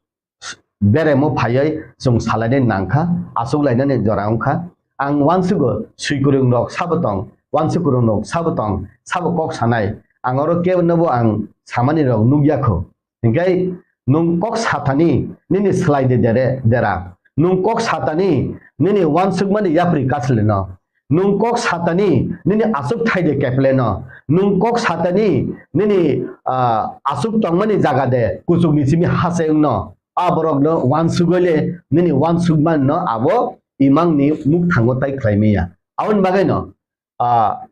beremo phaiwi chwng salainani nangkha, achuklainani jora wngkha. Ang uansugo swikwrwng rok sabo tong, uansukwrwng rok sabo tong, sabo kok sanai. Ang oro kebo nobo ang samani rok nukya kho. Hinkhe nwng kok satani nini slai de dere dera. Nwng kok satani nini uansukmani yapri kasleno. Nwng kok satani nini aswk thai de kepleno. Nwng kok satani nini, ah, aswk tongmani jaga de kuchukni simi hase wngno. A borokno uansugwi le nini uansukmano abo imangni mukthango tai khlai maya. Aboni bagwi no, ah,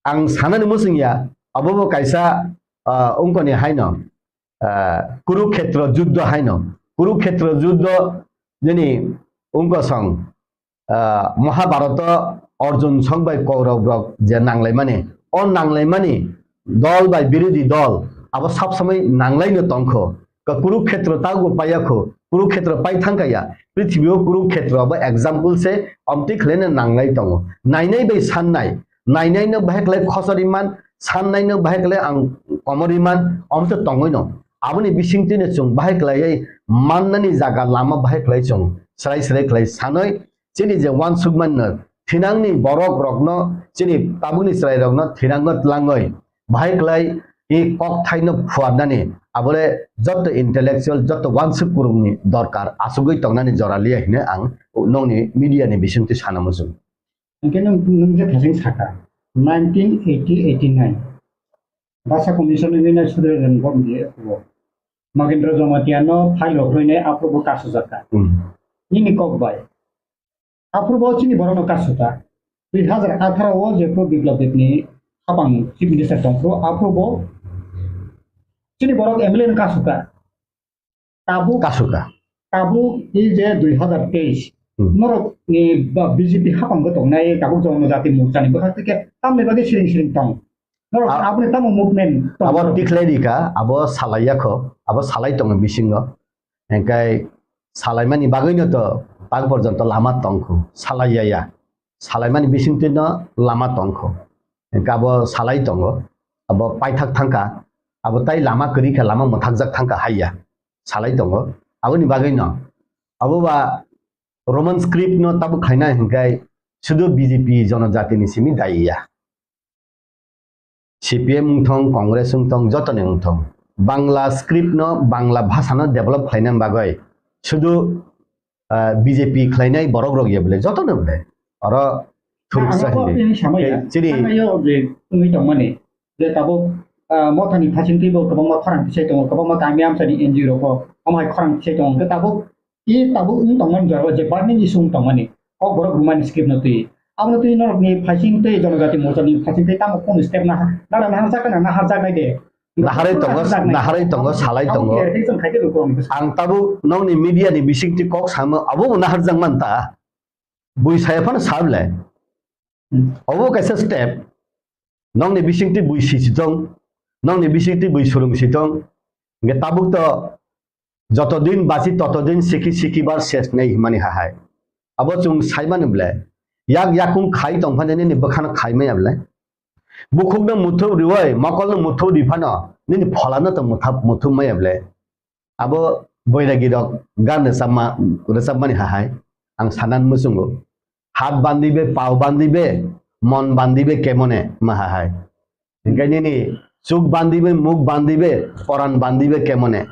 ang sanani muchung ya, abo bo kaisa, ah, wngkoni haino, ah, Kurukhetra juddho haino. Kurukhetra juddho nini wngkosong, ah, Mahabharata Arjun song bai Kaurab rok je nanglaimani, o nanglaimani dol bai birodhi dol abo sab samai nanglaino tongkho. Ka Kurukhetra tago paiya kho, Kurukhetra pai thangkha ya. Prithibi o Kurukhetra abo example se, omtwi khlaina nanglai tongo. Nainai bai sannai, nainai no bahai khlai khosori man, sannai no bahai khlai ang komori man, omtwi tongwi no. Aboni bisingtwi no chwng bahai khlaiwi mannani jaga lama bahai khlai chwng srai srai khlai sanwi chini je uansukmano thinangni borok rokno, chini tabukni chwrai rokno thinangno tlangwi bahai khlai i kokthaino phuarnani abole jotto intellectual, jotto uansuk kurungni dorkar asugwi tongnani jora liya hine ang nongni media ni bisingtwi sana muchung. Hingke nwng, nwng je thasing saka, nineteen eighty eighty nine Basa Commission ni nai Sudra Jan Bom di approval. Magendra Jamatia no file rok rwinai approval kasujak ka. Hmm. Nini kok bai. Aphurubo chini borokno kasota. Dui hazar atharo o jephru Biplab Deb ni hapang Chief Minister tongphuru, aphurubo chini borok M L A no kasota. Tabuk, kasota. Tabuk i je dui hazar teis. Hmm. Norok ni ba B J P hapang bo tongnai tabuk Jonojati Morcha ni bwkhak tike tamni bagwi siring siring tong. Norok a-, aboni tamo movement tong? Abo tikhlai rika, abo salai yakho, abo salai tongo bisingo. Hingkai salaimani bagwino to tak porjonto lama tongkhu, salai ya ya. Salaimani bisingtwino lama tongkhu. Hingkhe abo salai tongo, abo paithak thangkha, abo tai lama kwrwi kha, lama mwthakjak thangkha hai ya. Salai tongo. Aboni bagwino abo ba Roman script no tabuk khaina hingkai sudu B J P jonojatini simi dai ya. C P M wngthong, Congress wngthong, jotoni wngthong, Bangla script no, Bangla bhasha no develop khlaina bagwi sudu, ah, B J P khlainai borok rok ya bole, jotono bole. Oro thuruksa hini. Chini. Thangnaio je wngwi tongmani, je tabuk, ah, mothani phasingtwi bo kwbangma khorang tisai tongo, kwbangma kami amchani N G O rok bo omo hai khorang tisai tongo, hwnkhe tabuk I tabuk wng tongmani jora o je burning issue wng tongmani, kok borok rwmani script no twi. Abono twi norokni phaising tei Jonojati Morcha ni phaising tei tamo phone step na, nara naharjak na naharjaknai de. Naharwi tongo, naharjaknai. Naharwi tongo, salai tongo. Abo khe tei chwng khai khe lukurokni bwskango. Ang tabuk nokni media ni bisingtwi kok samo, abo bo naharjak man ta. Bui saya phano sa bwlai. Hmm. Obo kaisa step. Nokni bisingtwi bui sisi tong, nokni bisingtwi bui surung si tong. Hingke tabuk to joto din bachi toto din siki siki bar ses nei himani hahai. Abo chwng saimani ble. Yak yakung khai tong phano nini bwkhano khai maya ble. Bukhukno muthu riwai, mokolno muthu ri phano nini pholano to mutha-, muthu maya ble. Abo boiragi rok gan rwchapma, rwchapmani hahai ang sanan muchungo. Hat bandibe, pao bandibe, mon bandibe kemone ma hahai. Hingke nini chuk bandibe, muk bandibe, poran bandibe kemone.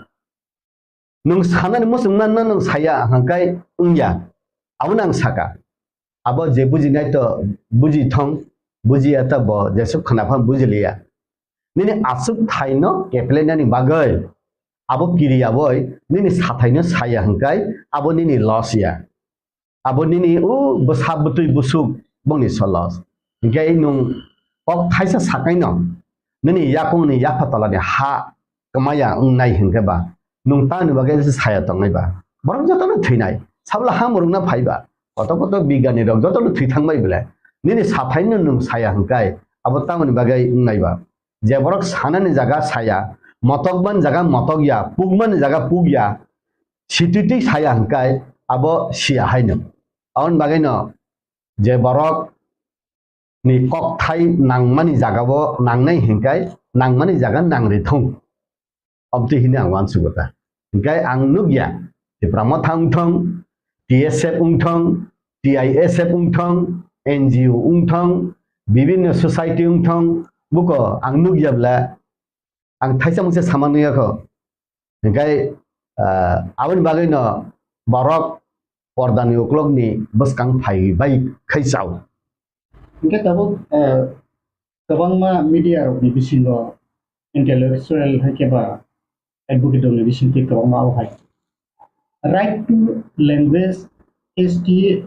Nwng sanani muchungma no nwng saya hangkai wngya. Abono ang saka. Abo je bujinai to buji thong, bujiya ta bo jesuk khna phan bujiliya. Nini aswk thaino keplenani bagwi abo kiriya bai nini sathai no saya hwnkhe abo nini loss ya. Abo nini o bwsa bwtwi busuk bongni so loss. Hwnkhe nwng kok thaisa sakai no nini yakung ni yapha tola ni ha kwmaya wngnai hwnkhe ba nwng tamni bagwi se saya tongnai ba? Borok jotono thwinai, sabla ha murungna phai ba, koto koto bigyani rok jotono thwi thangbai bwle. Nini sathai no nwng saya hwnkhe abo tamoni bagwi wngnai ba? Je borok sanani jaga saya, motokmani jaga motok ya, pukmani jaga puk ya, sititwi saya hwnkhe abo siya haino. Aboni bagwino je borok ni kokthai nangmani jagao nangnai hwnkhe nangmani jaga nangri thung. Obtwi hwnwi ang uansugo ta. Hwnkhe ang nukya, Tipra Motha wngthong, T S F wngthong, T I S F wngthong, N G O wngthong, bibinno society wngthong, buko ang nukya bwle, ang thaisa mungsa sama nukya kho. Hwnkhe, ah, aboni bagwino borok pordani uklokni bwskang phai bai khai chao. Hwnkhe tabuk, ah, kwbangma media rokni bisingo intellectual hai khe ba advocate rokni bisingtwi kwbangma o hai Right to Language S T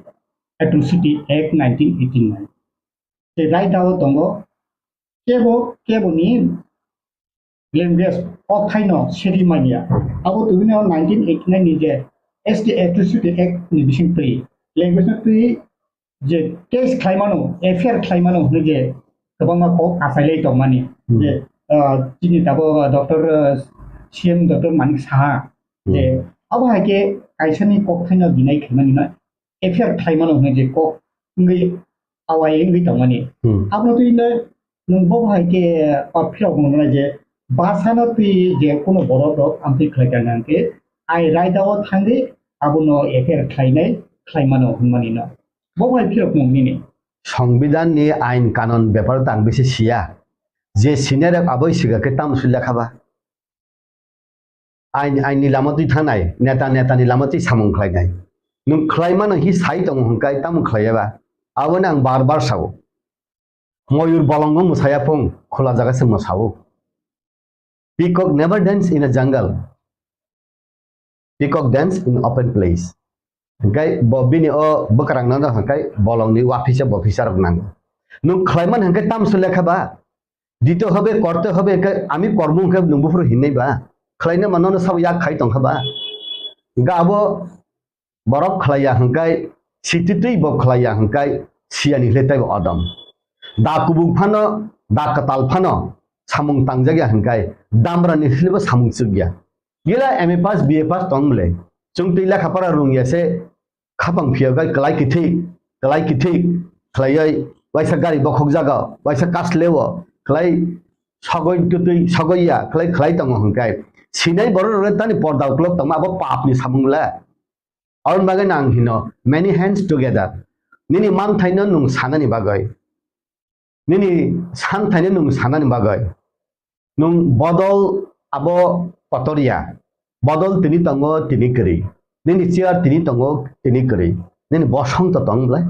Atrocity Act nineteen eighty-nine. Tei right o tongo kebo keboni language, kokthaino seri manya. Abo tubino nineteen eighty-nine ni je S T Atrocity Act ni bising twi language no twi je case khlaimano, F I R khlaimano hwnwi je kwbangma kok achailai tongmani. Hmm. Je, ah, chini tabuk, ah, Doctor, ah, C M Doctor Manik Saha je, hmm, abo hai khe kaisani kokthaino deny khaimani no F I R khlaimano hwnwi je kok wngwi awai wngwi tongmani. Hmm. Abono twi le nwng bo hai khe, ah, phirok mwngnai je bwsano twi je kuno borok rok amtwi khlai kha hwnkhe ai raida o thangwi abono F I R khlainai khlaimano hwnmani no. Bo hai phirok mung nini. Songbidan ni ain kanon bepar tang bisi siya. Je senior rok aboi siga khe tamo sui lekha ba. Ain, ain ni lama twi thangnai, neta, neta ni lama twi samung khlainai. Nwng khlaimano hi sai tongo hwnkhe tamo khlaiya ba? Aboni ang bar bar sao. Moyur bolongo mwsaya phung, khula jaga se mwsao. Peacock never dance in a jungle. Peacock dance in open place. Hwnkhe bo bini o bwkrang no hwnkhe bolongni uaphisa bophisa rok nango. Nwng khlaimani hwnkhe tamo sui lekha ba? Dite hobe, korte hobe, hwnkhe ami kormo hwnkhe nwng buphuru hinnai ba? Khlaina mano no sabo yak khai tongkha ba? Hwnkhe abo borok khlaiya hwnkhe, sititwi bo khlaiya hwnkhe, siyani hwle taibo odom. Da kubuk phano, da kwtal phano samung tangjak ya hwnkhe, damra ni hwle bo samung chuk ya. Gila M A pass, B A pass tong bwle. Chwng twi lekha pora rung ya se, khapang phiya bai kwlai kithik, kwlai kithik khlaiwi waisa gari bokhok jaga, waisa kasleo khlai sogoi twtwi sogoi ya khlai khlai tongo hwnkhe, sinai borok rok tani porda uklok tongma abo pap ni samung le. Aboni bagwi no ang hino, many hands together. Nini manthaino nwng sanani bagwi. Nini santhaino nwng sanani bagwi. Nwng bodol abo kotor ya. Bodol tini tongo, tini kwrwi. Nini chair tini tongo, tini kwrwi. Nini bosong to tong bwle.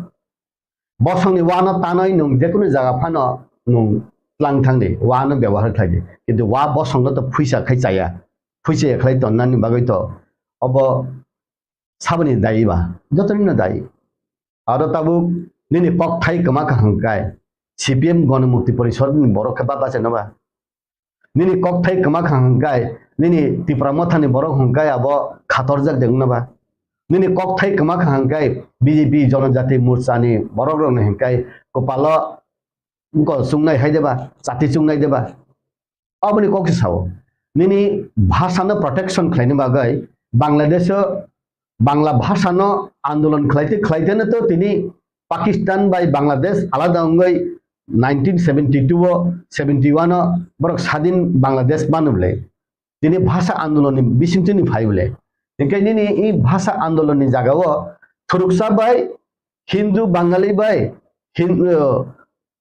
Bosongni uano tanwi nwng jekunu jaga phano nwng tlang thangdi, uano byabohar khlaidi. Kintu ua bosongno to phuisa khai chaya. Phuisa ya khlai tonnani bagwi to obo saboni dayi ba, jotonino dayi. Aro tabuk nini kokthai kwma kha hwnkhe C P M Ganamukti Porishad ni borok khe ba bachai no ba? Nini kokthai kwma kha hwnkhe, nini Tipra Motha ni borok hwnkhe abo khatorjak de wngna ba? Nini kokthai kwma kha hwnkhe B J P Jonojati Morcha ni borok rok ni hwnkhe kwpalo wngkol chungnai hai de ba, chati chungnai de ba? Aboni kok se sao. Nini bhasha no protection khlaina bagwi Bangladesh o Bangla bhasha no andolon khlaite khlaite no to tini Pakistan bai Bangladesh alada wngwi nineteen seventy-two o, seventy-one o borok sadin Bangladesh manu bwle. Tini bhasha andolon ni bisingtwi ni phai bwle. Hinkhe nini i bhasha andolon ni jaga o thuruksa bai Hindu Bangali bai Hin-, uh,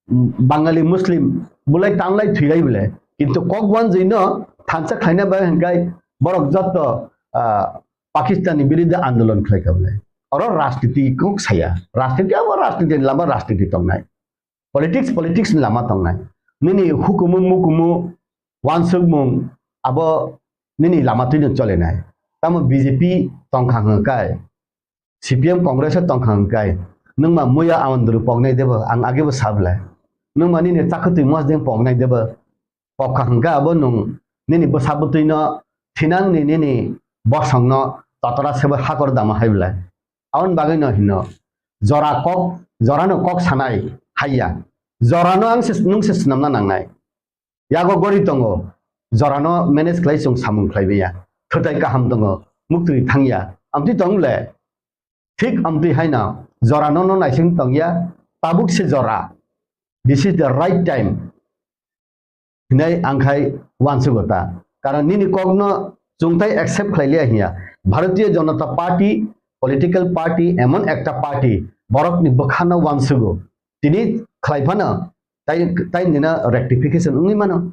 Bangali Muslim bulai tanglai thwilai bwle. Kintu kok wanjwi no thansa khlaina bai hinkhe borok jotto, ah, Pakistan ni biruddhe andolon khlai kha bwle. Oro rajniti kok saya. Rajniti abo rajniti ni lama rajniti tongnai. Politics, politics ni lama tongnai. Nini hukumu mukumu wansukmung abo nini lama twino cholenai. Tamo B J P tongkha hwnkhe, C P M Congress o tongkha hwnkhe, nwng ma muya amondru poknai debo, ang agebo sablai. Nwng ma nini chakhwtwi mosdeng poknai debo, pokha hwnkhe abo nwng nini bwsa bwtwino thinangni nini bosongno totora sebo hakor dama hai belai. Aboni bagwino hino, jora kok, jorano kok sanai haiya. Jorano ang se, nwng se swnamna nangnai. Yago gori tongo, jorano manage khlai chwng samung khlai maya. Kwtai kaham tongo, muktwi thangya. Amtwi tong le, thik amtwi haino, jorano no naising tongya, tabuk se jora. This is the right time. Hinai ang khai uansugo ta. Karon nini kokno chwngtai accept khlai liya hiya. Bharatiya Janata Party, political party, emon ekta party, borokni bwkhano uansugo. Tini khlai phano, tai, tai nino rectification wngwi mano.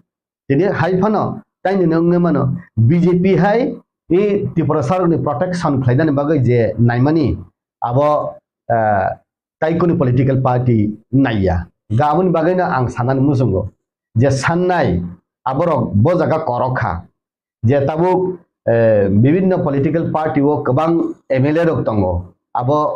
Tini hai phano, tai nino wngwi mano. B J P hai, i Tripura sarokni protection khlainani bagwi je naimani, abo, eh, tai kunu political party naiya. Ga aboni bagwino ang sanani muchungo je sannai aborok bo jaga korok kha je tabuk, eh, bibinno political party o kwbang M L A rok tongo. Abo